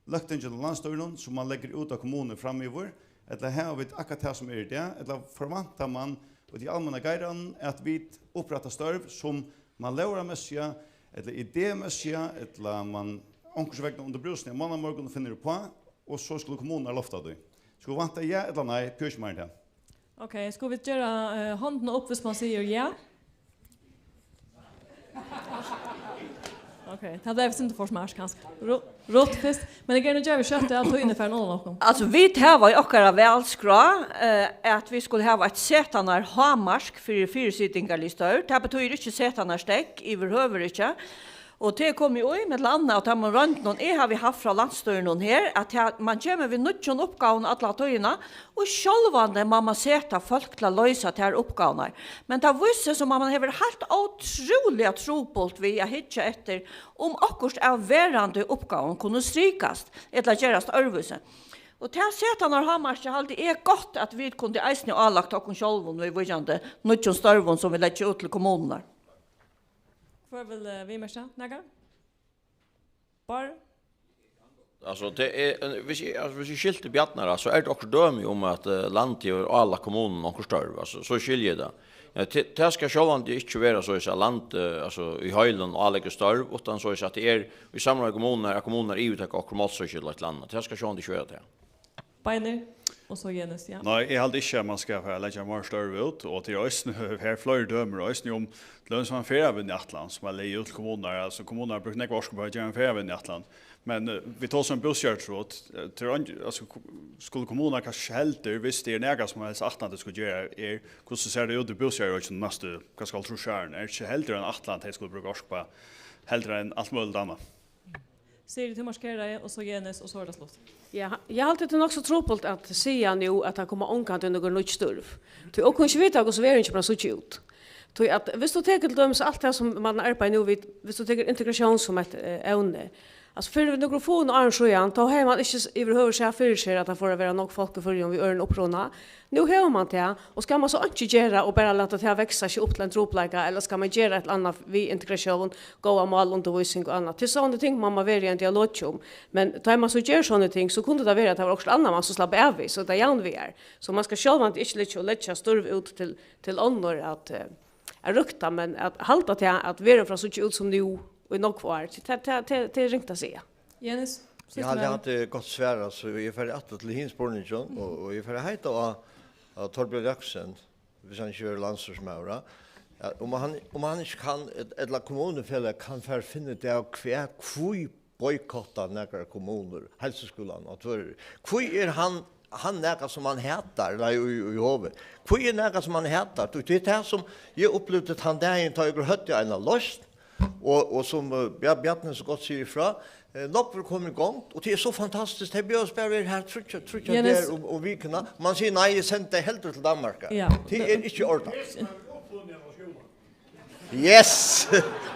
løgtinginum og landsstýrinum, sum man leggur út á kommunur framyvir, ella hava vit akkurát tað, sum er í dag, ella forvæntar man í tí almenna geiranum, at vit upprætta størv, sum man lógarmessiga ella idémessiga, ella man onkursvegna undir brúsuni á mánamorgun finnur uppá, og so skulu kommunurnar lofta tí? Skulu vænta ja ella nei, tí ikki meir enn tað. Ok, skulu vit gera, eh, hondina upp, viss man sigur ja? Ok, tað bleiv eitt sindur for smart, kanska. Ru-, Ruth fyrst, men eg geri nú gevið skjótt, at tíðin er farin oman okkum. Altso, vit hava í okkara valskrá, eh, at vit skulu hava eitt setanarhámark fyri fyrisitingarlig størv. Tað betýðir ikki setanarsteðg, yvirhøvur ikki. Og tað er komið í, millum annað, av teimum royndunum eg havi havt frá landsstýrinum her, at her, man kemur við nýggjum uppgávum alla tíðina, og sjálvandi má man seta fólk til at loysa tær uppgávurnar. Men tað vísir seg, sum at man hevur heilt ótrúliga trupult við at hyggja eftir, um okkurt av verandi uppgávum kunnu strikast ella gerast øðrvísi. Og tað setanarhámarkið haldi eg gott, at vit kundu eisini álagt okkum sjálvum viðvíkjandi nýggjum størvum, sum vit leggja út til kommunurnar. Hvør vil, eh, viðmerkja nakað? Bárður? Altso, tað er, eh, viss eg, altso, viss eg skilti Bjarna rætt, so er tað okkurt dømi um, at, eh, landið hevur álagt kommununum onkur størv, altso, so skilji eg tað. Ja, tað, tað skal sjálvandi ikki vera soleiðis, at landið, eh, altso, í heilum áleggur størv, uttan soleiðis, at tað er í samráði við kommunurnar, at kommunurnar yvirtaka okkurt málsøki ella eitt ella annað. Tað skal sjálvandi ikki vera tað. Beinir, og so Jenis, ja. Nei, eg haldi ikki, at man skal fara at leggja meir størv út, og tað er eisini, her fleiri dømir, eisini um, til dømis, man ferðavinnuætlan, sum er legað út til kommunurnar, altso, kommunurnar hava brúkt nógva orku uppá at gera eina ferðavinnuætlan, men, eh, vit tosa um bústaðartrygd, eh, tað er eingin, altso, ku-, skulu kommunurnar kanska heldur, viss tað er nakað, sum helst ætlan, tey skulu gera, er, hvussu sær tað út í bústaðarøkinum næstu, kanska hálvtrýss árini, er ikki heldur ein ætlan, tey skulu brúka orku uppá, heldur enn alt møguligt annað? Siri, tú markerar, og so Jenis, og so er tað slutt. Ja, eg haldi, tað er nokk so trupult at siga nú, at tað koma ongantíð nøkur nýggj størv. Tí okkum ikki vita, hvussu verðin kemur at síggja út. Tí at, viss tú tekur til dømis alt tað, sum man arbeiðir nú við, viss tú tekur integratión sum eitt, eh, evni, altso, fyri nøkrum fáum árum síðan, tá hevði man ikki s-, yvirhøvur sæð fyri sær, at tað fór at vera nógv fólk í Føroyum við øðrum uppruna. Nú hevur man tað, og skal man so einki gera og bara lata tað vaksa seg upp til ein trupulleika, ella skal man gera eitt ella annað við integratión, góða málundirvísing og annað? Til sovorðin ting má man vera í ein dialogi um, men tá man so ger sovorðin ting, so kundi tað vera, at tað var okkurt annað, man so slapp av við, so tað javnvigar. So man skal sjálvandi ikki liggja og leggja størv út til, til onnur at, eh, at røkta, men at halda tað, at verðin fer at síggja út sum nú í nógv ár, tað, tað, tað, tað er ringt at siga. Jenis, eg haldi, at tað er gott svarað, so eg fari aftur til hin spurningin, og, og eg fari at heita á, á Torbjørn Jakobsen, viss hann ikki verður landsstýrismaður, ja. Ja, um hann, um hann ikki kann, ella kommunufelag kann fara at finna út av, hvat, hví boykottar nakrar kommunur heilsuskúlan á Tvøroyri? Hví er hann, hann nakað, sum hann hatar, nei, í, í Hovi? Hví er nakað, sum hann hatar? Tí tað er tað, sum eg upplivdi tann dagin, tá eg høvdi eina loysn, og, og sum, eh, Bjar-, Bjarni so gott sigur frá, eh, nógv vil koma í gongd, og tað er so fantastiskt. Tey behøvast bara vera her tríggjar, tríggjar dagar um, um vikuna. Man sigur, nei, eg sendi tey heldur til Danmarkar. Ja. Tað er ikki í ordan. Yes!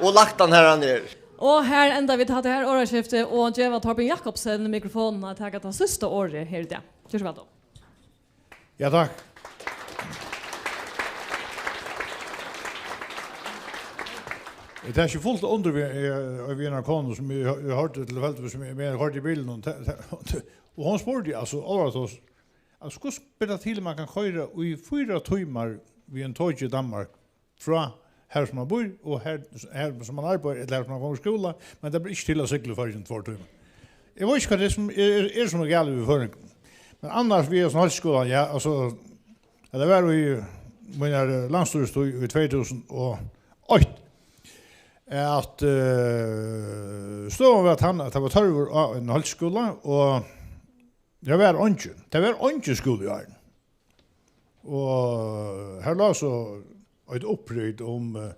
Og lagt hann har hann er. Og her enda vit hatta her orðaskifti og geva Torbjørn Jakobsen mikrofonina at taka tað síðsta orðið her í dag. Ger so væl, Tom. Ja, takk. Eg taki fullt undir við, eh, við eina konu, sum eg, eg hoyrdi tilfeldigvis, sum eg, eg hoyrdi í bilinum, ta-, ta-, og hon spurdi, altso, áðrenn, altso, hvussu ber tað til, at man kann koyra í fýra tímar við einum togi í Danmark, frá har, sum man býr, og har, har, sum man arbeiðir, ella har, sum man gongur í skúla, men tað ber ikki til at sigla í Føroyum tveir tímar. Eg veit ikki, hvat tað er, sum er, er, er sum er galið við føroyingum. Men annars, við hesum heilsuskúlanum, ja, altso, at tað var í míni, eh, landsstýristíð í tvey túsund og eitt, at, eh, støðan var tann, at tað var tørvur á einum heilsuskúla, og tað var eingin, tað var eingin skúli í Árinum. Og her lá so eitt upprit um, eh,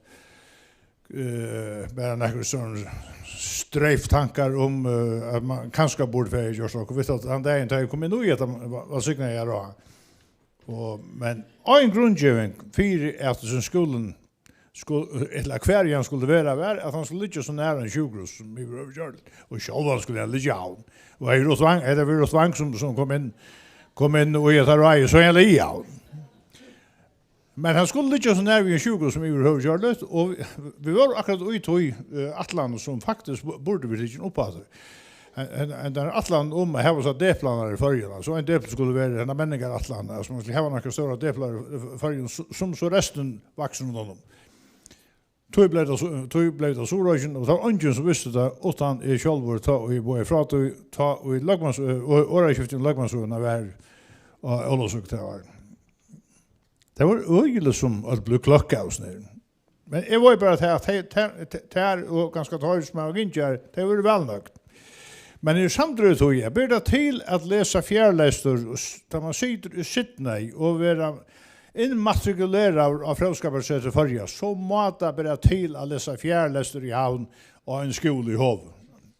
eh, bara nakrar sovorðnar streiftankar um, eh, at man kanska burdi farið gjørt okkurt við tað, tann dagin, tá eg kom inn í hetta, var, var signaði eg á. Og, men ein grundgeving fyri, at hesin skúlin sku-, ella hvar hann skuldi vera, var, at hann skuldi liggja so nær ein sjúkrahús sum yvirhøvur gjørligt. Og sjálvandi skuldi hann liggja í Havn. Og hetta var Ruth Wang, hetta var Ruth Wang sum, sum kom inn, kom inn í hetta ráðið, so hann liggur í Havn. Men hann skuldi liggja so nær við ein sjúkrahús sum yvirhøvur gjørligt, og vit, vit vóru akkurát í tí, eh, ætlan sum faktiskt bu-, burdi verið tikin upp aftur. En, en, en, ein ætlan um at hava so deplarnar í Føroyum, altso ein depil skuldi verið ein menningarætlan, altso man skuldi hava nakrar stórar deplar í Føroyum, su-, sum so restin vaks rundan um. Tí bleiv tað so, tí bleiv tað Suðuroyggin, og tað var eingin sum visti tað, uttan eg sjálvur, tá ið eg boðaði frá tí, tá ið løgmans-, eh, orðaskifti um løgmansøguna var á Ólavsøku, tað var. Tað var øgiliga sum at blíva kløkk av sum er. Men eg veit bara tað, at tey, tær, tær og kanska teir sum hava gingið har, tey vóru væl nøgd. Men eg eri samdur í tí, at ber tað til at lesa fjarlestur, og s-, tá man situr í Sydney og vera innmatrikuleraður á Fróðskaparsetri Føroya, so má tað bera til at lesa fjarlestur í Havn á ein skúla í Hovi.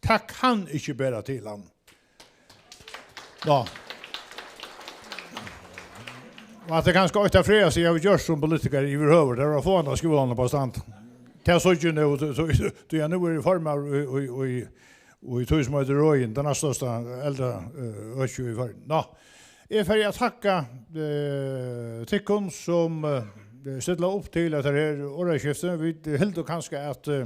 Tað kann ikki bera til, hann. Nå. Og at tað er kanska eitt av frægasta, eg havi gjørt sum politikari yvirhøvur, tað er at fáa handa skúlan upp á stand. Tað er so ikki nú, tí, tí, tí, ja, nú eri eg formaður í, í, í, í tí sum eitur Royal, tað næststørsta eldraøkið í Føroyum. Nå, eg fari at takka, eh, tykkum sum, eh, stilla upp til hetta her orðaskifti. Vit hildu kanska at, eh,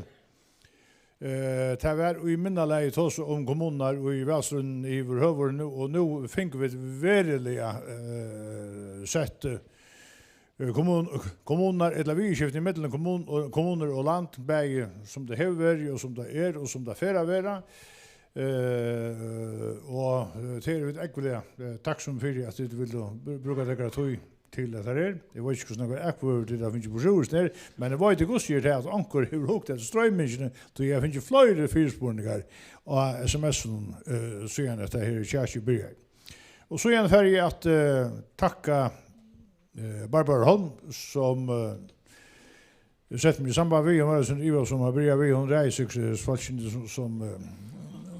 Eh, tað var í minna lagi tosað um kommunurnar í valstríðinum yvirhøvur nú, og nú fingu vit veruliga, eh, sett, eh, kommun-, kommunurnar, ella viðurskifti millum kommun-, og, kommunur og land, bæði sum tað hevur verið, og sum tað er, og sum tað fer at vera. Eh, og, eh, tað eru vit ógvuliga, eh, takksom fyri, at tit vildu br-, brúka tykkara tíð til at her er. Eg veit ikki, hvussu nógvar atkvøður tit hava fingið burturúr her, men eg veit, hvussu er tað, at onkur hevur hugt eftir stroymingini, tí eg havi fingið fleiri fyrispurningar á S M S-unum, eh, síðan hetta her kjakið byrjaði. Og síðan fari eg at, eh, takka, eh, Barbara Holm, sum, eh, eg setti meg í samband við, hon var eitt sindur ivasom at byrja við, hon ræði seg, eh, fólkini sum, sum, eh,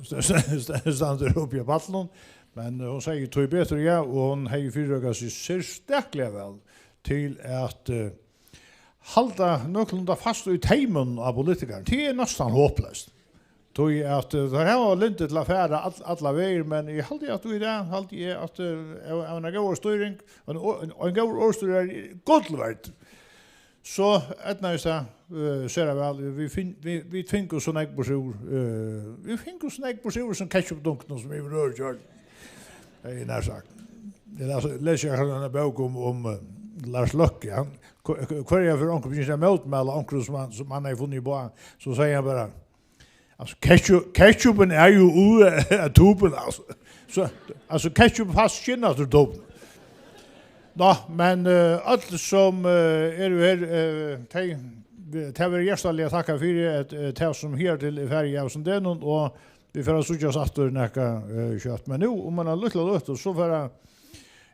st-, st-, st-, stendur uppi á pallinum, men, eh, hon segði tíbetur, ja, og hon hevði fyrireikað seg serstakliga væl til at, eh, halda nøkulunda fast í teymum á politikarum. Tað er næstan hopleyst. Tí at, eh, teir hava lyndi til at fara all-, allar vegir, men eg haldi, at í dag haldi eg, at, eh, av, av eina góða stýring, ein o-, ein, ein góður orðstýrari er guld verd. So eydnaðist tað, eh, sera væl. Vit fin-, vit, vit fingu so nógv burturúr, eh, vit fingu so nógv burturúr sum ketchupdunknum sum yvirhøvur gjørligt. Eg nær sagt. Eg las, lesi akkurát eina bók um, um, eh, Lars Løkke, ja. Hv-, hv-, hvørja ferð onkur byrjar at mótmæla onkrum sum hann, sum hann hevur funnið uppá, so segði hann bara, altso, ketchup, ketchupin er jo ude af tuben, altso. So, altso, ketchup fæst skinn aftur tuben. Nå, men, eh, øll sum, eh, eru her, eh, tey, tað verður hjartaliga takkað fyri, at, eh, tað sum higartil er farið av sum degnum, og vit fara at síggjast aftur nakað, eh, skjótt. Men nú, um eina lítla løtu, so fara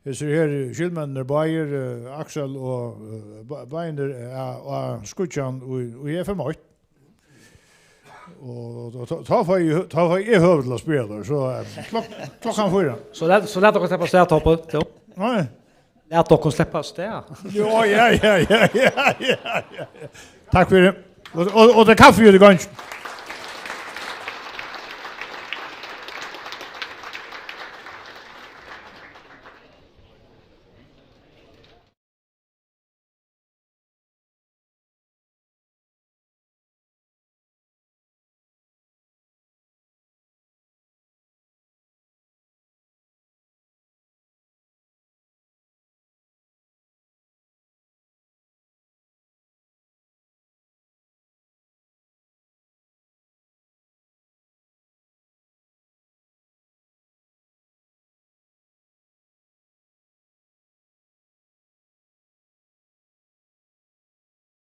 hesir her skyldmenninir báðir, eh, Aksel og, eh, Ba-, Beinir, eh, á, á skíggjan í, í F M eitt. Og tá, tá, tá fái eg, tá fái eg høvi til at spyrja teir, so, eh, klok-, klokkan fýra. So lat, so lat okkum sleppa av stað, Tobbi. Jú. Nei. Lat okkum sleppa av stað. Jú, ja, ja. Takk fyri. Og, og, og tað er kaffi í gongd.